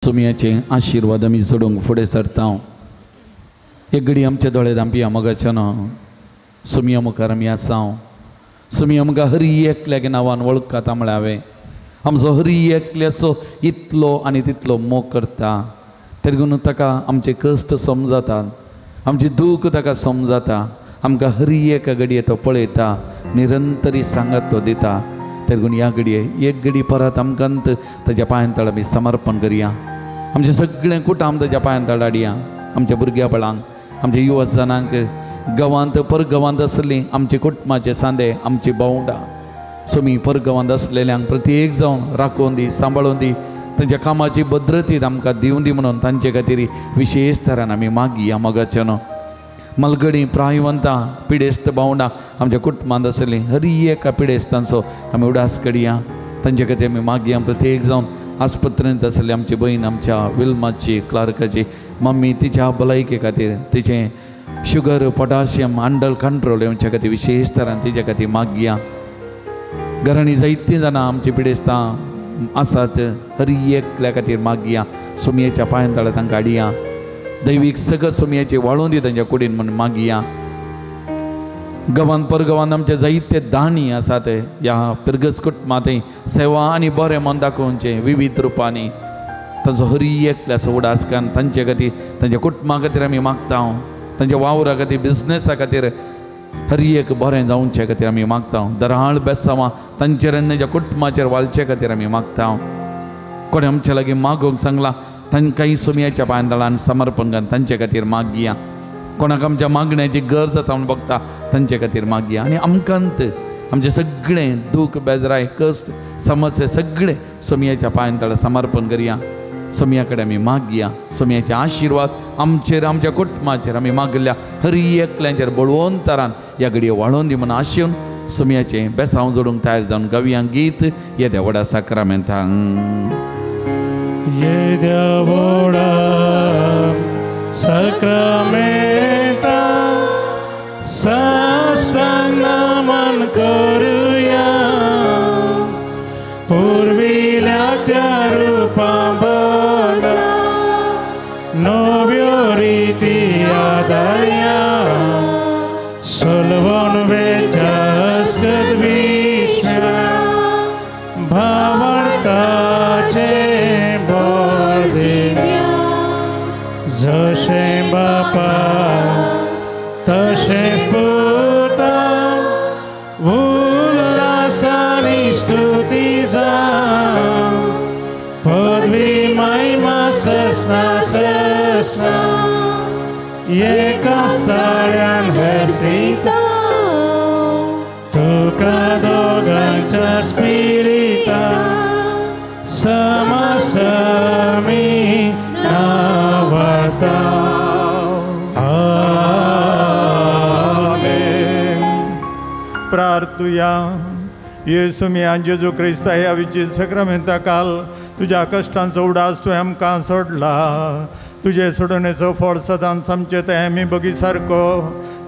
सोमयाचे आशिर्वाद आमी जोडूंक फुडें सरता. एक घडी आमचे दोळे धांपया मगाच्यान सोमया मुखार आमी आसा. सोमया आमकां हरी एकल्याक नांवान वळखता म्हळ्यार हांवें आमचो हरी एकल्याचो इतलो आनी तितलो मोग करता. तेगून ताका आमचे कश्ट समजतात, आमची दूख ताका समजता. आमकां हरी एका घडये तो पळयता, निरंतरी सांगात तो दिता. तेगून ह्या घडये एक घडी परत आमकां ताज्या पांयां तळ आमी समर्पण करया. आमचें सगळें कुटाम ताज्या पांयां तळ हाडया. आमच्या भुरग्या बाळांक, आमच्या युवा जाणांक, गांवांत परगांवांत आसलीं आमचे कुटुंबाचे सांदे, आमची भावंडां सोमी परगांवांत आसलेल्यांक प्रत्येक जावन राखून दी, सांबाळून दी. तांच्या कामाची भद्रती आमकां दिवन दी म्हणून तांचे खातीर विशेश तरान आमी मागया मगाच्यान. मलगडी प्रायवंतां पिडेस्त भावंडां आमच्या कुटुंबांत आसलीं हरी एका पिडेस्तांचो आमी उडास करया. तांचे खातीर आमी मागया. प्रत्येक जावन आस्पत्रेंत आसली आमची भयण आमच्या विल्माची क्लार्काची मम्मी तिच्या भलायके खातीर तिचें शुगर पोटाशियम अंडर कंट्रोल येवच्या खातीर विशेश तरान तिच्या खातीर मागया. घरांनी जायतीं जाणां आमची पिडेस्तां आसात, हरी एकल्या खातीर मागया. सोमयेच्या पांयां तळा तांकां हाडया. दैवीक सगळं सोमयेची वाळून दी तांच्या कुडीन म्हूण मागया. गांवांत परगांवांत आमचे जायते दानी आसात ह्या पिरगस कुटुंबांत सेवा आनी बरें मन दाखोवचें विविध रुपांनी तांचो हरी एकल्याचो उडास कारण तांचे खातीर तांच्या कुटुंबा खातीर आमी मागता. तांच्या वावरा खातीर, बिजनेसा खातीर हरी एक बरें जावचे खातीर आमी मागता. दराळ बेसांवां तांचेर आनी तांच्या कुटुंबाचेर वालचे खातीर आमी मागता. कोणें आमचे लागीं मागोवंक सांगलां तांकांय सोमयाच्या पांयां तळान समर्पण करून तांचे खातीर मागया. कोणाक आमच्या मागण्याची गरज आसा म्हूण बघता तांचे खातीर मागया. आनी आमकां आमचें सगळें दूख बेजराय कश्ट समस्या सगळें सोमयाच्या पांयां तळा समर्पण करया. सोमया कडेन आमी मागया. सोमयाचे आशिर्वाद आमचेर आमच्या कुटुंबाचेर आमी मागल्या हरी एकल्यांचेर बळवंत तरान ह्या घडये वाळोवन दी म्हूण आशेवन सोमयाचें बेसांव जोडूंक तयार जावन गावया गीत येद्या व्हडा साक्रामेंतांक. येद्या व्हडा साक्रामेंता साष्टांग नमन करुया. पुर्विल्या त्या रुपा बदला नव्यो रिती आदारया. सोलवण वेच्या सद्विश्वा भावार्थाचे बळ दिव्या. जशें बापा तशेंच पुता उल्हासानी स्तुती जावं. पदवी महिमा ससना ससना एका स्थाळ्यान हर्षिता. तुका दोगांच्या स्पिरिता समसमी नावार्ता. आमेन. प्रार्थुया. येसू मियां जेजू क्रिस्ता ह्या विचित्र साक्रामेंता काल तुज्या कश्टांचो उडास तुवें आमकां सोडला. तुजे सोडणेचो फळ सदांच आमचे ते आमी बगी सारको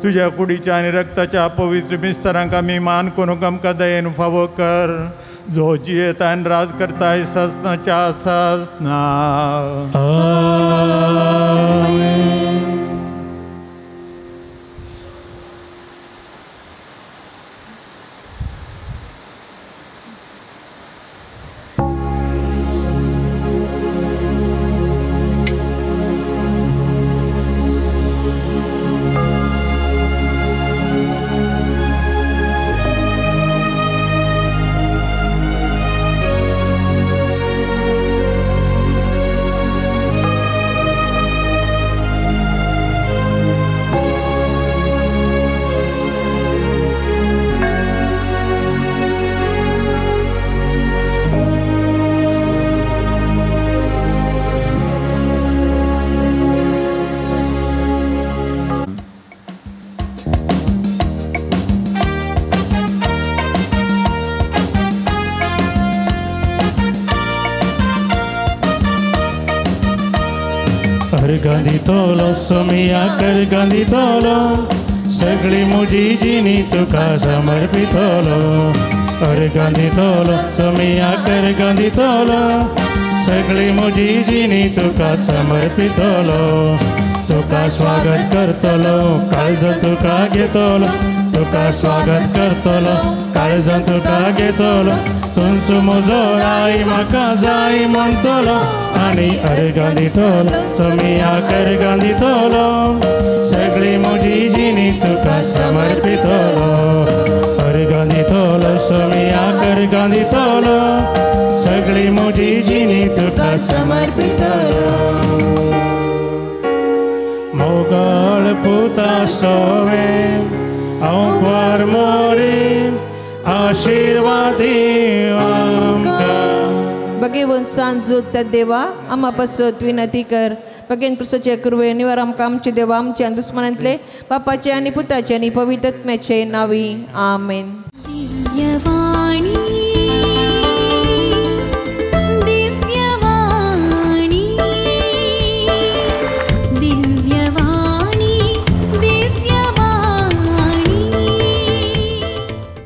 तुज्या कुडीच्या आनी रक्ताच्या पवित्र मिस्तरांक आमी मान करूंक आमकां दयेन फावो कर. जो जियेता आनी राज करताय ससनाच्या ससना. आमेन. गांधी तोलो सोमिया कर गांधी तोलो सगळी मुजी जिनी तुका समर्पितलो. अरे गांधी तोलो सोमिया कर गांधी तोलो सगळी म्हजी जिणी तुका समर्पितलो तुका स्वागत करतलो काळजान तुका घेतलो तुका स्वागत करतलो काळजान तुका घेतलो तुमचो म्हजो राय म्हाका जाय म्हणटलो आनी अर्गां दितलो सोमियाक अर्गां दितलो सगळी म्हजी जिणी तुका समर्पितलो अर्गां दितलो सोमियाक अर्गां दितलो सगळी म्हजी जिणी तुका समर्पितलो. मोगाळ पुता सोवे हांव मोरी आशिर्वादी आमकां. भगेवन सांजू त्या देवा आमा पासत विनंती कर. भगेन क्रिस्ताचे कृपे निवार आमकां आमचे देवा आमच्या दुस्मनांतले बापाचे आनी पुताचे आनी पवित्र आत्म्याचे नावी आमेन. दिव्यवाणी.